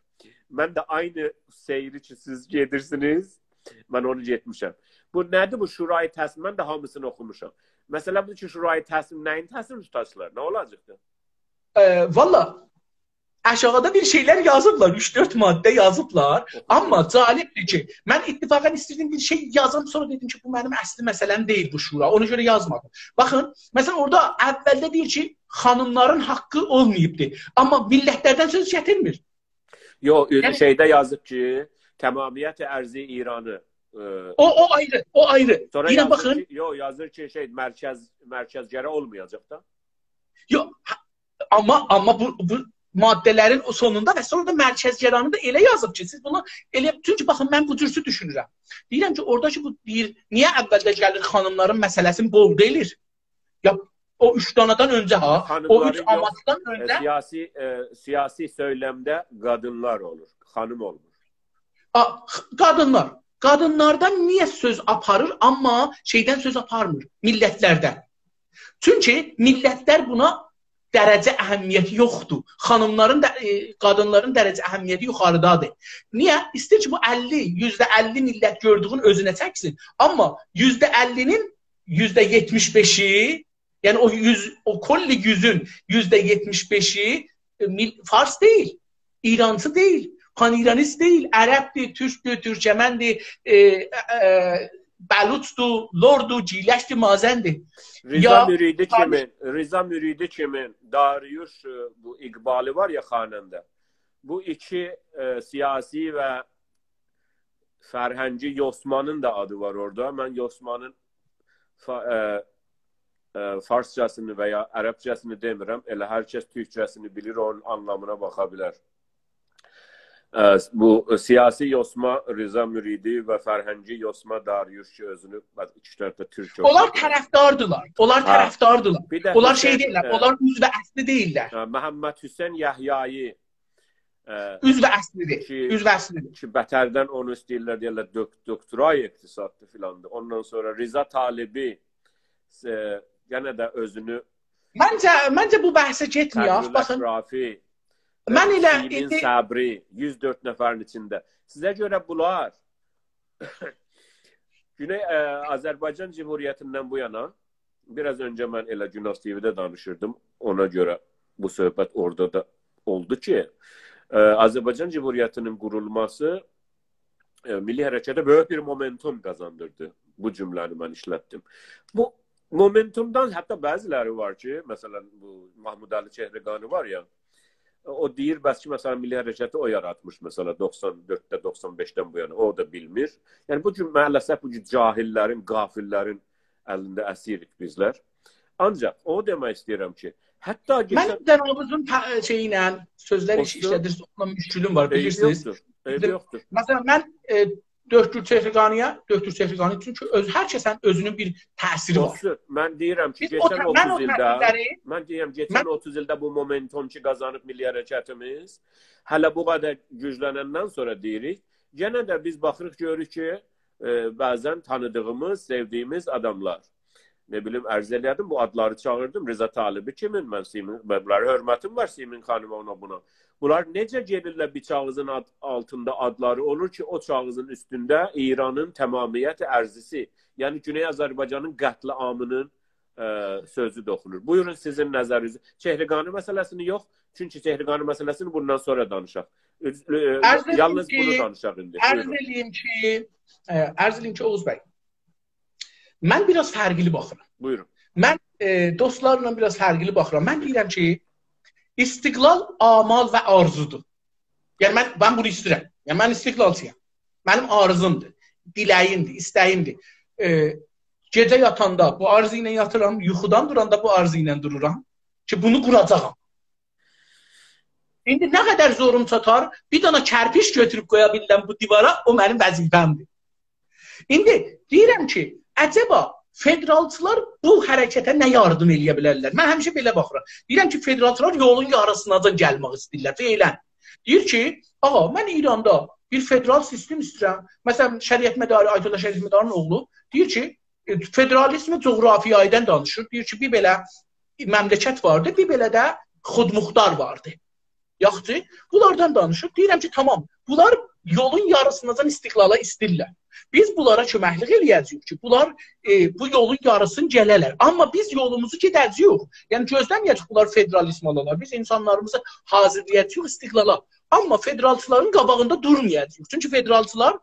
من ده عینی سیری کی، سیز گئدیرسینیز، من اونو گئتمیشم. بو نه‌دیر بو شورای تصمیم؟ من ده هامیسینی اوخوموشام. مثلا، بودور کی، شورای تصمیم نه‌یین تصمیم توتاجاقلار؟ نه اولاجاقدیر؟ ائ، والله، آشاغیدا بیر شئیلر یازیبلار، اوچ-دؤرد ماده یازیبلار. اوخودوم. آمما جالبدیر کی، من اتفاقا ایستیردیم بیر شئی یازام، سونرا دئدیم کی، بو منیم اصلی مسئله‌م دئییل بو شورا. اونا گؤره یازمادیم. باخین، مثلا، اورادا اولده دئییر کی، خانیملارین حاققی اولماییبدی. آمما میللتلردن سؤز گتیرمیر. یوخ، ائ، یعنی شئیده یازیب کی، تمامیت ارضی ایرانی، ائ، او، او آیری، او آیری. سونرا دئییرم، یازیر باخین. کی، یوخ، یازیر کی، شئی، مرکز، مرکزگرا اولمایاجاق دا. یوخ، هه، آمما، آمما بو، بو ماده‌لرین او سونوندا و سونرا دا مرکزگرانی دا ائله یازیب کی، سیز بونو ائله، چونکی باخین، من بو جورسو دوشونورم. دئییرم کی، اورادا کی، بو دئییر، نییه اولده گلیر خانیملارین مسئله‌سینی بوغدا ائله‌ییر؟ یا، او اوچ دانادان اؤنجه ها، او اوچ خانیملارین یوخ، آماجدان ائ، اؤنجه. سیاسی، ائ، سیاسی سؤیلمده قادینلار اولور، خانیم اولمور. آ، خ-، قادینلار. قادینلاردان نییه سؤز آپاریر، آمما شئیدن سؤز آپارمیر؟ میللتلردن. چونکی میللتلر بونا درجه اهمیتی یوخدور. خانیملارین دا، ائ، قادینلارین درجه اهمیتی یوخاریدادیر. نییه؟ ایسته‌ییر کی، بو اللی، یوزده اللی میللت گؤردویون اؤزونه چکسین. آمما یوزده اللی‌نین یوزده یئتمیش بئشی، یعنی او یوز، او کل یوزون یوزده یئتمیش بئشی، ائ، میل-، فارس دئییل، ایرانچی دئییل، پان‌ایرانیست دئییل، عربدیر، تورکدور، تورکمندیر، ائ، ائ، بلوچدور، لوردور، گیلکدیر، مازندیر. رضا یا مریدی فارس کیمین، رضا مریدی کیمین، داریوش، ائ، بو اقبالی وار یا، خواننده. بو ایکی، ائ، سیاسی و فرهنگی یوسمانین دا آدی وار اورادا. من یوسمانین فا-، ائ، ائ، فارسجاسینی و یا عربجه‌سینی دئمیرم. ائله هر کس تورکجه‌سینی بیلیر، اونون آنلامینا باخا بیلر. ائ، بو سیاسی یوسما رضا مریدی و فرهنگی یوسما داریوش کی، اؤزونو، باخ، ایکی طرفده تورک اولار اولدو. طرفداردیلار. اونلار ها، طرفداردیلار. بیر ده اونلار شئی حسین، دئییللر. ائ، اونلار عضو اصلی دئییللر. ها، محمد حسین یحیایی، ائ، عضو اصلی‌دیر. کی، عضو اصلی‌دیر. کی، بتردن اونو ایسته‌ییرلر، دئییرلر، دوک-، دکترای اقتصاددیر فیلاندیر. اوندان سونرا رضا طالبی، ائ، یئنه ده اؤزونو منجه، منجه بو بحثه گئتمه‌یک. فضلالله باخین، اشرافی، من ائ، ائله سیمین ایندی صبری، یوز دؤرد نفرین ایچینده. سیزه گؤره بونلار گونئی، ائ، آذربایجان جمهوریتیندن بو یانا، بیر آز اؤنجه من ائله گوناز تی‌وی‌ده دانیشیردیم، اونا گؤره بو صحبت اورادا دا اولدو کی، ائ، آذربایجان جمهوریتی‌نین قورولماسی، ائ، میللی حرکته بؤیوک بیر مومنتوم قازاندیردی. بو جمله‌نی من ایشلتدیم. بو مومنتومدان حتی بعضی‌لری وار کی، مثلا، بو محمودعلی چهرگانی وار یا، او دئییر، بس کی، مثلا، میللی حرکتی او یاراتمیش، مثلا، دوخسان دؤردده، دوخسان بئشدن بو یانا، او دا بیلمیر. یعنی، بو گون مع‌الاسف، بو گون جاهل‌لرین، غافل‌لرین الینده اسیریک بیزلر. آنجاق اونو دئمک ایسته‌ییرم کی، حتی من کئچن جنابینیزین تا-، شئیی ایله، سؤزلر ایش-، اولسون. ایشله‌دیرسینیز، اونونلا مشکلیم وار، عیبی بیلیرسینیز. یوخدور، عیبی بیزیم، یوخدور. مثلا، من، ائ، دکتر چهرگانی‌یه، دکتر چهرگانی چونکی اؤز، هر کسین اؤزونون بیر تأثیری وار. اولسون. من دئییرم کی، بیز او کئچن ته-، من او اوتوز ایلده، تأثیرلری، من دئییرم، کئچن من اوتوز ایلده بو مومنتوم کی، قازانیب میللی حرکتیمیز، هله بو قدر گوجلنندن سونرا دئییریک، یئنه ده بیز باخیریق، گؤروروک کی، ائ، بعضا تانیدیغیمیز، سئودیگیمیز آداملار، نه بیلیم، عرض ائله‌دیم، بو آدلاری چاغیردیم، رضا طالبی کیمین، من سیمین، من بونلارا حؤرمتیم وار، سیمین خانیما، اونا، بونا. بونلار نئجه گلیرلر بیر چاغیزین آد-، آلتیندا آدلاری اولور کی، او چاغیزین اوستونده ایرانین تمامیت ارضی‌سی، یعنی گونئی آذربایجانین قتل‌عامی‌نین، ائ، سؤزو دوخونور. بویورون سیزین نظرینیزی. چهرگانی مسئله‌سینی یوخ، چونکی چهرگانی مسئله‌سینی بوندان سونرا دانیشاق. اؤز-، ائ، عرض ائدیم یالنیز کی، بونو دانیشاق ایندی. عرض بویورون. ائله‌ییم کی، ائ، عرض ائله‌ییم کی، اوغوز بی، من بیر آز فرقلی باخیرام. بویورون. من، ائ، دوستلارلا بیر آز فرقلی باخیرام. من دئییرم کی، استقلال آمال و آرزودور. یعنی، من، من بونو ایسته‌ییرم. یعنی، من استقلالچی‌یام. منیم آرزومدور، دیله‌ییمدیر، ایسته‌ییمدیر. ائ، گئجه یاتاندا بو آرزو ایله یاتیرام، یوخودان دوراندا بو آرزو ایله دورورام کی، بونو قوراجاغام. ایندی نه قدر زوروم چاتار، بیر دنه کرپیچ گؤتوروب قویا بیللم بو دیوارا، او منیم وظیفه‌مدیر. ایندی دئییرم کی، عجبا فدرالچیلار بو حرکته نه یاردیم ائله‌یه بیلرلر؟ من همیشه بئله باخیرام. دئییرم کی، فدرالچیلار یولون یاریسیناجان گلمک ایسته‌ییرلر. فعلا. دئییر کی، آغا، من ایراندا بیر فدرال سیستم ایسته‌ییرم. مثلا، شریعتمداری، آیت‌الله شریعتمداری‌نین اوغلو دئییر کی، ائ، فدرالیزم جغرافیایی‌دن دانیشیر. دئییر کی، بیر بئله مملکت واردی، بیر بئله ده خودمختار واردی. یاخشی، بونلاردان دانیشیر. دئییرم کی، تامام، بونلار یولون یاریسیناجان استقلالا ایسته‌ییرلر. بیز بونلارا کؤمکلیک ائله‌یه‌جه‌ییک کی، بونلار، ائ، بو یولون یاریسینی گله‌لر. آمما بیز یولوموزو گئده‌جه‌ییک. یعنی، گؤزله‌مه‌یه‌جه‌ییک بونلار فدرالیزم آلالار. بیز اینسانلاریمیزی حاضیرلایاجاغیق استقلالا. آمما فدرالچیلارین قاباغیندا دورمایاجاغیق. چونکی فدرالچیلار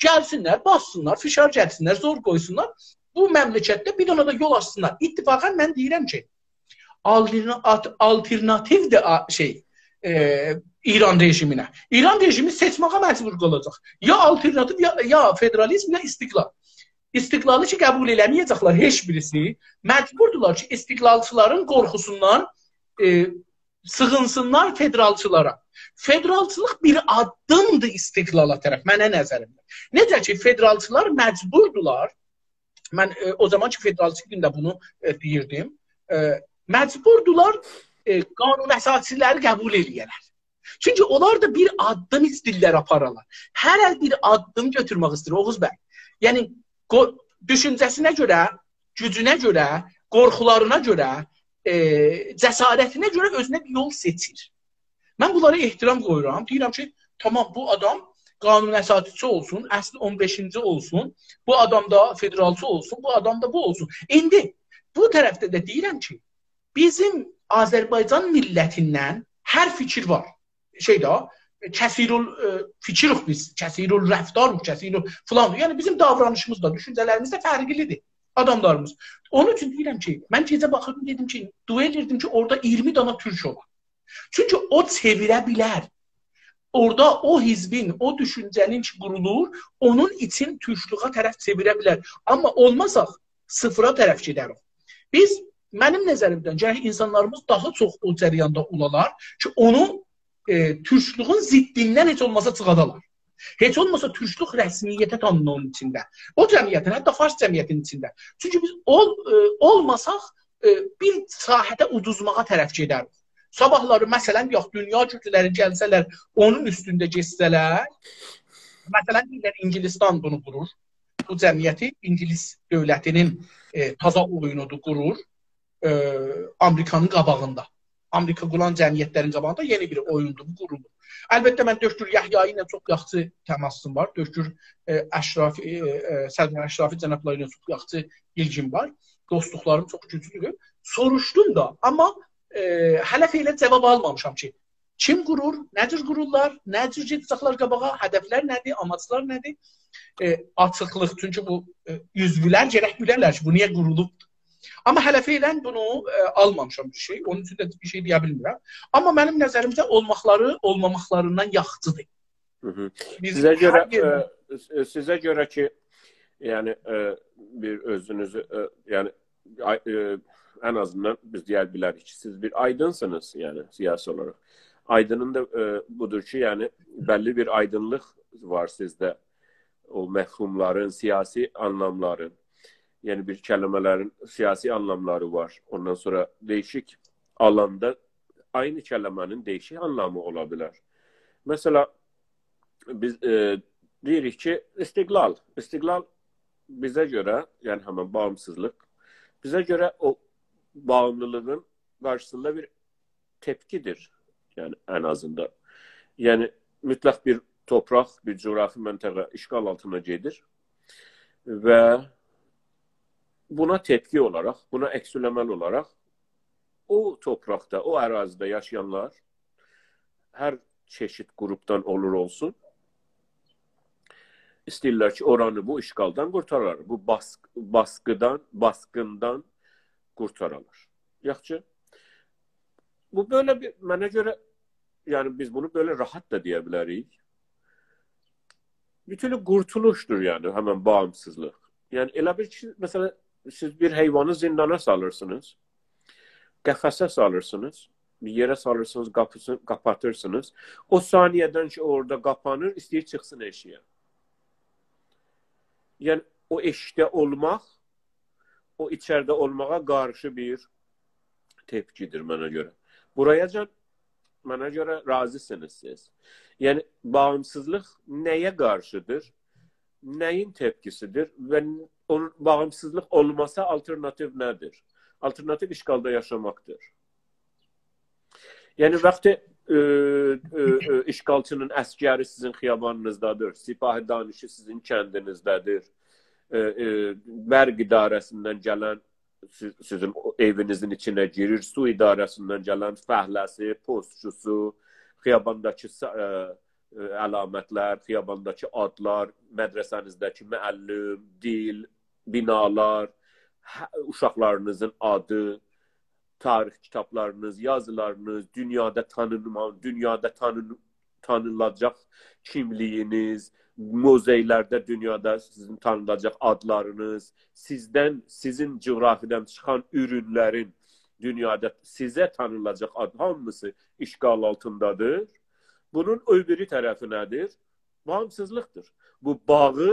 گلسینلر، باسسینلار، فشار گلسینلر، زور قویسونلار. بو مملکتده بیر دنه ده یول آچسینلار. اتفاقا من دئییرم کی، آلترنا-، آت-، آلترناتیو ده آ-، شئی، ائ، ایران رژیمینه. ایران رژیمی سئچمه‌یه مجبور قالاجاق. یا آلترناتیو، یا، یا فدرالیزم، یا استقلال. استقلالی کی، قبول ائله‌مه‌یه‌جکلر هئچ بیریسی. مجبوردولار کی، استقلالچیلارین قورخوسوندان، ائ، سیغینسینلار فدرالچیلارا. فدرالچیلیق بیر آددیمدیر استقلالا طرف، منه نظریمده. نئجه کی، فدرالچیلار مجبوردولار، من، ائ، او زامان کی، فدرالچی ایدیم ده بونو، ائ، دئییردیم، ائ، مجبوردولار، ائ، قانون اساسی‌لری قبول ائله‌یه‌لر. چونکی اونلار دا بیر آددیم ایسته‌ییرلر آپارالار. هره بیر آددیم گؤتورمک ایسته‌ییر، اوغوز بی. یعنی، قو-، دوشونجه‌سینه گؤره، گوجونه گؤره، قورخولارینا گؤره، ائ، جسارتینه گؤره اؤزونه بیر یول سئچیر. من بونلارا احترام قویورام. دئییرم کی، تامام، بو آدام قانون اساسی‌سی اولسون، اصل اون بئشینجی اولسون، بو آدام دا فدرالچی اولسون، بو آدام دا بو اولسون. ایندی بو طرفده ده دئییرم کی، بیزیم آذربایجان میللتیندن هر فیکیر وار. شئی ده، کثیرال، ائ، فیکیروق بیز، کثیرالرفتاروق، کثیرال فلان. یعنی بیزیم داورانیشیمیز دا، دوشونجه‌لریمیز ده فرقلی‌دیر آداملاریمیز. اونون اوچون دئییرم کی، من گئجه باخیردیم، دئدیم کی، دعا ائدیردیم کی، اورادا اییرمی دانا تورک اولا. چونکی او چئویره بیلر. اورادا او حزبین، او دوشونجه‌نین کی قورولور، اونون ایچین تورکلوغا طرف چئویره بیلر. آمما اولماساق، صفرا طرف گئدریک. بیز، منیم نظریمدن، گرک اینسانلاریمیز داها چوخ او جریاندا اولالار کی، اونو، ائ، تورکلوغون ضدیندن هئچ اولماسا چیخادالار. هئچ اولماسا تورکلوک رسمیته تانینیر اونون ایچینده. او جمعیتین، حتی فارس جمعیتینین ایچینده. چونکی بیز اول-، ائ، اولماساق، ائ، بیر ساحه‌ده اودوزماغا طرف گئدریک. صاباحلاری، مثلا، یوخ، دونیا گوجلری گلسه‌لر، اونون اوستونده گئتسه‌لر، مثلا، دئییرلر، اینگیلیستان بونو قورور. بو جمعیتی اینگیلیس دؤولتینین، ائ، تازا اویونودور، قورور. ائ، آمریکانین قاباغیندا. آمریکا قوران جمعیتلرین قاباغیندا یئنی بیر اویوندور، بو قورولور. البته، من دکتر یحیایی ایله چوخ یاخشی تماسیم وار. دکتر، ائ، اشرافی، ائ، ائ، سردار اشرافی جنابلاری ایله چوخ یاخشی ایلگیم وار. دوستلوقلاریم چوخ گوجلودور. سوروشدوم دا، آمما، ائ، هله فعلا جاواب آلمامیشام کی، کیم قورور، نه جور قورورلار، نه جور گئده‌جکلر قاباغا، هدفلر نه‌دیر، آماجلار نه‌دیر؟ ائ، آچیقلیق، چونکی بو، ائ، عضولر گرک بیلرلر کی، بو نییه قورولوبدور. آمما هله فعلا بونو، ائ، آلمامیشام بیر شئی، اونون اوچون ده بیر شئی دئیه بیلمیرم. آمما منیم نظریمجه اولماقلاری، اولماماقلاریندان یاخشیدیر. هی هی. بیز سیزه گؤره، هر یئرده ائ، س-، ائ، سیزه گؤره کی، یعنی، ائ، بیر اؤزونوزو، ائ، یعنی، آی-، ائ، ان آزیندان بیز دئیه بیلریک کی، سیز بیر آیدینسینیز، یعنی، سیاسی اولاراق. آیدینین دا، ائ، بودور کی، یعنی، بللی بیر آیدینلیق وار سیزده. او مفهوملارین، سیاسی آنلاملارین، یعنی، بیر کلمه‌لرین سیاسی آنلاملاری وار. اوندان سونرا دییشیک آلاندا عینی کلمه‌نین دییشیک آنلامی اولا بیلر. مثلا، بیز، ائ، دئییریک کی، استقلال. استقلال بیزه گؤره، یعنی همین باغیمسیزلیق، بیزه گؤره او باغیملیلیغین قارشیسیندا بیر تپکی‌دیر. یعنی ان آزیندان. یعنی مطلق بیر تورپاق، بیر جغرافی منطقه اشغال آلتینا گئدیر و بونا تپکی اولاراق، بونا عکس‌العمل اولاراق او تورپاقدا، او اراضیده یاشایانلار، هر چئشید قروپدان اولور اولسون، ایسته‌ییرلر کی، اورانی بو اشغالدان قورتارالار، بو باسق-، باسقیدان، باسقیندان قورتارالار. یاخشی. بو بئله بیر، منه گؤره، یعنی بیز بونو بئله راحت دا دئیه بیلریک. بیر تور قورتولوشدور، یعنی همین باغیمسیزلیق. یعنی ائله بیل کی، مثلا، سیز بیر حیوانی زیندانا سالیرسینیز، قفسه سالیرسینیز، بیر یئره سالیرسینیز، قاپیسینی قاپاتیرسینیز. او ثانیه‌دن کی، اورادا قاپانیر، ایسته‌ییر چیخسین ائشییه. یعنی او ائشیکده اولماق، او ایچریده اولماغا قارشی بیر تپکی‌دیر منه گؤره. بورایاجان منه گؤره راضی‌سینیز سیز. یعنی باغیمسیزلیق نه‌یه قارشی‌دیر؟ نه‌یین تپکی‌سی‌دیر و اونون، باغیمسیزلیق اولماسا آلترناتیو نه‌دیر؟ آلترناتیو اشغالدا یاشاماقدیر. یعنی واختی، ائ، ائ، ائ، اشغالچی‌نین عسگری سیزین خیابانینیزدادیر، سپاه دانشی سیزین کندینیزده‌دیر، ائ، ائ، برق اداره‌سیندن گلن سیز، سیزین او ائوینیزین ایچینه گیریر، سو اداره‌سیندن گلن فهله‌سی، پستچوسو، خیابانداکی سا-، ائ، ائ، علامتلر، خیابانداکی آدلار، مدرسه‌نیزده‌کی معلم، دیل، بینالار، هه، اوشاقلارینیزین آدی، تاریخ کیتابلارینیز، یازیلارینیز، دونیادا تانینما-، دونیادا تانین-، تانیناجاق کیملیگینیز، موزئیلرده دونیادا سیزین تانیناجاق آدلارینیز، سیزدن، سیزین جغرافیادان چیخان اورونلرین دونیادا سیزه تانیناجاق آد، هامیسی اشغال آلتیندادیر. بونون او بیری طرفی نه‌دیر؟ باغیمسیزلیقدیر. بو باغی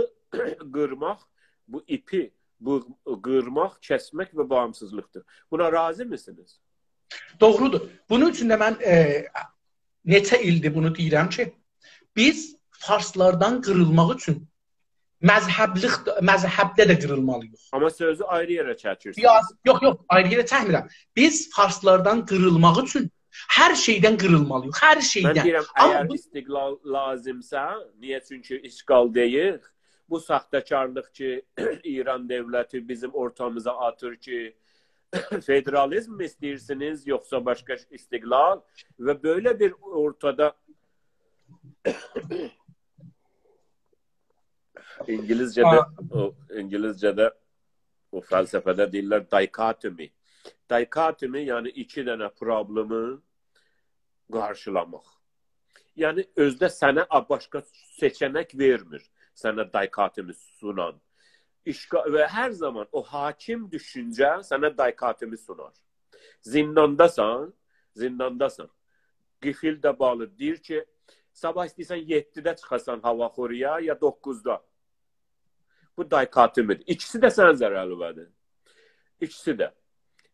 قیرماق، بو ایپی، بو قیرماق، کسمک و باغیمسیزلیقدیر. بونا راضی‌میسینیز؟ دوغرودور. بونون اوچون ده من، ائ، نئچه ایلدیر بونو دئییرم کی، بیز فارسلاردان قیریلماق اوچون مذهبلیق، مذهبده ده قیریلمالی‌ییق. آمما سؤزو آیری یئره چکیرسن. سیاسی، یوخ، یوخ، آیری یئره چکمیرم. بیز فارسلاردان قیریلماق اوچون هر شئیدن قیریلمالی‌ییق، هر من شئیدن. دئییرم، آمما اگر بو استقلال لازیمسه، نییه؟ چونکی اشغالداییق. بو ساختاکارلیق کی، ایران دؤولتی بیزیم اورتامیزا آتیر کی، فدرالیزم می ایسته‌ییرسینیز، یوخسا باشقا استقلال؟ و بئله بیر اورتادا اینگیلیسجه‌ده، آ. او اینگیلیسجه‌ده، او فلسفه‌ده دئییرلر dichotomy. Dichotomy، یعنی ایکی دنه پروبلئمی قارشیلاماق. یعنی اؤزده سنه آ، باشقا سئچه‌نک وئرمیر. سنه dichotomy سونان. اشغا-، و هر زامان او حاکم دوشونجه سنه dichotomy سونار. زیندانداسان، زیندانداسان. قیفیل ده باغلی. دئییر کی، صاباح ایسته‌ییرسن یئددیده چیخاسان هاواخورایا یا دوققوزدا. بو dichotomy-دیر. ایکیسی ده سنین ضررینه‌دیر. ایکیسی ده.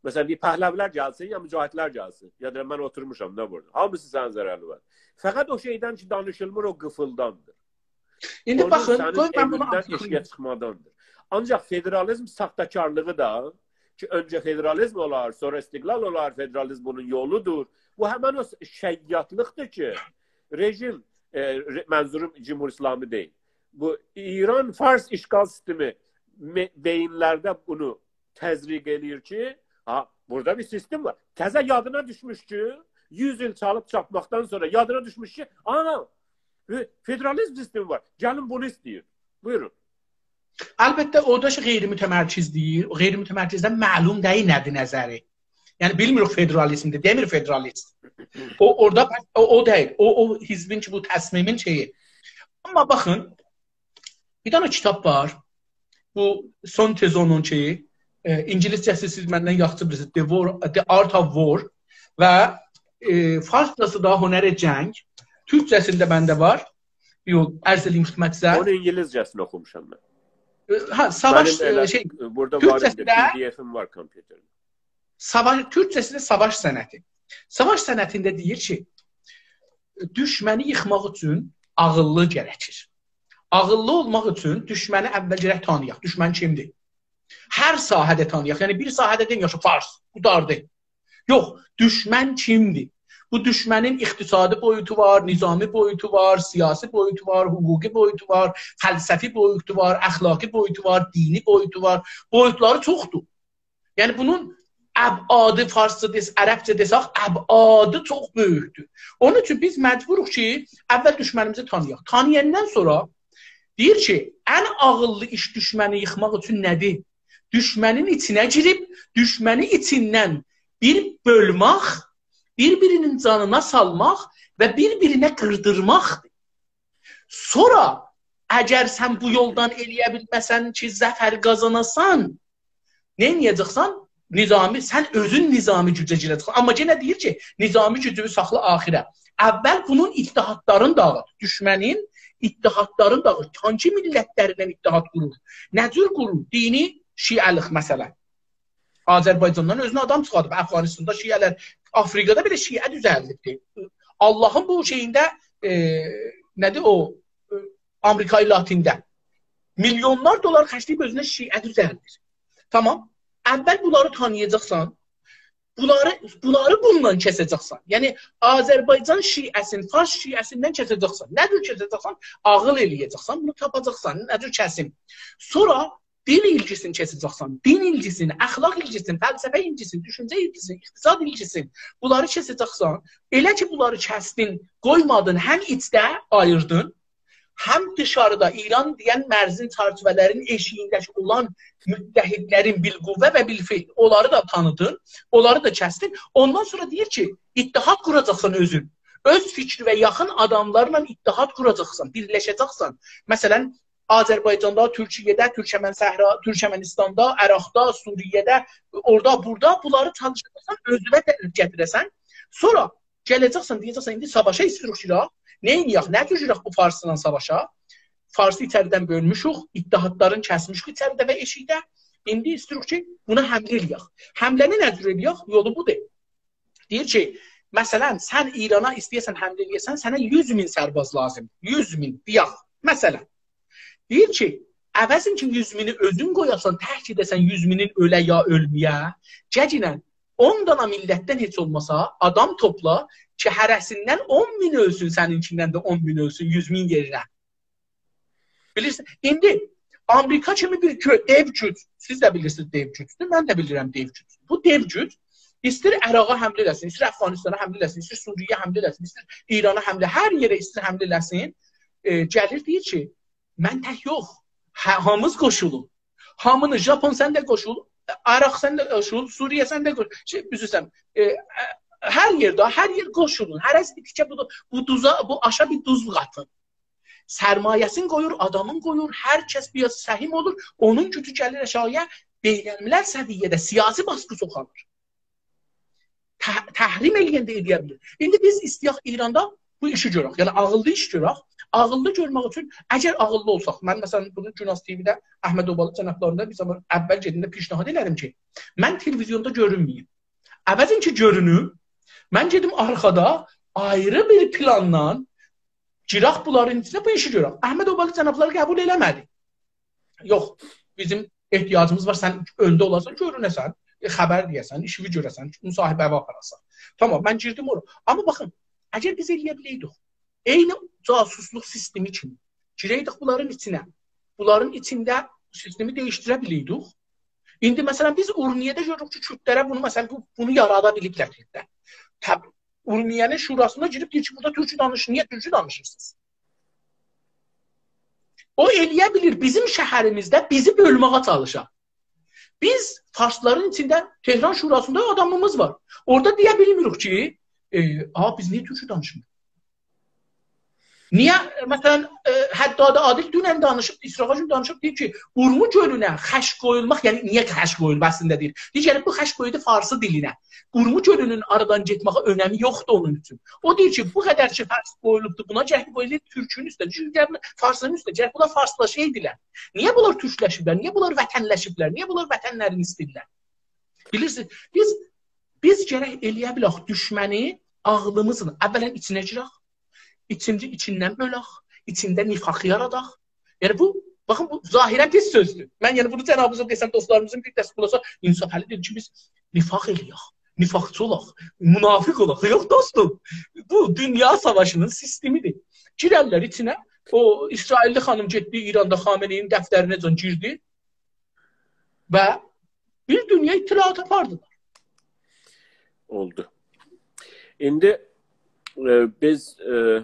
مثلا، دئییر، پهلوی‌لر گلسین یا مجاهدلر گلسین. یا دا من اوتورموشام، نه بورادا؟ هامیسی سنین ضررینه‌دیر. فقط او شئیدن کی دانیشیلمیر، او قیفیلداندیر. ایندی اونون باخین، سنین قوی من بونو ائویندن آچیقلاییم. ائشیگه چیخماداندیر. آنجاق فدرالیزم ساختاکارلیغی دا کی، اؤنجه فدرالیزم اولار، سونرا استقلال اولار، فدرالیزم بونون یولودور. بو همین او شیادلیقدیر کی، رژیم، ائ، ره-، منظوروم جمهوری اسلامی دئییل. بو ایران فارس اشغال سیستمی مئ-، بئیینلرده بونو تزریق ائله‌ییر کی، ها، بورادا بیر سیستم وار. تزه یادینا دوشموش کی، یوز ایل چالیب چاتماقدان سونرا یادینا دوشموش کی، آنا، ف-، فدرالیزم سیستمی وار. گلین بونو ایسته‌یین. بویورون. البته، اورادا کی، غیر متمرکز دئییر. او غیر متمرکزدن معلوم دئییل نه‌دیر نظری. یعنی، بیلمیریک فدرالیزمدیر، دئمیر فدرالیست. او، اورادا، او، او دئییل. او، او حزبین کی، بو تصمیمین شئیی. آمما باخین، بیر دنه کیتاب وار. بو سون تزونون کی، ائ، اینگیلیسجه‌سی سیز مندن یاخشی بیلیرسینیز. The War, The Art of War و، ائ، فارسجاسی دا هنر جنگ. تورکجه‌سینده منده وار. یوخ، عرض ائله‌ییم خدمتینیزه. اونو اینگیلیسجه‌سینی اوخوموشام من. ائ، ها، ساواش، منیم ائله، ائ، شئی، ائ، بورادا وار ایدی، تورکجه‌سینده پی دی افیم وار کامپیوترده. ساواش، تورکجه‌سینده ساواش صنعتی. ساواش صنعتینده دئییر کی، دوشمنی ییخماق اوچون عاغیللی گرکیر. عاغیللی اولماق اوچون دوشمنی اول گرک تانییاق. دوشمن کیمدیر؟ هر ساحه‌ده تانییاق. یعنی، بیر ساحه‌ده دئمه‌یک کی، فارس، قوتاردی. یوخ، دوشمن کیمدیر؟ بو دوشمنین اقتصادی بویوتو وار، نظامی بویوتو وار، سیاسی بویوتو وار، حقوقی بویوتو وار، فلسفی بویوتو وار، اخلاقی بویوتو وار، دینی بویوتو وار. بویوتلاری چوخدور. یعنی، بونون ابعادی، فارسجا دئس-، عربجه دئسک، ابعادی چوخ بؤیوکدور. اونون اوچون بیز مجبوروق کی، اول دوشمنیمیزی تانییاق. تانییاندان سونرا دئییر کی، ان عاغیللی ایش دوشمنی ییخماق اوچون نه‌دیر؟ دوشمنین ایچینه گیریب، دوشمنی ایچیندن بیر بؤلمک، بیر-بیرینین جانینا سالماق و بیر-بیرینه قیردیرماقدیر. سونرا، اگر سن بو یولدان ائله‌یه بیلمه‌سن کی، ظفر قازاناسان، نه ائده‌جکسن؟ نظامی، سن اؤزون نظامی گوجه گیره‌جکسن. آمما یئنه دئییر کی، نظامی گوجونو ساخلا آخیره. اول بونون اتحادلارینی داغیت. دوشمنین اتحادلارینی داغیت. هانسی میللتلرله اتحاد قورور؟ نه جور قورور؟ دینی شیعه‌لیق، مثلا. آذربایجاندان اؤزونه آدام چیخاردیب. افغانستاندا شیعه‌لر، آفریقادا بئله شیعه دوزلدیبدیر. آللاهین بو شئیینده، ائ، نه‌دیر او، ائ، آمریکای لاتینده میلیونلار دلار خرجله‌ییب اؤزونه شیعه دوزلدیر. تامام. اول بونلاری تانییاجاقسان، بونلاری، بونلاری بوندان کسه‌جکسن. یعنی، آذربایجان شیعه‌سینی فارس شیعه‌سیندن کسه‌جکسن. نه جور کسه‌جکسن؟ عاغیل ائله‌یه‌جکسن، بونو تاپاجاقسان. نه جور کسیم؟ سونرا دین ایلگیسینی کسه‌جکسن. دین ایلگیسینی، اخلاق ایلگیسینی، فلسفه ایلگیسینی، دوشونجه ایلگیسینی، اقتصاد ایلگیسینی. بونلاری کسه‌جکسن. ائله کی، بونلاری کسدین، قویمادین، هم ایچده آییردین، هم دیشاریدا ایران دئین مرزین، چرچیوه‌لرین ائشیگینده‌کی اولان متحدلرین بالقوه و بالفعل، اونلاری دا تانیدین، اونلاری دا کسدین. اوندان سونرا دئییر کی، اتحاد قوراجاقسان اؤزون. اؤز فیکرینه یاخین آداملارلا اتحاد قوراجاقسان، بیرلشه‌جکسن. مثلا، آذربایجاندا، تورکیه‌ده، تورکمن صحرا، تورکمنیستاندا، عراقدا، سوریه‌ده، اورادا، بورادا بونلاری چالیشاجاقسان، اؤزونه جلب گتیره‌سن. سونرا گله‌جکسن، دئیه‌جکسن، ایندی ساواشا ایستیروخ گیرک. نه ائدیریک؟ نه جور گیرک بو فارسلا ساواشا؟ فارسی ایچریدن بؤلموشوک، اتحادلارین کسمیشیک ایچریده و ائشیکده. ایندی ایستیروخ کی، بونا حمله ائله‌یک. حمله‌نی نه جور ائله‌یک؟ یولو بودور. دئییر کی، مثلا، سن ایرانا ایسته‌یه‌سن حمله ائله‌یه‌سن، سنه یوز مین سرباز لازیم. یوز مین، دئیک. مثلا، دئییر کی، عوضین کی یوز مینی اؤزون قویاسان، تک گئده‌سن یوز مینین اؤله یا اؤلمه‌یه، گل ایله اون دانا میللتدن هئچ اولماسا آدام توپلا کی هره‌سیندن اون مین اؤلسون، سنینکیندن ده اون مین اؤلسون، یوز مین یئرینه. بیلیرسن، ایندی آمریکا کیمی بیر گو-، دئو گوج، سیز ده بیلیرسینیز دئو گوجدور، من ده بیلیرم دئو گوجدور. بو دئو گوج ایستیر عراقا حمله ائله‌سین، ایستیر افغانستانا حمله ائله‌سین، ایستیر سوریه‌یه حمله ائله‌سین، ایستیر ایرانا حمله، هر یئره ایستیر حمله ائله‌سین، ائ، گلیر دئییر کی، من تک یوخ، هه، هامیز قوشولون. هامینی، ژاپون سن ده قوشول، عراق سن ده قوشول، سوریه سن ده قوشول. شئی، عذر ایسته‌ییرم، ائ، ائ، هر یئرده، هر یئر قوشولون. هره‌سی بیر تیکه بو، بو دوزا، بو آشا بیر دوز قاتین. سرمایه‌سینی قویور، آدامین قویور، هر کس بیر سهم اولور، اونون گوجو گلیر آشاغییا، بین‌الملل سویه‌ده سیاسی باسقی چوخالیر. ته-، تحریم ائله‌ینده ائله‌یه بیلیر. ایندی بیز ایسته‌یک ایراندا بو ایشی گؤرک، یعنی عاغیللی ایش گؤرک. عاغیللی گؤرمک اوچون، اگر عاغیللی اولساق، من مثلا بونو گوناز تی‌وی‌ده احمد اوبالی جنابلارینا بیر زامان اول گئدنده پیشنهاد ائله‌دیم کی، من تلویزیوندا گؤرونمه‌ییم. عوضین کی گؤرونوم، من گئدیم آرخادا آیری بیر پلانلا گیرک بونلارین ایچینه، بو ایشی گؤرک. احمد اوبالی جنابلاری قبول ائله‌مه‌دی. یوخ، بیزیم احتیاجیمیز وار، سن اؤنده اولاسان، گؤرونه‌سن، ائ، خبر دئیه‌سن، ایشیوی گؤره‌سن، مصاحبه‌وی آپاراسان. تامام، من گیردیم اورا. آمما باخین، اگر بیز ائله‌یه بیلئیدیک، عینی جاسوسلوق سیستمی کیمی گیرئیدیک بونلارین ایچینه، بونلارین ایچینده سیستمی دییشدیره بیلئیدیک. ایندی مثلا بیز اورمیه‌ده گؤروروک کی، کوردلره بونو، مثلا بو، بونو یارادا بیلیبلر کوردلر. طب-، اورمیه‌نین شوراسینا گیریب دئییر کی، بورادا تورکو دانیشین، نییه تورکو دانیشیرسینیز؟ او ائله‌یه بیلیر بیزیم شهریمیزده بیزی بؤلمه‌یه چالیشا. بیز فارسلارین ایچینده تهران شوراسیندا آدامیمیز وار. اورادا دئیه بیلمیریک کی، ائ، آ، بیز نییه تورکو دانیشمیریق؟ نییه، مثلا، ائ، حداد عادل دونن دانیشیب، اسرائیل گون دانیشیب، دئییر کی، اورمو گؤلونه خش قویولماق، یعنی نییه خش قویولماق اصلینده دئییر؟ دئییر، یعنی بو خش قویولدو فارسی دیلینه. اورمو گؤلونون آرادان گئتمه‌یی اؤنمی یوخدور اونون اوچون. او دئییر کی، بو قدر کی خش قویولوبدور، بونا گرک قویولایدی تورکونون اوسته، گرک فارسین اوسته، گرک بونلار فارسلاشایدیلار. نییه بونلار تورکلشیبلر؟ نییه بونلار وطنلشیبلر؟ نییه بونلار وطنلرینی ایسته‌ییرلر؟ بیلیرسینیز، بیز، بیز گرک ائله‌یه بیلک دوشمنی عاغلیمیزلا اولا ایچینه گیرک، ایکینجی ایچیندن بؤلک، ایچینده نفاق یاراداق. یعنی بو، باخین، بو ظاهرا پیس سؤزدور. من، یعنی، بونو جنابینیزا دئسم، دوستلاریمیزین بیر دسته بولاجاق، انصافعلی دئییر کی، بیز نفاق ائله‌یک، نفاقچی اولاق، منافق اولاق. یوخ، دوستوم، بو دونیا ساواشینین سیستمیدیر. گیررلر ایچینه، او اسرائیللی خانیم گئتدی ایراندا خامنه‌ای‌نین دفترینه‌جن گیردی و بیر دونیا اطلاعات آپاردیلار. اولدو. ایندی، ائ، بیز، ائ،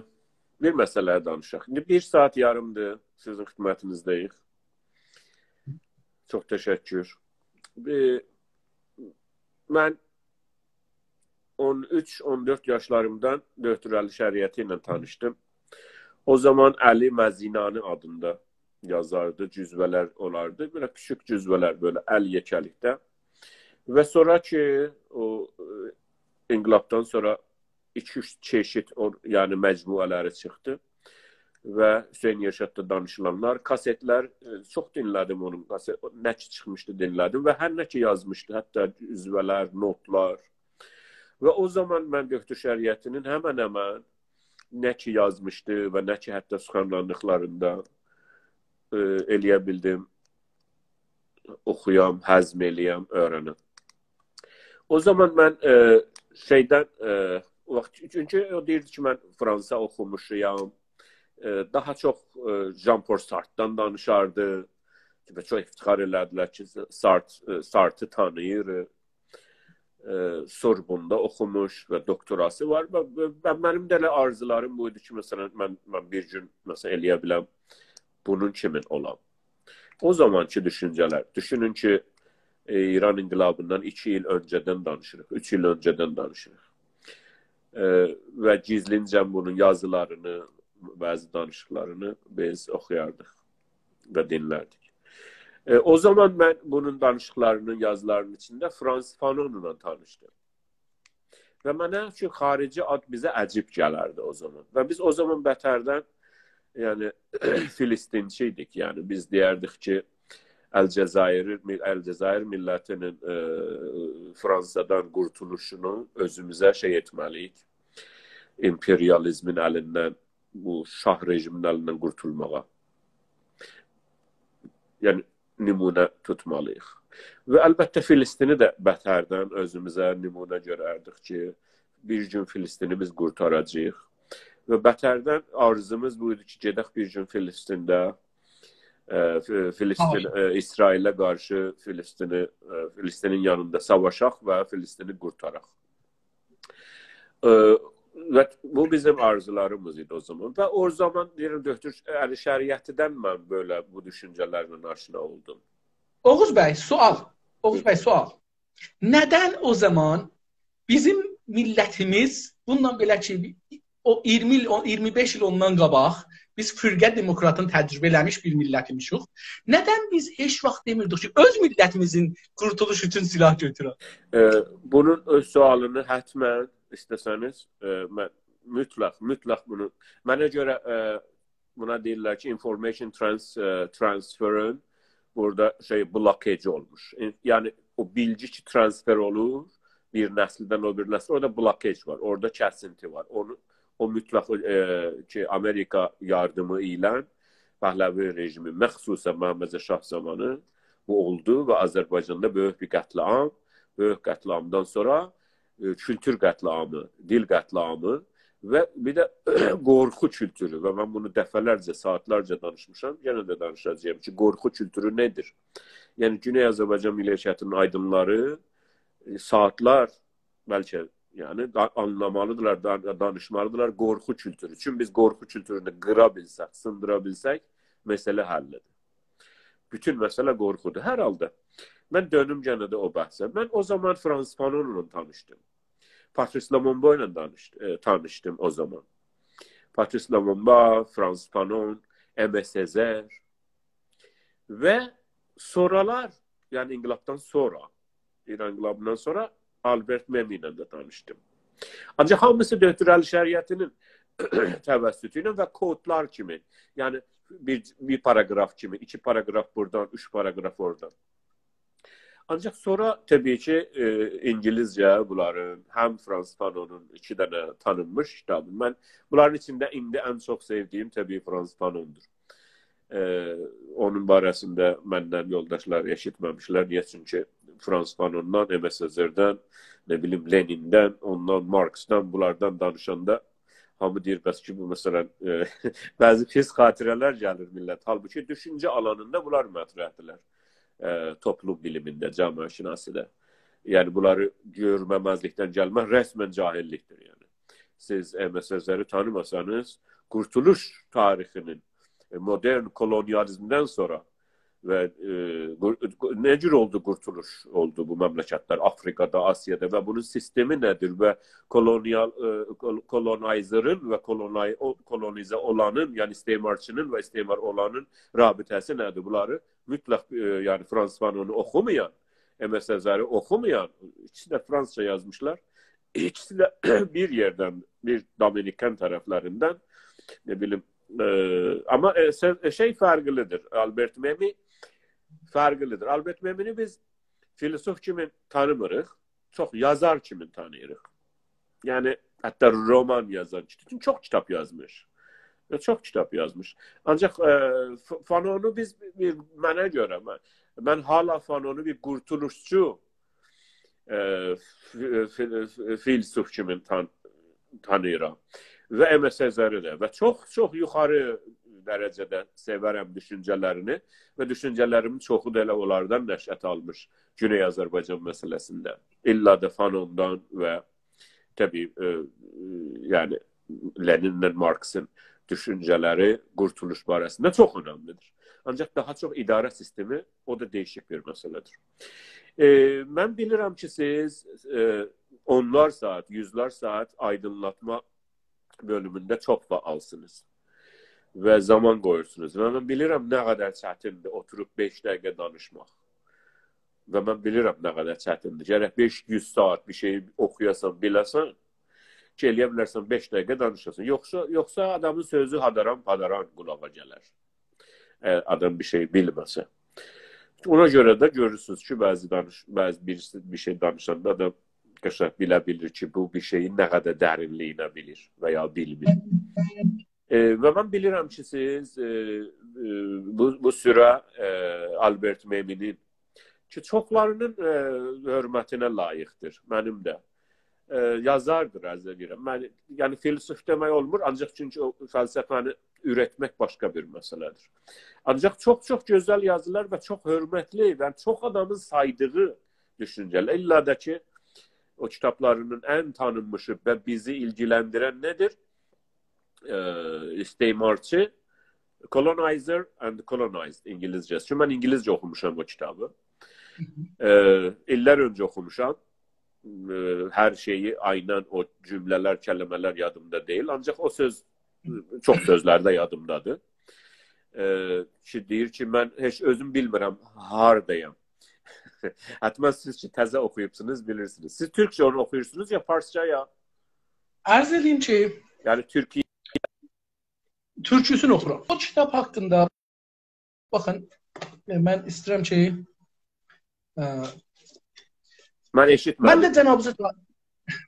بیر مسئله دانیشاق. ایندی بیر ساعت یاریمدیر سیزین خدمتینیزده‌ییک. چوخ تشکر. ائ، من اون اوچ، اون دؤرد یاشلاریمدان دکتر علی شریعتی ایله تانیشدیم. او زامان علی مزینانی آدیندا یازاردی، جزوه‌لر اولاردی. بئله کیچیک جزوه‌لر، بئله ال یئکه‌لیکده. و سونرا کی، او، ائ، انقلابدان سونرا ایکی-اوچ چئشید، او، یعنی مجموعه‌لری چیخدی. و حسین ارشاددا دانیشیلانلار، کاستلر، ائ، چوخ دینله‌دیم اونون، کاست، او نه کی چیخمیشدی، دینله‌دیم و هر نه کی یازمیشدی، حتی جزوه‌لر، نوتلار. و او زامان من دکتر شریعتی‌نین همن-همن نه کی یازمیشدی و نه کی حتی سخنرانلیقلاریندا، ائ، ائله‌یه بیلدیم اوخویام، هضم ائله‌یم، اؤیرنیم. او زامان من، ائ، شئیدن، ائ، او واخت، چونکی او دئییردی کی، من فرانسا اوخوموشام، ائ، داها چوخ، ائ، ژان پل سارتدان دانیشاردی و چوخ افتخار ائله‌دیلر کی، سارت، ائ، سارتی تانیییر، ائ، سوربوندا اوخوموش و دکتراسی وار و، و، و منیم ده ائله آرزولاریم بویدو کی، مثلا، من، من بیر گون، مثلا، ائله‌یه بیلم بونون کیمین اولام. او زامانکی دوشونجه‌لر. دوشونون کی، ائ، ایران انقلابیندان ایکی ایل اؤنجه‌دن دانیشیریق، اوچ ایل اؤنجه‌دن دانیشیریق. ائ، و گیزلینجه بونون یازیلارینی، بعضی دانیشیقلارینی بیز اوخویاردیق و دینلردیک. ائ، او زامان من بونون دانیشیقلارینین، یازیلارینین ایچینده فرانس فانونلا تانیشدیم. و منه چون خارجی آد بیزه عجیب گلردی او زامان. و بیز او زامان بتردن، یعنی، فلسطینچی ایدیک. یعنی، بیز دئیردیک کی، الجزایر، میل-، الجزایر میللتی‌نین، ائ، فرانسادان قورتولوشونو اؤزوموزه شئی ائتمه‌لی‌ییک. ایمپریالیزمین الیندن، بو شاه رژیمینین الیندن قورتولماغا. یعنی نمونه توتمالی‌ییق. و البته فلسطینی ده بتردن اؤزوموزه نمونه گؤرردیک کی، بیر گون فلسطینی بیز قورتاراجاغیق. و بتردن آرزوموز بو ایدی کی، گئدک بیر گون فلسطینده، ائ، ف-، فلسطین، ائ، اسرائیله قارشی فلسطینی، ائ، فلسطینین یانیندا ساواشاق و فلسطینی قورتاراق. ائ، و بو بیزیم آرزولاریمیز ایدی او زامان. و او زامان، دئییرم، دکتر علی شریعتی‌دن من بئله بو دوشونجه‌لرله آشنا اولدوم. اوغوز بی، سؤال. اوغوز بی، سؤال. ندن او زامان بیزیم میللتیمیز، بوندان بئله کی، او اییرمی ایل، او اییرمی بئش ایل اوندان قاباق بیز فرقه دموکراتین تجربه ائله‌میش بیر میللتیمیشیک. ندن بیز هئچ واخت دئمیردیک کی، اؤز میللتیمیزین قورتولوشو اوچون سلاح گؤتورک؟ ائ، بونون اؤز سؤالینی حتماً ایسته‌سه‌نیز، ائ، من مطلق، مطلق بونو، منه گؤره، ائ، بونا دئییرلر کی، information trans-، ائ، transfer-ین بورادا شئی، blockage اولموش. یعنی، او بیلگی کی، ترانسفر اولور بیر نسیلدن او بیر نسیله، اورادا blockage وار، اورادا کسینتی وار. اونو، او مطلق، ائ، کی، آمریکا یاردیمی ایله پهلوی رژیمی، مخصوصاً محمد رضا شاه زامانی بو اولدو و آذربایجاندا بؤیوک بیر قتل‌عام، بؤیوک قتل‌عامدان سونرا، ائ، کولتور قتل‌عامی، دیل قتل‌عامی و بیر ده قورخو کولتورو و من بونو دفعه‌لرجه، ساعاتلارجا دانیشمیشام، یئنه ده دانیشاجاغام کی، قورخو کولتورو نه‌دیر؟ یعنی، گونئی آذربایجان میللی حرکتی‌نین آیدینلاری، ائ، ساعاتلار بلکه، یعنی، دا-، آنلامالیدیرلار، دا-، دانیشمالیدیرلار قورخو کولتورو. چون بیز قورخو کولتورونو قیرا بیلسک، سیندیرا بیلسک، مسئله حل‌دیر. بوتون مسئله قورخودور. هر حالدا، من دؤنوم یئنه ده او بحثه. من او زامان فرانس فانونلا تانیشدیم. پاتریس لومونبا ایله دانیشد-، ائ، تانیشدیم او زامان. پاتریس لومونبا، فرانس فانون، ائمه سزر و سونرالار، یعنی انقلابدان سونرا، ایران انقلابیندان سونرا آلبرت مئمی ایله ده تانیشدیم. آنجاق هامیسی دکتر علی شریعتی‌نین توسطو ایله و کودلار کیمی، یعنی بیر، بیر پاراگراف کیمی، ایکی پاراگراف بورادان، اوچ پاراگراف اورادان. آنجاق سونرا طبیعی کی، ائ، اینگیلیسجه بونلارین، هم فرانس فانونون ایکی دنه تانینمیش کیتابی. من بونلارین ایچینده ایندی ان چوخ سئودیگیم طبیعی فرانس فانوندور. ائ، اونون باره‌سینده مندن یولداشلار ائشیتمه‌میشلر. نییه؟ چونکی فرانس فانوندان، ائمه سزردن، نه بیلیم، لنیندن، اوندان، مارکسدان، بونلاردان دانیشاندا هامی دئییر، «بس کی، بو، مثلاً، ائ، بعضی پیس خاطره‌لر گلیر میللت.» حالبوکی دوشونجه آلانیندا بونلار مطرحدیرلر. ائ، توپلوم بیلیمینده، جامعه‌شناسی‌ده. یعنی، بونلاری گؤرمه‌مزلیکدن گلمک رسماً جاهللیکدیر، یعنی. سیز ائمه سزری تانیماسانیز، قورتولوش تاریخی‌نین، ائ، مدرن کولونیالیزمدن سونرا و، ائ، قور-، نه جور اولدو قورتولوش، اولدو بو مملکتلر آفریقادا، آسیادا و بونون سیستمی نه‌دیر و کولونیال، ائ، کول-، کولونایزرین و کولونای-، او-، کولونیزه اولانین، یعنی استعمارچی‌نین و استعمار اولانین رابطه‌سی نه‌دیر؟ بونلاری مطلق، ائ، یعنی فرانس فانونو اوخومایان، ائمه سزری اوخومایان، ایکیسی ده فرانسیزجا یازمیشلار. ایکیسی ده بیر یئردن، بیر دومینیکان طرفلریندن، نه بیلیم، ائ، آمما، ائ، سؤ-، ائ، شئی فرقلیدیر. آلبرت مئمی فرقلیدیر. آلبرت مئمینی بیز فیلسوف کیمی تانیمیریق، چوخ یازار کیمی تانیییریق. یعنی، حتی رومان یازان کیتاب، چون چوخ کیتاب یازمیش. و چوخ کیتاب یازمیش. آنجاق، ائ، ف-، فانونو بیز، بیر، منه گؤره، من، من حالا فانونو بیر قورتولوشچو، ائ، ف-، ف-، فیلسوف کیمی تان-، تانیییرام. و ائمه سزری ده. و چوخ، چوخ یوخاری درجه‌ده سئورم دوشونجه‌لرینی و دوشونجه‌لریمین چوخو دا ائله اونلاردان نشأت آلمیش گونئی آذربایجان مسئله‌سینده. الّا دا فانوندان و طبیعی، ائ، یعنی لنین‌له مارکسین دوشونجه‌لری قورتولوش باره‌سینده چوخ اؤنملیدیر. آنجاق داها چوخ اداره سیستمی، او دا دییشیک بیر مسئله‌دیر. ائ، من بیلیرم کی، سیز، ائ، اونلار ساعات، یوزلر ساعات آیدینلاتما بؤلومونده چوخ فعالسینیز و زامان قویورسونوز. و من بیلیرم نه قدر چتیندیر اوتوروب بئش دقیقه دانیشماق. و من بیلیرم نه قدر چتیندیر. گرک بئش یوز ساعات بیر شئیی اوخویاسان، بیله‌سن کی، ائلیه بیلرسن بئش دقیقه دانیشاسان. یوخسا، یوخسا آدامین سؤزو هاداران پاداران قولاغا گلر. اگر آدام بیر شئی بیلمه‌سه. اونا گؤره ده گؤرورسونوز کی، بعضی دانیش-، بعضی بیریسی بیر شئی دانیشاندا آدام قشنگ بیله بیلیر کی، بو بیر شئیین نه قدر درینلیگینه بیلیر و یا بیلمیر. ائ، و من بیلیرم کی، سیز، ائ، ائ، بو، بو سورا، ائ، آلبرت مئمی‌نین کی، چوخلاری‌نین، ائ، حؤرمتینه لایقدیر، منیم ده. ائ، یازاردیر، عرض ائدیرم. من، یعنی، فیلسوف دئمک اولمور، آنجاق چونکی او فلسفه‌نی اورتمک باشقا بیر مسئله‌دیر. آنجاق چوخ-چوخ گؤزل یازیلار و چوخ حؤرمتلی و چوخ آدامین سایدیغی دوشونجه‌لر. الّا دا کی، او کیتابلاری‌نین ان تانینمیشی و بیزی ایلگیلندیرن نه‌دیر؟ ائ، استعمارچی، Colonizer and Colonized، اینگیلیسجه‌سی. چونکی من اینگیلیسجه اوخوموشام او کیتابی. ائ، ایللر اؤنجه اوخوموشام. ائ، هر شئیی عیناً، او جمله‌لر، کلمه‌لر یادیمدا دئییل. آنجاق او سؤز، چوخ سؤزلر ده یادیمدادیر. ائ، کی، دئییر کی، من هئچ اؤزوم بیلمیرم هاردایام. حتماً سیز کی، تازه اوخویوبسونوز، بیلیرسینیز. سیز تورکجه اونو اوخویورسونوز، یا فارسجا، یا عرض ائدییم کی، یعنی تورکیه تورکوسونو اوخورام. او کیتاب حاقیندا، باخین، ائ، من ایسته‌ییرم کی، ائ، من من ائشیتمه‌دیم. ده جنابیزا تا-،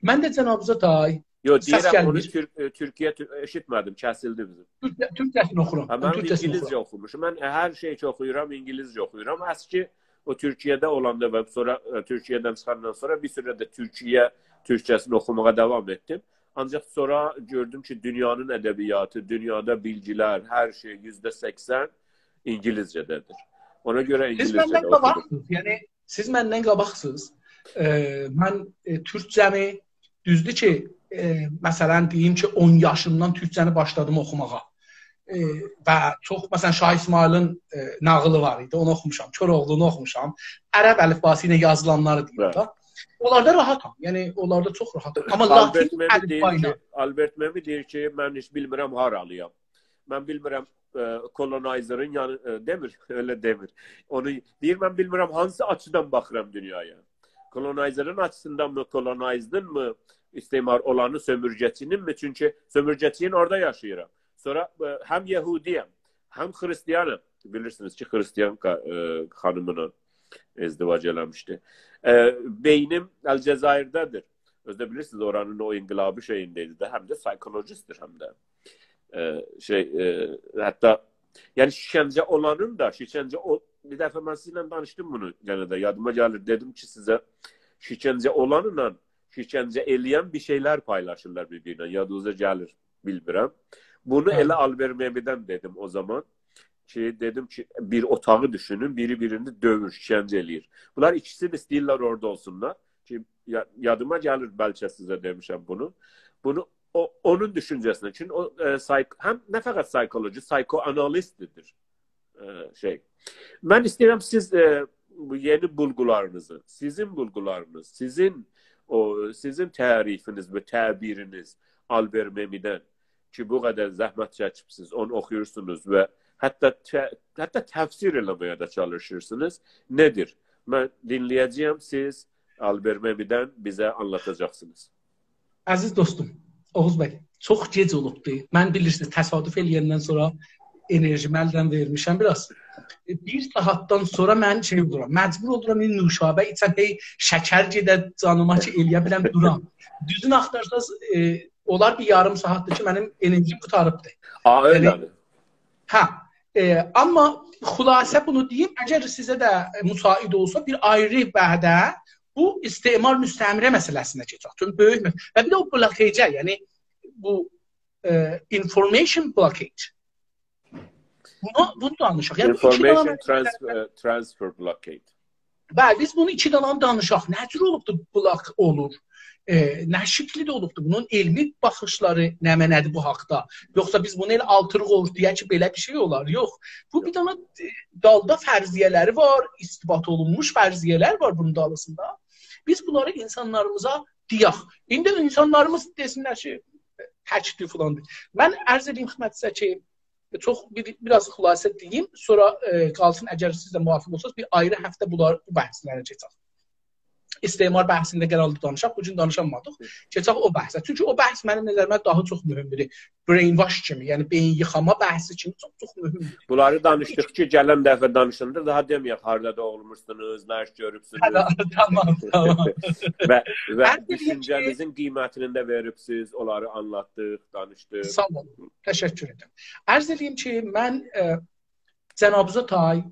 من ده جنابیزا تای یوخ، سس دئییرم، اونو گلمیر. تورک-، ائ، تورکیه تو-، ائشیتمه‌دیم، کسیلدی بیزیم. تورکیه، تورکجه‌سینی اوخورام. هه، من من تورکجه‌سینی اینگیلیسجه اوخورام. اوخوموشام. من هر شئی کی اوخویورام، اینگیلیسجه اوخویورام. اسکی او تورکیه‌ده اولاندا و سونرا، ائ، تورکیه‌دن چیخاندان سونرا بیر سوره ده تورکیه تورکجه‌سینی اوخوماغا داوام ائتدیم. آنجاق سونرا گؤردوم کی، دونیانین ادبیاتی، دونیادا بیلگیلر، هر شئی یوزده سکسن اینگیلیسجه‌ده‌دیر. اونا گؤره سیز اینگیلیسجه مندن ده اوخودوم. قاباقسینیز. یعنی، سیز مندن قاباقسینیز. ائ، من، ائ، تورکجه‌می، دوزدور کی، ائ، مثلاً، دئییم کی، اون یاشیمدان تورکجه‌نی باشلادیم اوخوماغا. ائ، و چوخ، مثلاً، شاه اسماعیلین، ائ، ناغیلی وار ایدی، اونو اوخوموشام، کوراوغلونو اوخوموشام. عرب الیفباسی ایله یازیلانلاری دئییم، بلی، ده. اونلاردا راحاتام، یعنی اونلاردا چوخ راحاتام. آمما آلبرت لاتین مئمی دئییر الیفبا کی، ایله آلبرت مئمی دئییر کی، من هئچ بیلمیرم هارالی‌یام. من بیلمیرم، ائ، کولونایزرین یانی، ائ، دئمیر، ائله دئمیر. اونو دئییر، من بیلمیرم هانسی آچیدان باخیرام دونیایا. کولونایزرین آچیسیندانمی، کولونایزدین‌می، استعمار اولانی، سؤمورگه‌چی‌نین‌می؟ چونکی سؤمورگه‌چی‌یین، اورادا یاشاییرام. سونرا، ائ، هم یهودی‌یم، هم خریستیانام. بیلیرسینیز کی، خریستیان قا-، ائ، خانیمیلا ازدواج ائله‌میشدی. ائ، بئینیم الجزایرده‌دیر. اؤزو ده بیلیرسینیز، اورانین او انقلابی شئیینده ایدی ده، هم ده سایکولوژیست‌دیر، هم ده، ائ، شئی، ائ، حتی، یعنی، شکنجه اولانین دا، شکنجه او-، بیر دفعه من سیزینله دانیشدیم بونو، یئنه ده یادیما گلیر، دئدیم کی، سیزه شکنجه اولانلا شکنجه ائله‌ین بیر شئیلر پایلاشیرلار بیر-بیرینه، یادینیزا گلیر، بیلمیرم. بونو، هه، ائله آلبر مئمی‌دن دئدیم او زامان کی، دئدیم کی، بیر اوتاغی دوشونون، بیری بیرینی دؤیور، شکنجه ائله‌ییر. بونلار ایکیسی ده ایسته‌ییرلر اورادا اولسونلار کی، یا-، یادیما گلیر، بلکه سیزه دئمیشم بونو. بونو او، اونون دوشونجه‌سینه. چونکی او، ائ، سایک-، هم نه فقط سایکولوژی، سایکوآنالیست‌دیر. ائ، شئی. من ایسته‌ییرم سیز، ائ، بو یئنی بولغولارینیزی، سیزین بولغولارینیز، سیزین او، سیزین تعریفینیز و تعبیرینیز آلبر مئمی‌دن کی، بو قدر زحمت چکیبسیز، اونو اوخویورسونوز و حتی ته-، حتی تفسیر ائله‌مه‌یه ده چالیشیرسینیز. نه‌دیر؟ من دینله‌یه‌جه‌یم، سیز آلبر مئمی‌دن بیزه آنلاتاجاقسینیز. عزیز دوستوم، اوغوز بی، چوخ گئج اولوبدو. من، بیلیرسینیز، تصادف ائله‌یندن سونرا انرژیمی الدن وئرمیشم بیر آز. ائ، بیر ساعاتدان سونرا من شئی اولورام، مجبور اولورام، ایندی نوشابه ایچم، هئی شکر گئده جانیما کی، ائله‌یه بیلم دورام. دوزون آختارساز، ائ، اولار بیر یاریم ساعاتدیر کی، منیم انرژیم قوتاریبدی. آ، یعنی، ائله‌دیر. هه، ائ، آمما خلاصه بونو دئییم، اگر سیزه ده مساعد اولسا، بیر آیری وعده بو استعمار مستعمره مسئله‌سینه کئچک. چونکی بؤیوک مس-، و بیر ده او blockade، یعنی بو، ائ، information blockade. بونو، بونو دانیشاق. یعنی، بو ایکی دنه Information مسئله. Transfer، transfer blockade. بلی، بیز بونو ایکی دنه دانیشاق. نه جور اولوبدو، بلاک اولور؟ ائ، نه شکیلده اولوبدو؟ بونون علمی باخیشلاری نمنه‌دیر بو حاقدا؟ یوخسا بیز بونو ائله آتیریق اورتایا کی، بئله بیر شئی اولار؟ یوخ. بو بیر دنه، ائ، دالدا فرضیه‌لری وار، اثبات اولونموش فرضیه‌لر وار بونون دالیسیندا. بیز بونلاری اینسانلاریمیزا دئیک. ایندی اینسانلاریمیز دئسینلر کی، تکدیر فلاندیر. من عرض ائدییم خدمتینیزه کی، چوخ بیر، بیر آز خلاصه دئییم، سونرا، ائ، قالسین، اگر سیز ده موافق اولسانیز، بیر آیری هفته بونلار، بو بحثلره کئچک. استعمار بحثینده قرار آلدی دانیشاق، بو گون دانیشانمادیق. کئچک او بحثه. چونکی او بحث منیم نظریمه داها چوخ مهمدور. Brainwash کیمی، یعنی بئیین ییخاما بحثی کیمی چوخ چوخ مهمدور. بونلاری دانیشدیق کی، گلن دفعه دانیشاندا داها دئمه‌یک هاردا دوغولموسونوز، نه ایش گؤروبسونوز. تامام، تامام. و، و عرض ائدیم کی دوشونجه‌نیزین قیمتینی ده وئریبسیز، اونلاری آنلاتدیق، دانیشدیق. ساغ اولون، تشکر ائدیرم. عرض ائدیم کی، من، ائ، جنابیزا تای،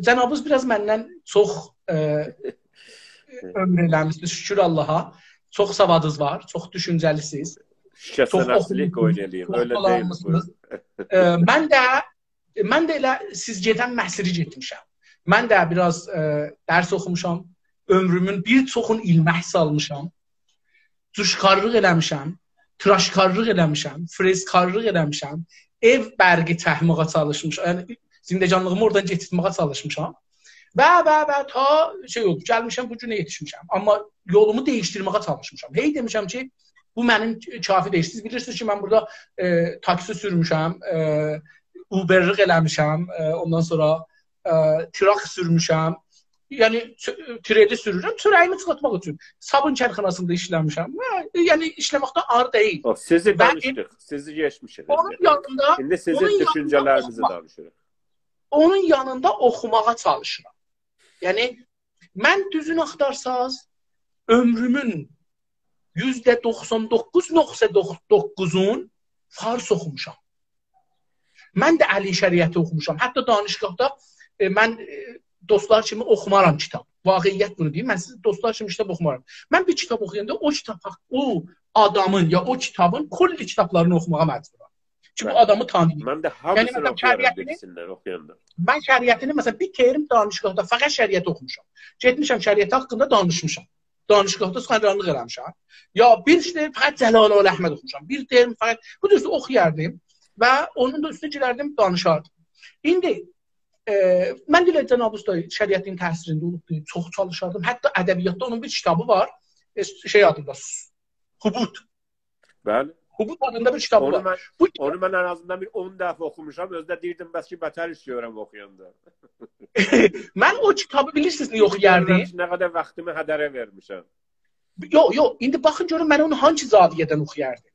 جنابیز بیر آز مندن چوخ، ائ، عؤمور ائله‌میشسینیز، شوکور آللاها. چوخ سوادینیز وار، چوخ دوشونجه‌لی‌سینیز. شکستن چوخ اصلی اوخوموسونوز، قویون ائله‌ییم، چوخ ائله دئییل بو. دولانمیشسینیز. ائ، من ده، من ده ائله سیز گئدن مسیری گئتمیشم. من ده بیر آز، ائ، درس اوخوموشام، عؤمرومون بیر چوخون ایلمک سالمیشام. جوشکارلیق ائله‌میشم، تراشکارلیق ائله‌میشم، فریزکارلیق ائله‌میشم، ائو برقی چکمه‌یه چالیشمیشام، یعنی زندگانلیغیمی اورادان گتیرتمه‌یه چالیشمیشام. و، و، و تا شئی اولدو، گلمیشم بو گونه یئتیشمیشم. آمما یولومو دییشدیرمه‌یه چالیشمیشام. هئی دئمیشم کی، بو منیم کافی دئییل. سیز بیلیرسینیز کی، من بورادا، ائ، تاکسی سورموشم، ائ، اوبرلیق ائله‌میشم، ائ، اوندان سونرا، ائ، تراک سورموشم. یعنی، چؤ-، تریلی سورورم، چؤره‌ییمی چیخارتماق اوچون. صابون کارخاناسیندا ایشله‌میشم. و، یعنی، ایشله‌مکدن عار دئییل. او، سیزی و دانیشدیق، سیزی کئچمیشیک اونون ایندی. یانیندا، ایندی سیزین اونون یانیندا دوشونجه‌لرینیزی اوخوماق، دانیشیریق. اونون یانیندا اوخوماغا چالیشیرام. یعنی، من دوزونو آختارساز، عؤمرومون یوزده دوخسان دوققوز نقطه دوخسان دوققوزون فارس اوخوموشام. من ده علی شریعتی اوخوموشام. حتی دانشگاهدا، ائ، من، ائ، دوستلار کیمی اوخومارام کیتاب. واقعیت بونو دئییم، من سیز دوستلار کیمی کیتاب اوخومارام. من بیر کیتاب اوخویاندا او کیتاب حاق-، او آدامین یا او کیتابین کلی کیتابلارینی اوخوماغا مجبورام. کی، بو بلی. آدامی تانیییم. من ده یعنی، هامیسینی مثلا، اوخویورام شریعتینی، بیریسیندن اوخویاندا. من شریعتینی، مثلا، بیر ترم دانشگاهدا فقط شریعتی اوخوموشام. گئتمیشم شریعت حاقیندا دانیشمیشام. دانشگاهدا سخنرانلیق ائله‌میشم. یا بیر ایشده فقط جلال آل احمد اوخوموشام. بیر ترم فقط بو جور اوخویاردیم و اونون دا اوستونه گیرردیم، دانیشاردیم. ایندی، ائ، من ده ائله جناب اوستا شریعتین تأثیرینده اولوبدور. چوخ چالیشاردیم. حتی ادبیاتدا اونون بیر کیتابی وار. ائ، شئی آدیندا، هبوط. بلی. هبوط آدیندا بیر کیتابی اونو وار. من، بو اونو من ان آزیندان بیر اون دفعه اوخوموشام. اؤزو ده دئییردیم، بس کی، بتر ایش گؤرورم اوخویاندا. من او کیتابی بیلیرسینیز نییه ایندی اوخویاردیم؟ گؤرورم کی، نه قدر واختیمی هدره وئرمیشم. یوخ، یوخ، ایندی باخین گؤرون، من اونو هانسی زاویه‌دن اوخویاردیم.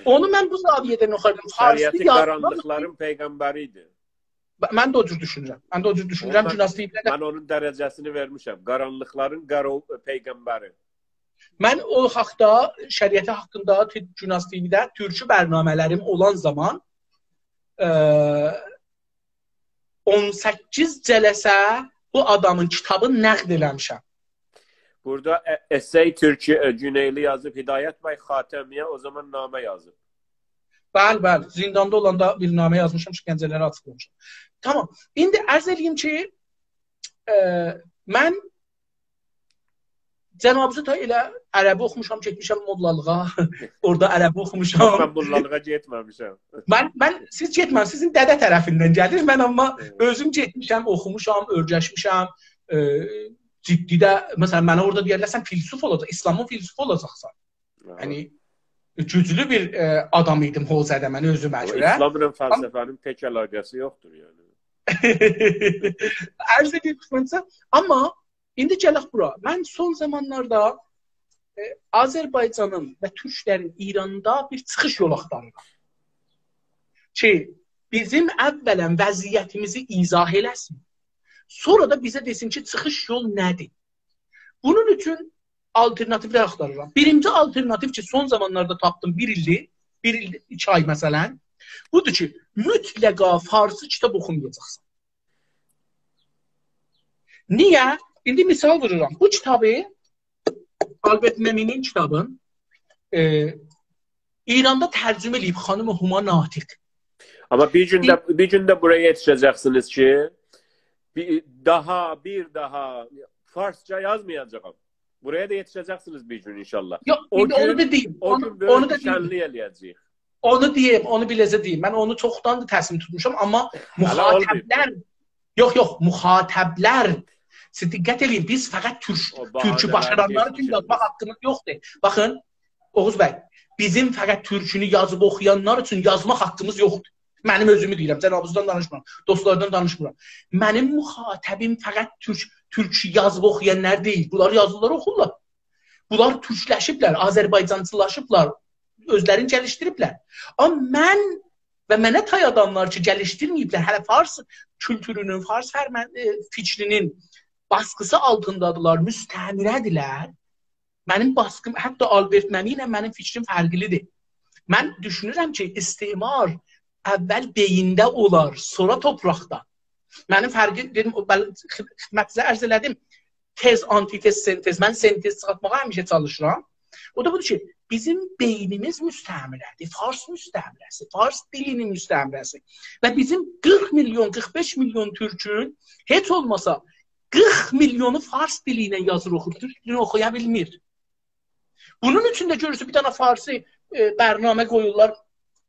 اونو من بو زاویه‌دن اوخویاردیم. فارسی شریعتی یازما قارانلیقلارین پیغمبری ایدی. ب-، من ده او جور دوشونورم. من ده او جور دوشونورم، او من، گوناز تی‌وی‌ده ده. من اونون درجه‌سینی وئرمیشم. قارانلیقلارین قارا-، پیغمبری. من او حاقدا، شریعتی حاقیندا تی-، گوناز تی‌وی‌ده تورکو برنامه‌لریم اولان زامان، ائ، اون سککیز جلسه بو آدامین کیتابینی نقد ائله‌میشم. بورادا ائ-، اسه‌ی تورکی، ائ، گونئیلی یازیب، هدایت بی خاتمی‌یه او زامان نامه یازیب. بلی، بلی. زینداندا اولاندا بیر نامه یازمیشام، شکنجه‌لری آچیقلامیشام. تامام. ایندی عرض ائله‌ییم کی، ائ، من جنابیزی تا ائله عربی اوخوموشام، گئتمیشم موللالیغا، اورادا عربی اوخوموشام. من موللالیغا گئتمه‌میشم. من، من، سیز گئتمه‌میسینیز، سیزین دده طرفیندن گلیر. من آمما، ائوت، اؤزوم گئتمیشم، اوخوموشام، اؤیرشمیشم. ائ، جدی ده، مثلا، منه اورادا دئیرلر، «سن فیلسوف اولاجاقسان، ایسلامین فیلسوفو اولاجاقسان.» ائوت. یعنی، گوجلو بیر، ائ، آدام ایدیم حوزه‌ده من اؤزومه گؤره. آمما ایسلاملا فلسفه‌نین پک علاقه‌سی یوخدور، یعنی. عرض ائدیرم خدمتینیزه، آمما ایندی گلک بورا. من سون زامانلاردا، ائ، آذربایجانین و تورکلرین ایراندا بیر چیخیش یولو آختاریرام. کی، بیزیم اولا وضعیتیمیزی ایضاح ائله‌سین. سونرا دا بیزه دئسین کی، چیخیش یول نه‌دیر؟ بونون اوچون آلترناتیولر آختاریرام. بیرینجی آلترناتیو کی، سون زامانلاردا تاپدیم، بیر ایلدیر، بیر ایل، ایکی آی مثلا، بودور کی، مطلقا فارسی کیتاب اوخومایاجاقسان. نییه؟ ایندی مثال وورورام. بو کیتابی، آلبرت مئمی‌نین کیتابین، ائ، ایراندا ترجمه ائله‌ییب خانیم هما ناطق. آمما بیر گون ده، بیر گون ده بورایا یئتیشه‌جکسینیز کی، بیر داها، بیر داها فارسجا یازمایاجاغام. بورایا دا یئتیشه‌جکسینیز بیر گون ان‌شاءالله. یوخ، او ایندی اونو گون، دا دئییم، او اونو، گون بؤیوک اونو دا دئییم. شنلیک ائله‌یه‌جه‌ییک. اونو دئییم، اونو بیله‌زه دئییم. من اونو چوخدان دا تصمیم توتموشام، آمما هله اولماییب. مخاطبلر، یوخ، یوخ، مخاطبلر، سیز دقت ائله‌یین، بیز فقط تورک، او تورکو باشارانلار اوچون یازماق حاققیمیز یوخدور. باخین، اوغوز بی، بیزیم فقط تورکونو یازیب اوخویانلار اوچون یازماق حاققیمیز یوخدور. منیم اؤزومو دئییرم، جنابیزدان دانیشمیرام، دوستلاردان دانیشمیرام. منیم مخاطبیم فقط تورک، تورک یازیب اوخویانلار دئییل. بونلار یازیرلار، اوخورلار. بونلار تورکلشیبلر، آذربایجانچیلاشیبلار، اؤزلرینی گلیشدیریبلر. آمما من و منه تای آداملار کی، گلیشدیرمه‌ییبلر، هله فارس کولتورونون، فارس فرمن-، ائ، فیکرینین باسقیسی آلتیندادیلار، مستعمره‌دیرلر. منیم باسقیم، حتی آلبرت ممی ایله منیم فیکریم فرقلیدیر. من دوشونورم کی، استعمار اول بئیینده اولار، سونرا توپراقدا. منیم فرقی، دئدیم، او، بل-، خد-، خدمتینیزه عرض ائله‌دیم. تز، آنتی‌تز، سنتز. من سنتز چیخارتماغا همیشه چالیشیرام. او دا بودور کی، بیزیم بئینیمیز مستعمره‌دیر. فارس مستعمره‌سی، فارس دیلینین مستعمره‌سی. و بیزیم قیرخ میلیون، قیرخ بئش میلیون تورکون هئچ اولماسا قیرخ میلیونو فارس دیلی ایله یازیر، اوخور، تورک دیلینی اوخویا بیلمیر. بونون اوچون ده گؤرورسن، بیر دنه فارسی، ائ، برنامه قویورلار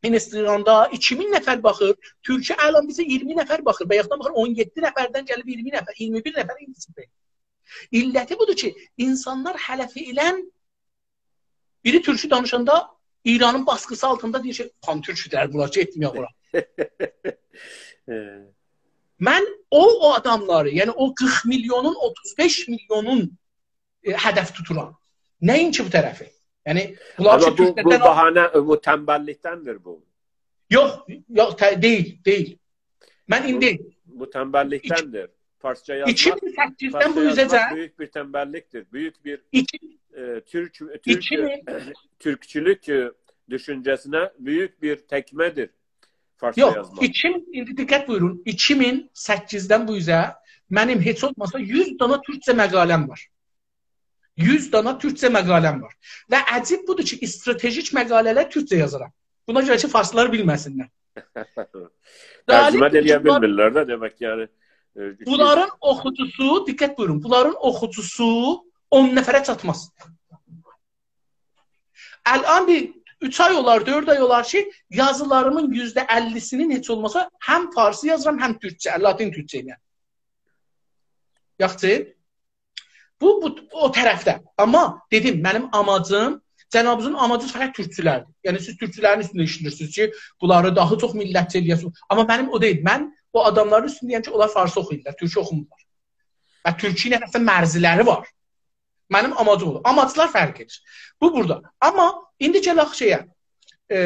اینستاگرامدا، ایکی مین نفر باخیر. تورکی الان بیزه اییرمی نفر باخیر. بایاقدان باخیر، اون یئددی نفردن گلیب اییرمی نفر، اییرمی بیر نفر اینگیلیسجه. علتی بودور کی، اینسانلار هله فعلاً بیری تورکو دانیشاندا ایرانین باسقیسی آلتیندا دئییر کی، «پان‌تورکلر بونلار، گئتمه‌یک اورا.» ائ، من او، او آداملاری، یعنی او قیرخ میلیونون، اوتوز بئش میلیونون، ائ، هدف توتورام. نه‌اینکی بو طرفی. یعنی، بونلار آمما کی، بو، بو تورکلردن آل- بهانه، بو تنبللیکدندیر بو. یوخ، یوخ، ته-، دئییل، دئییل. من بو، ایندی بو تنبللیکدندیر. فارسجا یازماق، ایکی مین سککیزدن فارسجا بو اوزه‌جه یازماق بؤیوک بیر تنبللیکدیر. بؤیوک بیر، ایکی، ائ، تورک، تورک، ایکی مین تورکچولوک، ائ، دوشونجه‌سینه بؤیوک بیر تکمه‌دیر فارسجا یوخ، یازماق. ایکی مین، ایندی دقت بویورون، ایکی مین سککیزدن بو اوزه منیم هئچ اولماسا یوز دانا تورکجه مقاله‌م وار. یوز دانا تورکجه مقاله‌م وار. و عجیب بودور کی، استراتژیک مقاله‌لر تورکجه یازیرام. بونا گؤره کی، فارسلار بیلمه‌سینلر. ترجمه غالب ده ائلیه بونلار، بیلمیرلر ده، دئمک، یعنی، ائ، بونلارین اوخوجوسو، دقت بویورون، بونلارین اوخوجوسو اون نفره چاتماز. الان بیر اوچ آی اولار، دؤرد آی اولار کی، یازیلاریمین یوزده اللی‌سینین هئچ اولماسا هم فارسی یازیرام، هم تورکجه، لاتین تورکجه ایله. یاخشی. بو، بو او طرفده. آمما دئدیم، منیم آماجیم، جنابینیزین آماجی فقط تورکچولردیر. یعنی سیز تورکچولرین اوستونده ایشله‌ییرسینیز کی، بونلاری داها چوخ میللتچی ائلیه‌سینیز. آمما منیم او دئییل. من او آداملارین اوستونده دئییرم کی، اونلار فارسی اوخویورلار، تورکو اوخومورلار. و تورکی ایله اصلاً مرزلری وار. منیم آماجیم اودور. آماجلار فرق ائدیر. بو بورادا. آمما ایندی گلک شئیه. ائ،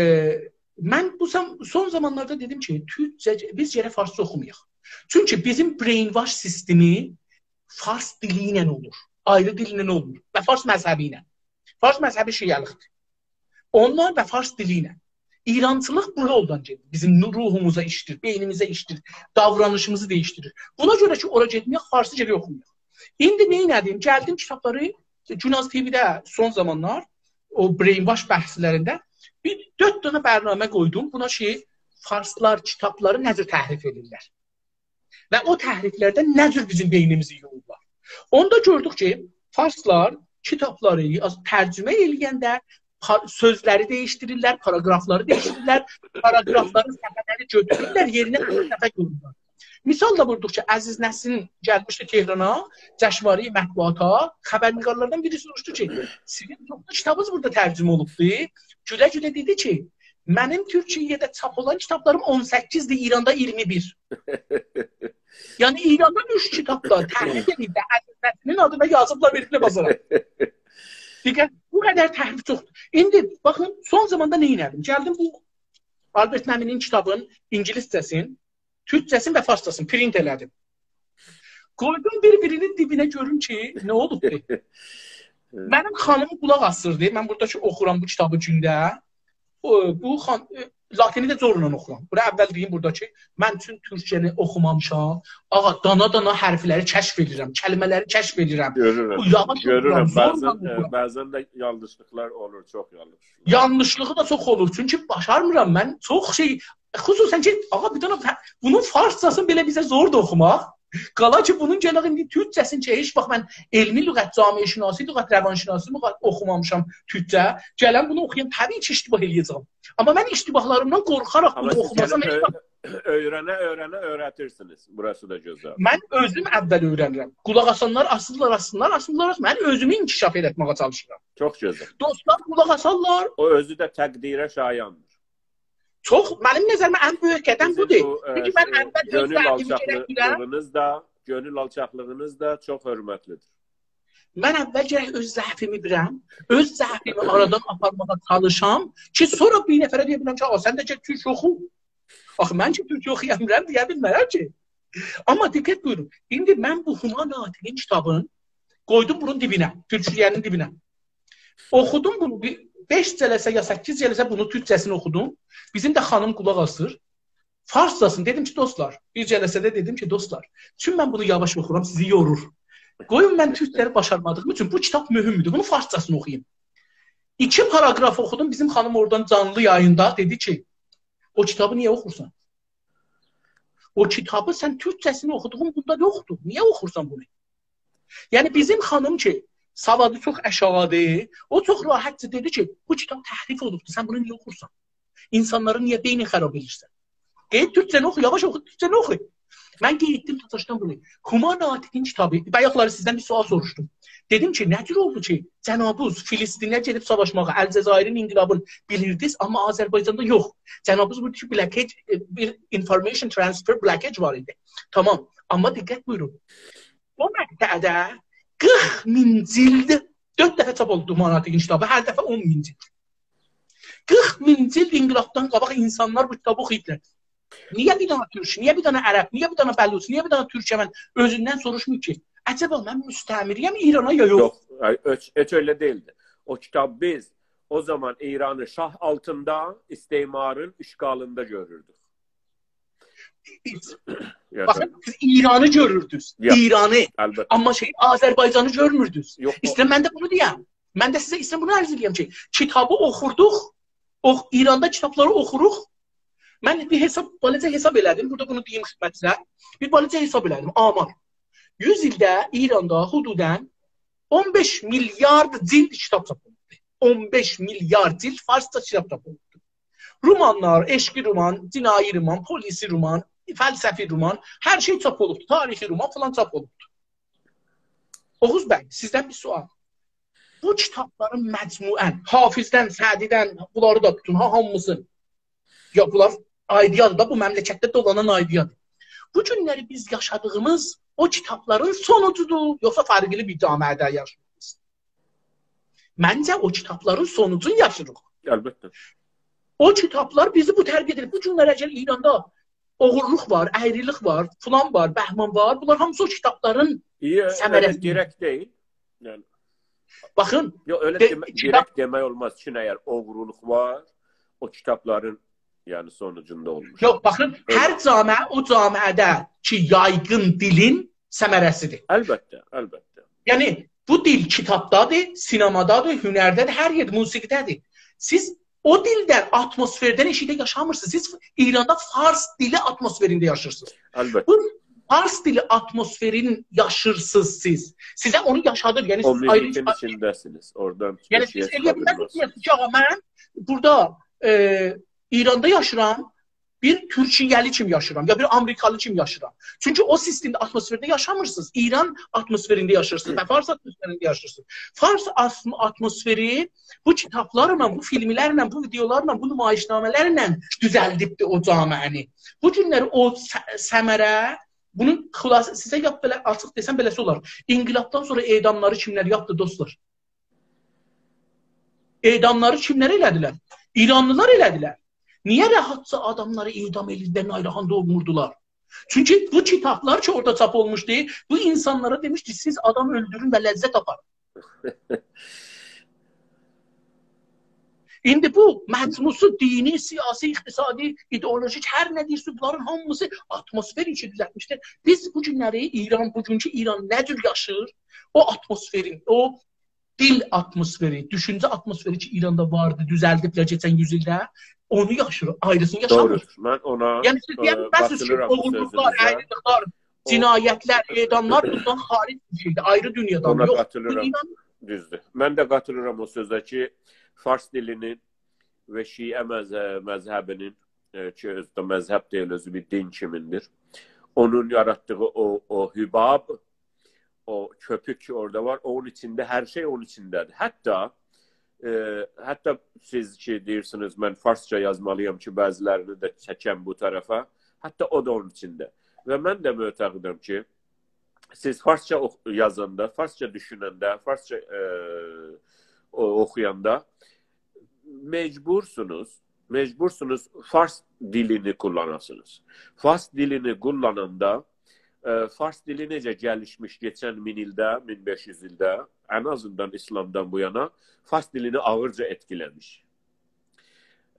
من بو سم-، سون زامانلاردا دئدیم کی، تورکجه، بیز گرک فارسجا اوخومایاق. چونکی بیزیم brainwash سیستمی فارس دیلی ایله اولور. آیری دیلله اولمور. و فارس مذهبی ایله. فارس مذهبی شیعه‌لیکدیر. اونلار و فارس دیلی ایله. ایرانچیلیق بو یولدان گئدیر. بیزیم نو-، روحوموزا ایشله‌ییر، بئینیمیزه ایشله‌ییر، داورانیشیمیزی دییشدیریر. بونا گؤره کی، اورا گئتمه‌یک، فارسجا گرک اوخومایاق. ایندی نئینه‌دیم؟ گلدیم کیتابلاری، گوناز تی‌وی‌ده سون زامانلار او brainwash بحثلرینده بیر دؤرد دنه برنامه قویدوم. بونا کی، فارسلار کیتابلاری نه جور تحریف ائدیرلر. و او تحریفلرده نه جور بیزیم بئینیمیزی یویورلار. اوندا گؤردوک کی، فارسلار کیتابلاری یاز-، ترجمه ائله‌ینده پا-، سؤزلری دییشدیریرلر، پاراگرافلاری دییشدیریرلر، پاراگرافلارین صفحه‌لری گؤتورورلر، یئرینه بیر صفحه قویورلار. مثال دا ووردوق کی، عزیز نسرین گلمیشدی تهرانا، جشنوارهٔ مطبوعاتا، خبرنگارلاردان بیری سوروشدو کی، «سیزین چوخلو کیتابینیز بورادا ترجمه اولوبدو؟» گوله-گوله دئدی کی، «منیم تورکیه‌ده چاپ اولان کیتابلاریم اون سککیزدیر، ایراندا اییرمی بیر.» یعنی ایراندا اوچ کیتابدا تحریف ائدیب ده عزیز نسرینین آدینا یازیبلار، وئریبلر بازارا. دقت، بو قدر تحریف چوخدور. ایندی باخین، سون زاماندا نه ائله‌دیم؟ گلدیم بو آلبرت ممی‌نین کیتابین اینگیلیسجه‌سین، تورکجه‌سین و فارسجاسین پرینت ائله‌دیم. قویدوم بیر-بیرینین دیبینه، گؤروم کی، نه اولوبدور. منیم خانیمیم قولاق آسیردی. من بورادا کی اوخورام بو کیتابی گونده. او، بو خان-، ائ، لاتینی ده زورلا اوخورام. بونو اول دئییم بورادا کی، من چون تورکجه‌نی اوخومامیشام. آغا، دانا-دانا حرفلری کشف ائدیرم، کلمه‌لری کشف ائدیرم. گؤرورم. بو یاواش اوخورام، گؤرورم. زورلا بعضاً، ائ، اوخورام. بعضاً ده یانلیشلیقلار اولور، چوخ یانلیشلیقلار. یانلیشلیغی دا چوخ اولور. چونکی باشارمیرام من. چوخ شئی، خصوصاً کی، آغا، بیر دنه فه-، بونون فارسجاسینی بئله بیزه زوردور اوخوماق. قالا کی، بونون گرک ایندی تورکجه‌سینی کی، هئچ واخت من علمی لغت، جامعه‌شناسی لغت، روانشناسی لغت اوخومامیشام تورکجه. گلم بونو اوخویام، طبیعی کی، اشتباه ائله‌یه‌جم. آمما من اشتباهلاریمدان قورخاراق آمما بونو سیز اوخوماسام، گلیب هئچ اؤ-، اؤیرنه، اؤیرنه اؤیرتیرسینیز. بوراسی دا گؤزل. من اؤزوم اول اؤیرنیرم. قولاق آسانلار آسیرلار، آسسینلار، آسماسالار، من اؤزومو انکشاف ائلتمه‌یه چالیشیرام. چوخ گؤزل. دوستلار، قولاق آسارلار. او اؤزو ده تقدیره شایاندیر. چوخ، منیم نظریمه ان بؤیوک قدم سیزین بودور. بو، ائ، چونکی من ائ، اول اؤز گؤنول دردیمی گؤتورورم. آلچاقلیغینیز دا، گؤنول آلچاقلیغینیز دا چوخ حؤرمتلی‌دیر. من اول گرک اؤز ضعفیمی بیلم، اؤز ضعفیمی آرادان آپارماغا چالیشام کی، سونرا بیر نفره دئیه بیلم کی، «آ، سن ده گل تورک اوخو.» آخی من کی، تورک اوخویا بیلمیرم، دئیه بیلمرم کی. آمما دقت بویورون. ایندی من بو هما ناطقین کیتابین قویدوم بونون دیبینه، تورکیه‌نین دیبینه. اوخودوم بونو، بیر بئش جلسه یا سککیز جلسه بونو تورکجه‌سینی اوخودوم. بیزیم ده خانیم قولاق آسیر. فارسجاسینی دئدیم کی، دوستلار، بیر جلسه‌ده دئدیم کی، دوستلار، چون من بونو یاواش اوخورام، سیزی یورور. قویون من تورکجه‌نی باشارمادیغیم اوچون بو کیتاب مهمدور. بونو فارسجاسینی اوخویوم. ایکی پاراگراف اوخودوم، بیزیم خانیم اورادان جانلی یاییندا دئدی کی، «او کیتابی نییه اوخورسان؟ او کیتابی سن تورکجه‌سینی اوخودوغون بوندا یوخدور. نییه اوخورسان بونو؟» یعنی بیزیم خانیم کی، سوادی چوخ آشاغیدیر، او چوخ راحتجا دئدی کی، «بو کیتاب تحریف اولوبدور، سن بونو نییه اوخورسان؟ اینسانلاری نییه بئینین خراب ائدیرسن؟ گئت تورکجه‌نی اوخو، یاواش اوخو، تورکجه‌نی اوخو.» من گئتدیم، تاتارستان بونو. هما ناطقین کیتابی. بایاقلاری سیزدن بیر سؤال سوروشدوم. دئدیم کی، نه جور اولدو کی، جنابیز فلسطینه گئدیب ساواشماغا، الجزایرین انقلابین بیلیردینیز، آمما آذربایجاندا یوخ. جنابیز بویوردو کی، blockade، ائ، بیر information transfer blockade وار ایدی. تامام. آمما دقت بویورون. او مقطعده قیرخ مین جلد، دؤرد دفعه چاپ اولدو هما ناطقین کیتابی، هر دفعه اون مین جلد. قیرخ مین جلد انقلابدان قاباق اینسانلار بو کیتابی اوخویوبلار. نییه بیر دنه تورک، نییه بیر دنه عرب، نییه بیر دنه بلوچ، نییه بیر دنه تورکمن اؤزوندن سوروشمور کی، «عجبا من مستعمره‌یم ایرانا یا یوخ؟» یوخ، ای، هئچ، هئچ ائله دئییلدی. او کیتاب بیز او زامان ایرانی شاه آلتیندا استعمارین اشغالیندا گؤروردوک. یعنی باخین، سیز ایرانی گؤروردونوز. یا، ایرانی. البته. آمما شئی، آذربایجانی گؤرموردونوز. یوخ، او ایسته‌ییرم من ده بونو دئیم. من ده سیزه ایسته‌ییرم بونو عرض ائله‌یم کی، کیتابی اوخوردوق، او، ایراندا کیتابلاری اوخوروق. من بیر حساب، بالاجا حساب ائله‌دیم. بورادا بونو دئییم خدمتینیزه. بیر بالاجا حساب ائله‌دیم. آمار. یوز ایلده ایراندا حدوداً اون بئش میلیارد جلد کیتاب چاپ اولوبدور. اون بئش میلیارد جلد فارسجا کیتاب چاپ اولوبدور. رومانلار، عشقی رومان، جنایی رومان، پلیسی رومان، فلسفی رومان، هر شئی چاپ اولوبدور. تاریخی رومان فلان چاپ اولوبدور. اوغوز بی، سیزدن بیر سؤال. بو کیتابلارین مجموعاً، حافظدن، سعدی‌دن، بونلاری دا توتون، ها، هامیسی. یا بونلار ایده‌یادیر دا، بو مملکتده دولانان ایده‌یادیر. بو گونلری بیز یاشادیغیمیز او کیتابلارین سونوجودور، یوخسا فرقلی بیر جامعه‌ده یاشاییریق؟ منجه او کیتابلارین سونوجونو یاشیریق. البته. او کیتابلار بیزی بو تربیت ائدیر. بو گونلری اگر ایراندا اوغورلوق وار، اَیریلیک وار، فلان وار، بهمان وار، بونلار هامیسی او کیتابلارین ثمره‌سی. ائله دیرکت دئییل. یعنی، باخین، یوخ، ائله دئ-، دئمه-، کیتاب دیرکت دئمک اولماز. چون اگر اوغورلوق وار، او کیتابلارین، یعنی، سونوجوندا اولموش. یوخ، باخین، ائله. هر جامعه او جامعه‌ده کی، یایغین دیلین ثمره‌سیدیر. البته، البته. یعنی، بو دیل کیتابدادیر، سینمادادیر، هنرده‌دیر، هر یئرده، موسیقی‌ده‌دیر. سیز او دیلدن، آتموسفردن ائشیکده یاشامیرسینیز. سیز ایراندا فارس دیلی آتموسفرینده یاشاییرسینیز. البته. بو فارس دیلی آتموسفرین یاشاییرسینیز سیز. سیزه اونو یاشادیر. یعنی، او سیز آیری موزیکین ایچینده‌سینیز. اورادان یعنی، سیز ائلیه بیلمزسینیز کی، «آغا، من بورادا، ائ، ایراندا یاشاییرام، بیر تورکیه‌لی کیمی یاشاییرام، یا بیر آمریکالی کیمی یاشاییرام.» چونکی او سیستمده، آتموسفرده یاشامیرسینیز. ایران آتموسفرینده یاشاییرسینیز و فارس آتموسفرینده یاشاییرسینیز. فارس آتم-، آتموسفری بو کیتابلارلا، بو فیلملرله، بو ویدئولارلا، بو نمایشنامه‌لرله دوزلدیبدی او جامعه‌نی. بو گونلری او ث-، ثمره، بونون خلاصه، سیزه لاپ بئله آچیق دئسم، بئله‌سی اولار. انقلابدان سونرا اعداملاری کیملر یاپدی، دوستلار؟ اعداملاری کیملر ائله‌دیلر؟ ایرانلیلار ائله‌دیلر. نییه راحتجا آداملاری اعدام ائدیردیلر، نایراحت اولموردولار؟ چونکی بو کیتابلار کی، اورادا چاپ اولموشدو، بو اینسانلارا دئمیشدی، «سیز آدام اؤلدورون و لذت آپارین.» ایندی بو مجموعه‌سی دینی، سیاسی، اقتصادی، ایدئولوژیک، هر نه دئییرسیز، بونلارین هامیسی آتموسفر اوچون دوزلتمیشدیر. بیز بو گونلری ایران، بوگونکو ایران نه جور یاشاییر، او آتموسفرین، او دیل آتموسفری، دوشونجه آتموسفری کی، ایراندا واردی، دوزلدیبلر کئچن یوز ایلده، اونو یاشاییر، آیریسینی یاشامیر. دوغرودور. من اونا، یعنی، سیز، ائ، دئیه‌سیز کی، قاتیلیرام بو اوغورلوقلار، سؤزونوزه. اَیریلیکلر، او جنایتلر، اعداملار بوندان خارج بیر شئیدیر، آیری دونیادان. اونا یوخ، قاتیلیرام. بو ایران. دوزدور. من ده قاتیلیرام او سؤزه کی، فارس دیلینین و شیعه مذه-، مذهبینین، ائ، کی، اؤزو ده مذهب دئییل، اؤزو بیر دین کیمیندیر. اونون یاراتدیغی او، او حباب، او کؤپوک کی، اورادا وار، اونون ایچینده، هر شئی اونون ایچینده‌دیر. حتی، ائ، حتی سیز کی، دئییرسینیز، «من فارسجا یازمالییام کی، بعضی‌لرینی ده چکم بو طرفه.» حتی او دا اونون ایچینده. و من ده معتقدم کی، سیز فارسجا اوخ-، یازاندا، فارسجا دوشوننده، فارسجا، ائ، او-، اوخویاندا مجبورسونوز، مجبورسونوز فارس دیلینی قوللاناسینیز. فارس دیلینی قوللاناندا، ائ، فارس دیلی نئجه گلیشمیش کئچن مین ایلده، مین بئش یوز ایلده، ان آزیندان ایسلامدان بو یانا فارس دیلینی آغیرجا ائتکیله‌میش.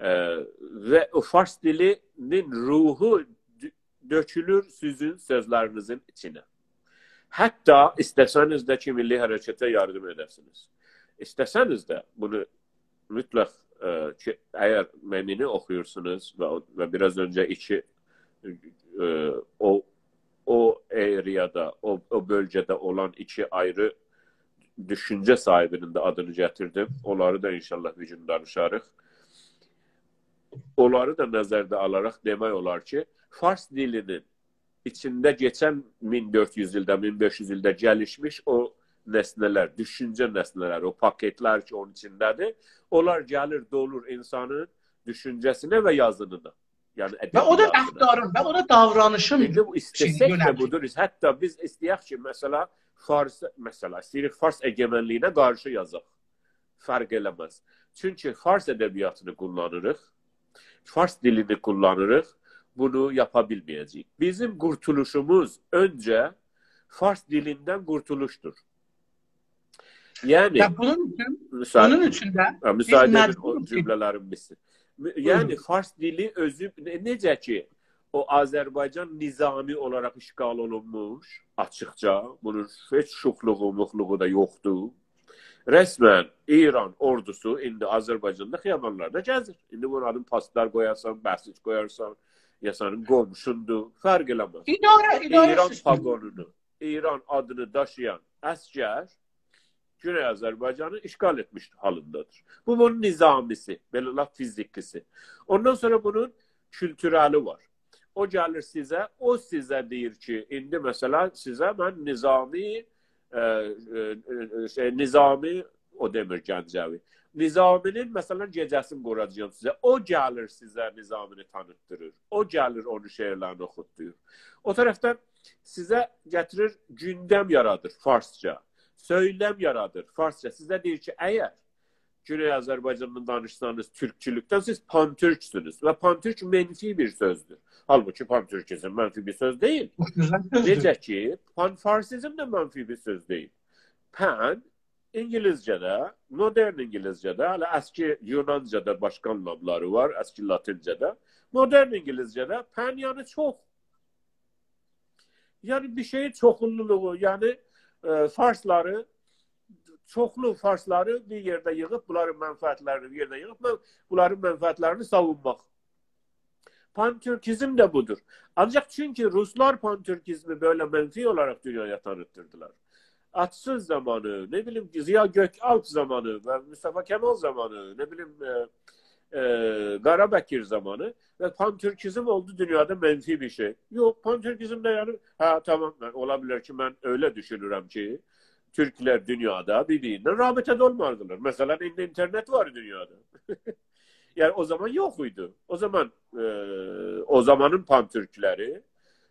ائ، و او فارس دیلینین روحو دؤ-، دؤکولور سیزین سؤزلرینیزین ایچینه. حتی ایسته‌سه‌نیز ده کی، میللی حرکته یاردیم ائده‌سینیز. ایسته‌سه‌نیز ده بونو مطلق، ائ، کی، اگر مئمینی اوخویورسونوز و، و بیر آز اؤنجه ایکی، ائ، او، او areaدا، او، او بؤلگه‌ده اولان ایکی آیری دوشونجه صاحیبینین ده آدینی گتیردیم. اونلاری دا ان‌شاءالله بیر گون دانیشاریق. اونلاری دا نظرده آلاراق دئمک اولار کی، فارس دیلینین ایچینده کئچن مین دؤرد یوز ایلده، مین بئش یوز ایلده گلیشمیش او نسنه‌لر، دوشونجه نسنه‌لر، او پاکتلر کی، اونون ایچینده‌دیر، اونلار گلیر، دولور اینسانین دوشونجه‌سینه و یازینینا. یعنی و او دا ادبیاتینا. رفتارین، و او دا داورانیشین ایندی بو شئیینه ایسته‌سک ده یؤنلدیر. بودور. حتی بیز ایسته‌یک کی، مثلا، فارس، مثلا، ایسته‌ییریک فارس ائگئمنلیگینه قارشی یازاق. فرق ائله‌مز. چونکی فارس ادبیاتینی قوللانیریق، فارس دیلینی قوللانیریق، بونو یاپا بیلمه‌یه‌جه‌ییک. بیزیم قورتولوشوموز اؤنجه فارس دیلیندن قورتولوشدور. یعنی، و بونون اوچون، مسا-، بونون اوچون ده هه، بیز مساعده ائدین، او مجبوروق کی، جمله‌لرین بیتسین. مو-، یعنی، بویورون. فارس دیلی اؤزو، نه-، نئجه کی، او آذربایجان نظامی اولاراق اشغال اولونموش، آچیقجا، بونون هئچ شوخلوغو، موخلوغو دا یوخدور. رسماً ایران اوردوسو ایندی آذربایجاندا خیابانلاردا گزیر. ایندی بونون آدین پاسدار قویارسان، بسیج قویارسان، یا سنین قومشوندور، فرق ائله‌مز. اداره، اداره ایران سیستمی. پاگونونو، ایران آدینی داشییان عسگر گونئی آذربایجانی اشغال ائتمیش حالیندادیر. بو، بونون نظامی‌سی، بئله لاپ فیزیکی‌سی. اوندان سونرا بونون کولتورلی وار. او گلیر سیزه، او سیزه دئییر کی، ایندی مثلا سیزه من نظامی، ائ، ائ، ائ، شئی، نظامی، او دئمیر گنجوی. نظامی‌نین، مثلا، گئجه‌سینی قوراجاغام سیزه. او گلیر سیزه نظامی‌نی تانیتدیریر. او گلیر اونون شعرلرینی اوخوتدورور. او طرفدن سیزه گتیریر، گوندم یارادیر فارسجا. سؤیلم یارادیر فارسجا. سیزه دئییر کی، اگر گونئی آذربایجاندان دانیشسانیز تورکچولوکدن، سیز پان‌تورکسونوز. و پان‌تورک منفی بیر سؤزدور. حالبوکی پان‌تورکیزم منفی بیر سؤز دئییل. خوش گؤزل سؤزدور. نئجه کی، پان‌فارسیزم ده منفی بیر سؤز دئییل. پان، اینگیلیسجه‌ده، مدرن اینگیلیسجه‌ده، هله اسکی یونانجادا باشقا آنلاملاری وار، اسکی لاتینجه‌ده. مدرن اینگیلیسجه‌ده پان، یعنی چوخ. یعنی بیر شئیین چوخونلولوغو، یعنی، ائ، فارسلاری، چوخلو فارسلاری بیر یئرده ییغیب، بونلارین منفعتلرینی بیر یئرده ییغیب، من-، بونلارین منفعتلرینی ساوونماق. پان‌تورکیزم ده بودور. آنجاق چونکی روسلار پان‌تورکیزمی بئله منفی اولاراق دونیایا تانیتدیردیلار. آتسیز زامانی، نه بیلیم، ضیا گؤک‌آلپ زامانی و مصطفی کمال زامانی، نه بیلیم، ائ، ائ، قارابکیر زامانی و پان‌تورکیزم اولدو دونیادا منفی بیر شئی. یوخ، پان‌تورکیزم ده، یعنی، هه، تامام، من، اولا بیلر کی، من ائله دوشونورم کی، تورکلر دونیادا بیر-بیریندن رابطه‌ده اولماردیلار. مثلا، ایندی اینترنت وار دونیادا. یعنی، او زامان یوخ ایدی. او زامان، ائ، او زامانین پان‌تورکلری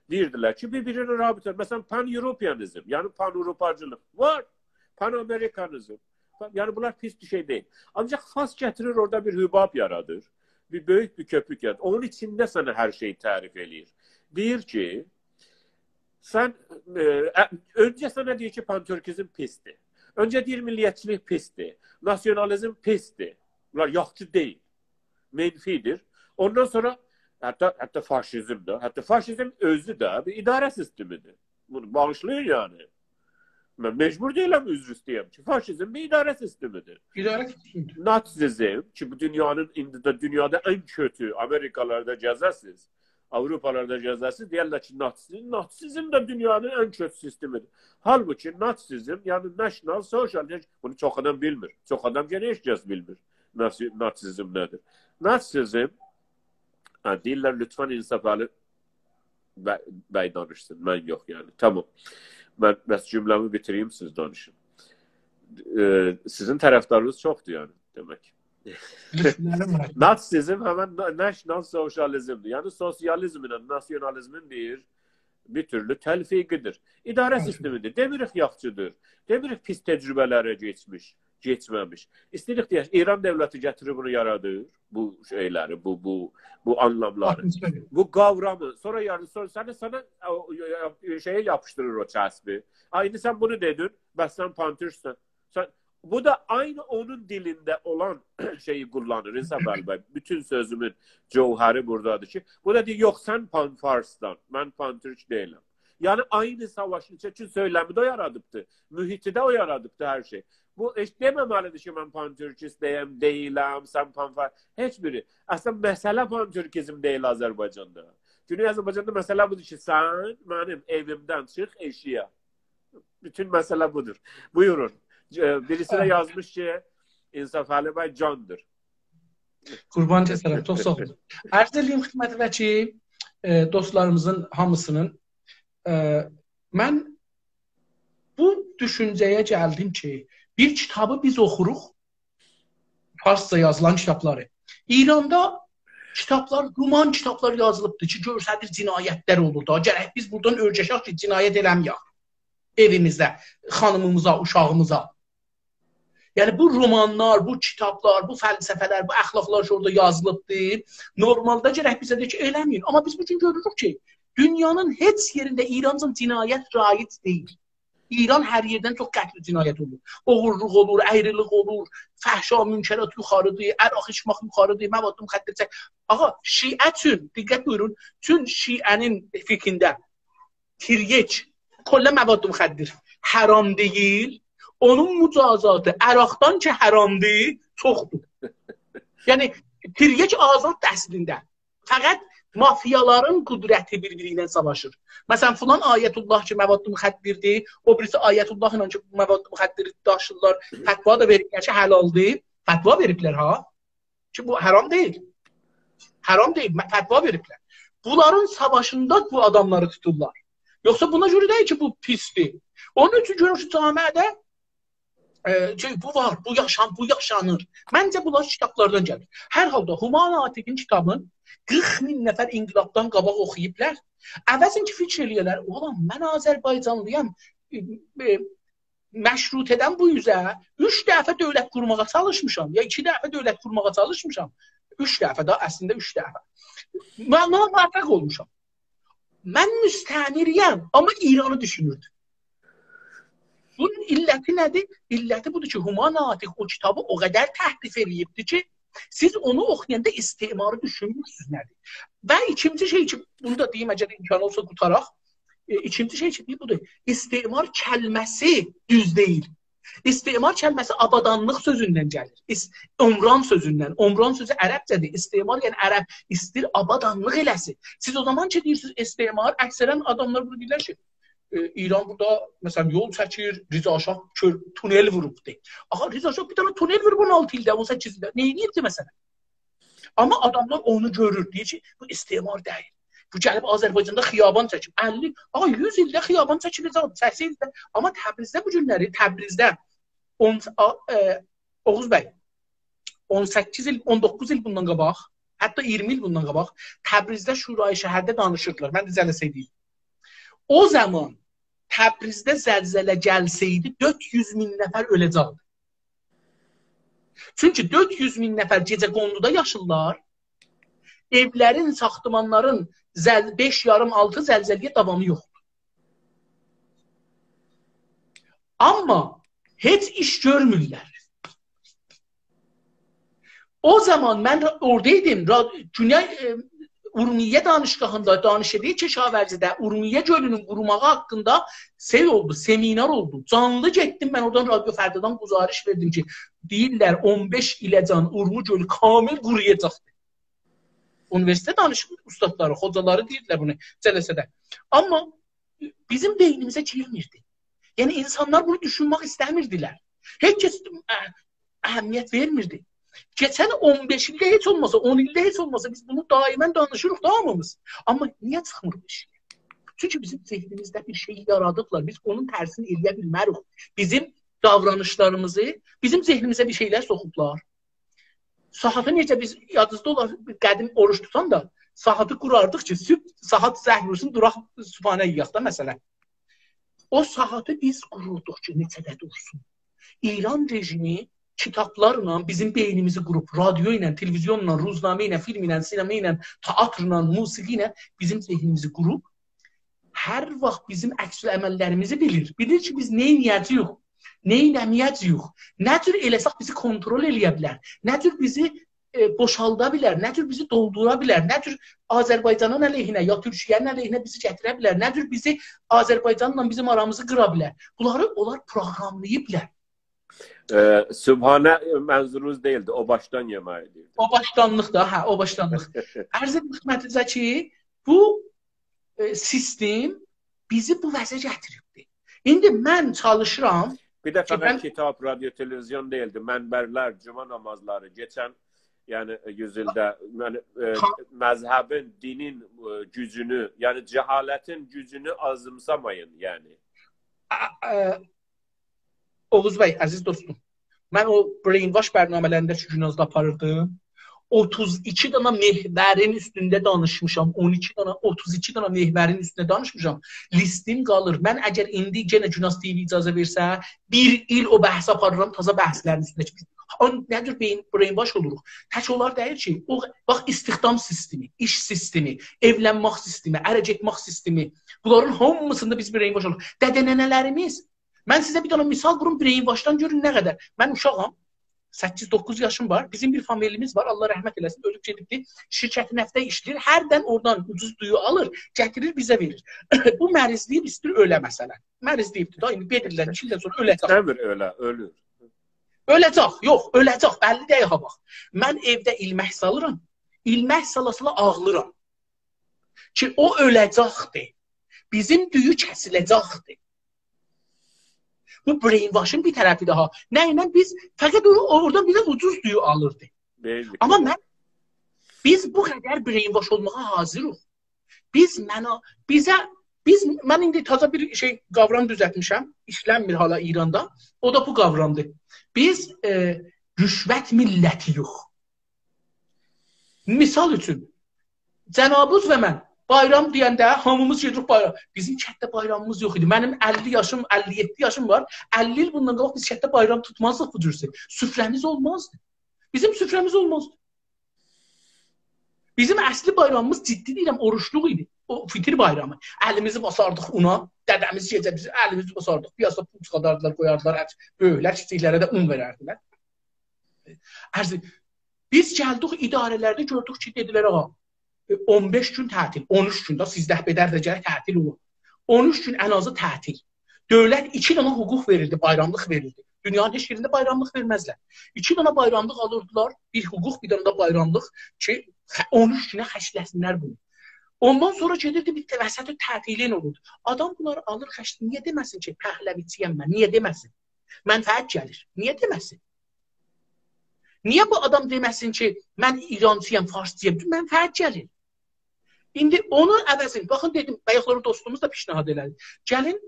دئییردیلر کی، بیر-بیرینه رابطه، مثلا، پان‌اوروپیانیزم، یعنی پان‌آوروپاجیلیق وار، پان‌آمریکانیزم. یعنی، بونلار پیس بیر شئی دئییل. آنجاق فارس گتیریر، اورادا بیر حباب یارادیر. بیر بؤیوک بیر کؤپوک یارادیر. اونون ایچینده سنه هر شئیی تعریف ائله‌ییر. دئییر کی، سن، ائ، ا-، اؤنجه سنه دئییر کی، پان‌تورکیزم پیسدیر. اؤنجه دئییر، میللیتچیلیک پیسدیر. ناسیونالیزم پیسدیر. بونلار یاخشی دئییل. منفی‌دیر. اوندان سونرا حتی، حتی فاشیزم ده، حتی فاشیزم اؤزو ده بیر اداره سیستمی‌دیر. بونو باغیشلایین، یعنی. من مجبور دئییلم عذر ایسته‌یم کی، فاشیزم بیر اداره سیستمی‌دیر. اداره سیستمی‌دیر. ناتسیزم کی، بو دونیانین، ایندی ده دونیادا ان کؤتو، آمریکالاردا گزه‌سیز، آوروپالاردا گزه‌سیز، دئیرلر کی، ناتسیزم، ناتسیزم ده دونیانین ان کؤتو سیستمی‌دیر. حالبوکی ناتسیزم، یعنی نشنال سوشیالیزم، بونو چوخ آدام بیلمیر. چوخ آدام گئنه هئچ کس بیلمیر ناسی-، ناتسیزم نه‌دیر. ناتسیزم، هه، دئییرلر، لطفا انصافعلی بی، بی دانیشسین، من یوخ، یعنی. تامام. من بس جمله‌می بیتیریم، سیز دانیشین. ائ، سیزین طرفدارینیز چوخدور، یعنی، دئمک. دوشونلریم وار. ناتسیزم همین نا-، نشنال سوشیالیزم‌دیر. یعنی، سوسیالیزم ایله ناسیونالیزمین بیر، بیر تورلو تلفیقی‌دیر. اداره سیستمی‌دیر. دئمیریک یاخشی‌دیر. دئمیریک پیس تجربه‌لره کئچمیش، کئچمه‌میش. ایسته‌ییریک دئیک، ایران دؤولتی گتیریر بونو یارادیر، بو شئی‌لری، بو، بو، بو آنلاملاری. بو قاورامی. سونرا یعنی، سونرا سنه، سنه او، او، او، شئیه یاپیشدیریر او چسبی. آی، ایندی سن بونو دئدین، بس سن پان‌تورکسن. سن، بو دا عینی اونون دیلینده اولان شئیی قوللانیر، انصافعلی بی. بوتون سؤزومون جوهری بورادادیر کی، بو دا دئییر، «یوخ، سن پان‌فارسسان، من پان‌تورک دئییلم.» یعنی، عینی ساواشین ایچینده، چونکی سؤیلمی ده او یارادیبدی، محیطی ده او یارادیبدی، هر شئی. بو هئچ دئمه‌مه‌لی‌دیر کی، من پان‌تورکیست دئیم، دئییلم، سن پان‌فار-، هئچ بیری. اصلینده، مسئله پان‌تورکیزم دئییل آذربایجاندا. گونئی آذربایجاندا مسئله بودور کی، سن منیم ائویمدن چیخ ائشییه. بوتون مسئله بودور. بویورون. ائ، بیریسی ده، هه، یازمیش کی، انصافعلی بی جاندیر. قوربان کسه‌رم، چوخ ساغ اولون. عرض ائدییم خدمتینیزه کی، ائ، دوستلاریمیزین هامیسینین، ائ، من بو دوشونجه‌یه گلدیم کی، بیر کیتابی بیز اوخوروق، فارسجا یازیلان کیتابلاری. ایراندا کیتابلار، رومان کیتابلار یازیلیبدیر کی، گؤرسدیر جنایتلر اولور دا. گرک بیز بورادان اؤرگشک کی، جنایت ائله‌مه‌یک ائویمیزده، خانیمیمیزا، اوشاغیمیزا. یعنی، بو رومانلار، بو کیتابلار، بو فلسفه‌لر، بو اخلاقلار کی، اورادا یازیلیبدیر، نورمالدا گرک بیزه دئیه کی، ائله‌مه‌یین. آمما بیز بو گون گؤروروک کی، دونیانین هئچ یئرینده ایرانجا جنایت رایج دئییل. ایران هر یئردن چوخ قتل و جنایت اولور. اوغورلوق اولور، اَیریلیک اولور، فحشا، منکرات یوخاریدیر، عرق ایچمک یوخاریدیر، مواد مخدر چک-، آغا، شیعه اوچون، دقت بویورون، چون شیعه‌نین فیکرینده تریاک، کلاً مواد مخدر حرام دئییل، اونون مجازاتی عرقدن کی حرامدیر، چوخدور. یعنی، تریاک آزاددیر اصلینده. فقط مافیالارین قدرتی بیر-بیری ایله ساواشیر. مثلاً، فلان آیت‌الله کی، مواد مخدردیر، او بیریسی آیت‌الله ایله کی، مواد مخدری داشیرلار، فتوا دا وئریبلر کی، حلالدیر. فتوا وئریبلر، ها؟ کی، بو حرام دئییل. حرام دئییل، م-، فتوا وئریبلر. بونلارین ساواشیندا بو آداملاری توتورلار. یوخسا بونا گؤره دئییل کی، بو پیسدیر. اونون اوچون گؤرورسونوز، جامعه‌ده ائ، شئی، بو وار، بو یاشان-، بو یاشانیر. منجه، بونلار کیتابلاردان گلیر. هر حالدا هما ناطقین کیتابین قیرخ مین نفر انقلابدان قاباق اوخویوبلار. عوضین کی، فیکیر ائله‌یه‌لر، «اولان، من آذربایجانلی‌یام، ائ، ائ، مشروطه‌دن بو اوزه اوچ دفعه دؤولت قورماغا چالیشمیشام، یا ایکی دفعه دؤولت قورماغا چالیشمیشام.» اوچ دفعه ده، اصلینده اوچ دفعه. مو-، مو-، موفق اولموشام. من مستعمره‌یم، آمما ایرانی دوشونوردوم. بونون علتی نه‌دیر؟ علتی بودور کی، هما ناطق او کیتابی او قدر تحریف ائله‌ییبدیر کی، سیز اونو اوخویاندا استعماری دوشونمورسونوز نه‌دیر. و ایکینجی شئی کی، بونو دا دئییم، اگر امکان اولسا قوتاراق. ائ، ایکینجی شئی کی، بودور. استعمار کلمه‌سی دوز دئییل. استعمار کلمه‌سی آبادانلیق سؤزوندن گلیر. اس-، عمران سؤزوندن. عمران سؤزو عربجه‌دیر. استعمار، یعنی عرب ایسته‌ییر آبادانلیق ائله‌سین. سیز او زامان کی دئییرسینیز استعمار، اکثراً آداملار بونو دئییرلر کی، ائ، ایران بورادا، مثلاً، یول چکیر، رضا شاه کؤر-، تونل ووروبدو. آغا، رضا شاه بیر دنه تونل ووروب اون آلتی ایلده، اون سککیز ایلده. نه ائدیبدی، مثلاً؟ آمما آداملار اونو گؤرور، دئییر کی، بو استعمار دئییل. بو گلیب آذربایجاندا خیابان چکیب. اللی، آغا، یوز ایلده خیابان چکیله‌جک، سکسن ایلده. آمما تبریزده بو گونلری، تبریزده اون، آ، ائ، اوغوز بی، اون سککیز ایل، اون دوققوز ایل بوندان قاباق، حتی اییرمی ایل بوندان قاباق تبریزده شورای شهرده دانیشیردیلار. من ده جلسه‌ده‌یدیم. او زامان تبریزده زلزله گلسه‌یدی، دؤرد یوز مین نفر اؤله‌جکدی. چونکی دؤرد یوز مین نفر گئجه‌قوندودا یاشیرلار، ائولرین، ساختمانلارین زل-، بئش یاریم، آلتی زلزله‌یه داوامی یوخدور. آمما هئچ ایش گؤرمورلر. او زامان من را-، اورادایدیم، را-، گونئی، ائ، اورمیه دانشگاهیندا، دانشکده کشاورزی‌ده اورمیه گؤلونون قوروماغی حاقیندا شئی اولدو، سمینار اولدو. جانلی گئتدیم، من اورادان رادیو فردادان گزارش وئردیم کی، دئییرلر، اون بئش ایله‌جن اورمو گؤلو کامل قورویاجاقدیر. اونیوئرسیتئت دانش-، اوستادلاری، خوجالاری دئییردیلر بونو جلسه‌ده. آمما بیزیم بئینیمیزه گیرمیردی. یعنی، اینسانلار بونو دوشونمک ایسته‌میردیلر. هئچ کس اه-، اهمیت وئرمیردی. کئچن اون بئش ایلده هئچ اولماسا، اون ایلده هئچ اولماسا، بیز بونو دائماً دانیشیریق دا هامیمیز. آمما نییه چیخمیریق ائشییه؟ چونکی بیزیم ذهنیمیزده بیر شئی یارادیبلار. بیز اونون ترسینی ائله‌یه بیلمه‌ریک. بیزیم داورانیشلاریمیزی، بیزیم ذهنیمیزه بیر شئیلر سوخوبلار. ساعاتی نئجه بیز، یادینیزدا اولار، قدیم اوروج توتاندا، ساعاتی قوراردیق کی، صبح ساعات زنگ وورسون، دوراق صبحانه یئیک ده، مثلا. او ساعاتی بیز قوروردوق کی، نئچه ده دورسون. ایران رژیمی کیتابلارلا بیزیم بئینیمیزی قوروب، رادیو ایله، تلویزیونلا، روزنامه ایله، فیلم ایله، سینما ایله، تئاترلا، موسیقی ایله بیزیم ذهنیمیزی قوروب، هر واخت بیزیم عکس‌العمل‌لریمیزی بیلیر. بیلیر کی، بیز نه ائده‌جه‌ییک، نه ائله‌مه‌یه‌جه‌ییک، نه جور ائله‌سک بیزی کنترل ائله‌یه بیلر، نه جور بیزی، ائ، بوشالدا بیلر، نه جور بیزی دولدورا بیلر، نه جور آذربایجانین علیهینه یا تورکیه‌نین علیهینه بیزی گتیره بیلر، نه جور بیزی آذربایجانلا بیزیم آرامیزی قیرا بیلر. بونلاری اونلار پروگراملاییبلار. ائ، صبحانه منظورونوز دئییلدی، او باشدان یئمه‌یی دئییردی. او باشدانلیق دا، هه، او باشدانلیق. عرض ائدیم خدمتینیزه کی، بو، ائ، سیستم بیزی بو وضعه گتیریبدی. ایندی من چالیشیرام بیر ده کی، فقط من کیتاب، رادیو، تلویزیون دئییلدی، منبرلر، جمعه نامازلاری، کئچن، یعنی، یوز ایلده، یعنی، ائ، تا- مذهبین، دینین، ائ، گوجونو، یعنی جهالتین گوجونو آزیمسامایین، یعنی. ا-، ا-، اوغوز بی، عزیز دوستوم، من او brainwash برنامه‌لرینده کی، گوناز آپاریردیم، اوتوز ایکی دانا محورین اوستونده دانیشمیشام، اون ایکی دانا، اوتوز ایکی دانا محورین اوستونده دانیشمیشام. لیستیم قالیر. من اگر ایندی یئنه گوناز تی‌وی اجازه وئرسه، بیر ایل او بحثی آپاریرام، تازا بحث‌لرین اوستونده. اون نه جور brain-، brainwash اولوروق؟ تک اونلار دئییل کی، او، باخ، استخدام سیستمی، ایش سیستمی، ائولنمک سیستمی، اره گئتمک سیستمی. بونلارین هامیسیندا بیز brainwash اولوروق. دده-ننه‌لریمیز، من سیزه بیر دانا مثال ووروم، brainwashدان گؤرون نه قدر. من اوشاغام، سککیز-دوققوز یاشیم وار. بیزیم بیر فامیلیمیز وار، الله رحمت ائله‌سین، اؤلوب گئدیبدی. شرکت نفتده ایشله‌ییر، هردن اورادان اوجوز دویو آلیر، گتیریر بیزه وئریر. بو مریضلیک ایسته‌ییر اؤله مثلا. مریضلیکدیر دا، ایندی گئدیرلر، ایکی ایلدن سونرا اؤله‌جک. ایسته‌میر اؤله، اؤلور. اؤله‌جک، یوخ، اؤله‌جک، بللی دئییل ها، باخ. من ائوده ایلمک سالیرام، ایلمک سالا-سالا آغلیرام کی، او اؤله‌جکدیر. بیزیم دویو کسیله‌جکدیر. بو brainwashین بیر طرفیدیر ها. نه ایله؟ بیز فقط او-، اورادان بیزه اوجوز دویو آلیردی. دئییل. آمما من، بیز بو قدر brainwash اولماغا حاضیریق. بیز منه، بیزه، بیز، من ایندی تازا بیر شئی، قاورام دوزلتمیشم، ایشلنمیر حالا ایراندا. او دا بو قاورامدیر. بیز، ائ، رشوت میللتی‌یوخ. مثال اوچون، جنابوز و من بایرام دئینده هامیمیز گئدیریک بایرام. بیزیم کتده بایرامیمیز یوخ ایدی. منیم اللی یاشیم، اللی یئددی یاشیم وار. اللی ایل بوندان قاباق بیز کتده بایرام توتمازدیق بو جورسه. سفره‌میز اولمازدی. بیزیم سفره‌میز اولمازدی. بیزیم اصلی بایرامیمیز، جدی دئییرم، اوروجلوق ایدی. او فطر بایرامی. الیمیزی باساردیق اونا. دده‌میز گئجه بیزی الیمیزی باساردیق. بیر آز دا پول چیخارداردیلار، قویاردیلار، هه، بؤیوکلر کیچیکلره ده اون وئرردیلر. عرض، بیز گلدیک اداره‌لرده گؤردوک کی، دئدیلر: «آغا، ائ، اون بئش گون تعطیل، اون اوچ گون ده، سیزده بدر ده گرک تعطیل اولون. اون اوچ گون ان آزی تعطیل.» دؤولت ایکی دنه حقوق وئریردی، بایراملیق وئریردی. دونیانین هئچ یئرینده بایراملیق وئرمزلر. ایکی دنه بایراملیق آلیردیلار، بیر حقوق، بیر دنه ده بایراملیق کی، خ-، اون اوچ گونه خرجله‌سینلر بونو. اوندان سونرا گئدیردی، بیر وسط تعطیلین اولوردو. آدام بونلاری آلیر، خرجلیر. نییه دئمه‌سین کی، پهلوی‌چی‌یم من؟ نییه دئمه‌سین؟ منفعت گلیر. نییه دئمه‌سین؟ نییه بو آدام دئمه‌سین کی، من ایرانچی‌یام، فارسچی‌یام؟ منفعت گلیر. ایندی اونون عوضین، باخین، دئدیم، بایاقلاری دوستوموز دا پیشنهاد ائله‌دی. گلین،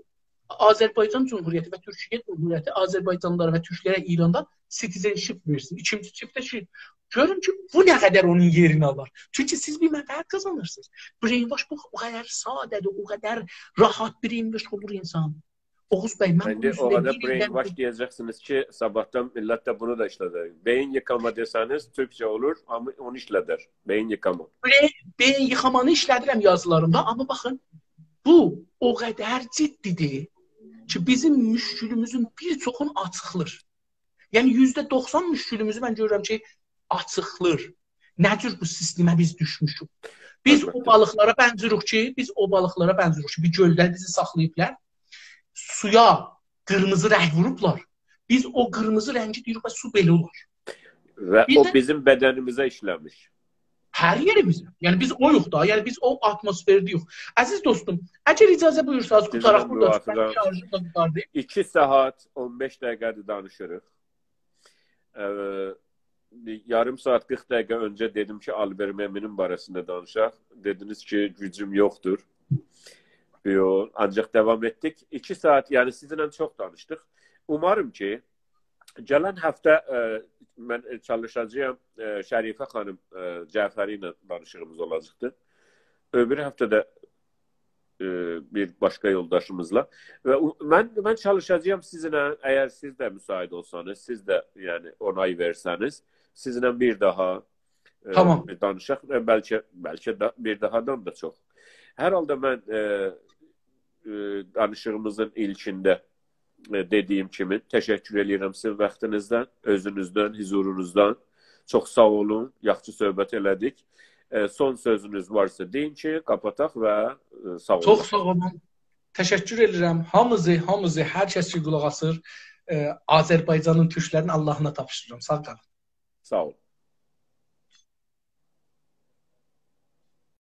آذربایجان جمهوریتی و تورکیه جمهوریتی آذربایجانلیلارا و تورکلره ایراندا citizenship وئرسین. ایکینجی چیفته کی، گؤرون کی، بو نه قدر اونون یئرینی آلار. چونکی سیز بیر منفعت قازانیرسینیز. Brainwash بو، او قدر ساده‌دیر، او قدر راحت brainwash اولور اینسان. اوغوز بی، من بو ایندی او اوزونده قدر بیر ایلدن brainwash دئیه‌جکسینیز کی، صاباحدان میللت ده بونو دا ایشله‌در. بئیین ییخاما دئسه‌نیز، تورکجه اولور، آمما اونو ایشله‌در. بئیین ییخاما. بئیین، بئیین ییخامانی ایشله‌دیرم یازیلاریمدا، آمما باخین، بو او قدر جدی‌دیر کی، بیزیم مشکلیمیزین بیر چوخونو آچیقلیر. یعنی، یوزده دوخسان مشکلیمیزی من گؤرورم کی، آچیقلیر. نه جور بو سیستمه بیز دوشموشوک؟ بیز او البته. بالیقلارا بنزیریک کی، بیز او بالیقلارا بنزیریک کی، بیر گؤلده بیزی ساخلاییبلار. سویا قیرمیزی رنگ ووروبلار. بیز او قیرمیزی رنگی دئییریک و سو بئله اولار. و بیر او ده بیزیم بدنیمیزه ایشله‌میش. هر یئریمیزه. یعنی بیز اویوق دا، یعنی بیز او آتموسفرده‌یوخ. عزیز دوستوم، اگر اجازه بویورسانیز، سیزله قوتاراق بورادا. من موافقم. شارژیم دا قوتاردی. ایکی ساعات اون بئش دقیقه‌دیر دانیشیریق. ائ، یاریم ساعات، قیرخ دقیقه اؤنجه دئدیم کی، آلبر مئمونون باره‌سینده دانیشاق. دئدینیز کی، گوجوم یوخدور. یوخ، آنجاق داوام ائتدیک. ایکی ساعات، یعنی سیزینله چوخ دانیشدیق. اوماریم کی، گلن هفته، ائ، من، ائ، چالیشاجاغام، ائ، شریفه خانیم، ائ، جعفری ایله دانیشیغیمیز اولاجاقدیر. اؤبور هفته ده، ائ، بیر باشقا یولداشیمیزلا. و او-، من، من چالیشاجاغام سیزینله، اگر سیز ده مساعد اولسانیز، سیز ده، یعنی، اونای وئرسه‌نیز، سیزینله بیر داها، ائ، تامام. دانیشاق و بلکه، بلکه ده بیر داهادان دا چوخ. هر حالدا من، ائ، ائ، دانیشیغیمیزین ایلکینده، ائ، دئدیگیم کیمی، تشکر ائله‌ییرم سیزین واختینیزدان، اؤزونوزدن، حضورونوزدان. چوخ ساغ اولون، یاخشی صحبت ائله‌دیک. ائ، سون سؤزونوز وارسا دئیین کی، قاپاتاق و، ائ، ساغ اولون. چوخ ساغ اولون. تشکر ائدیرم. هامینیزی، هامینیزی، هر کس کی قولاق آسیر، ائ، آذربایجانین تورکلرینین آللاهینا تاپشیریرام. ساغ قالین. ساغ اولون.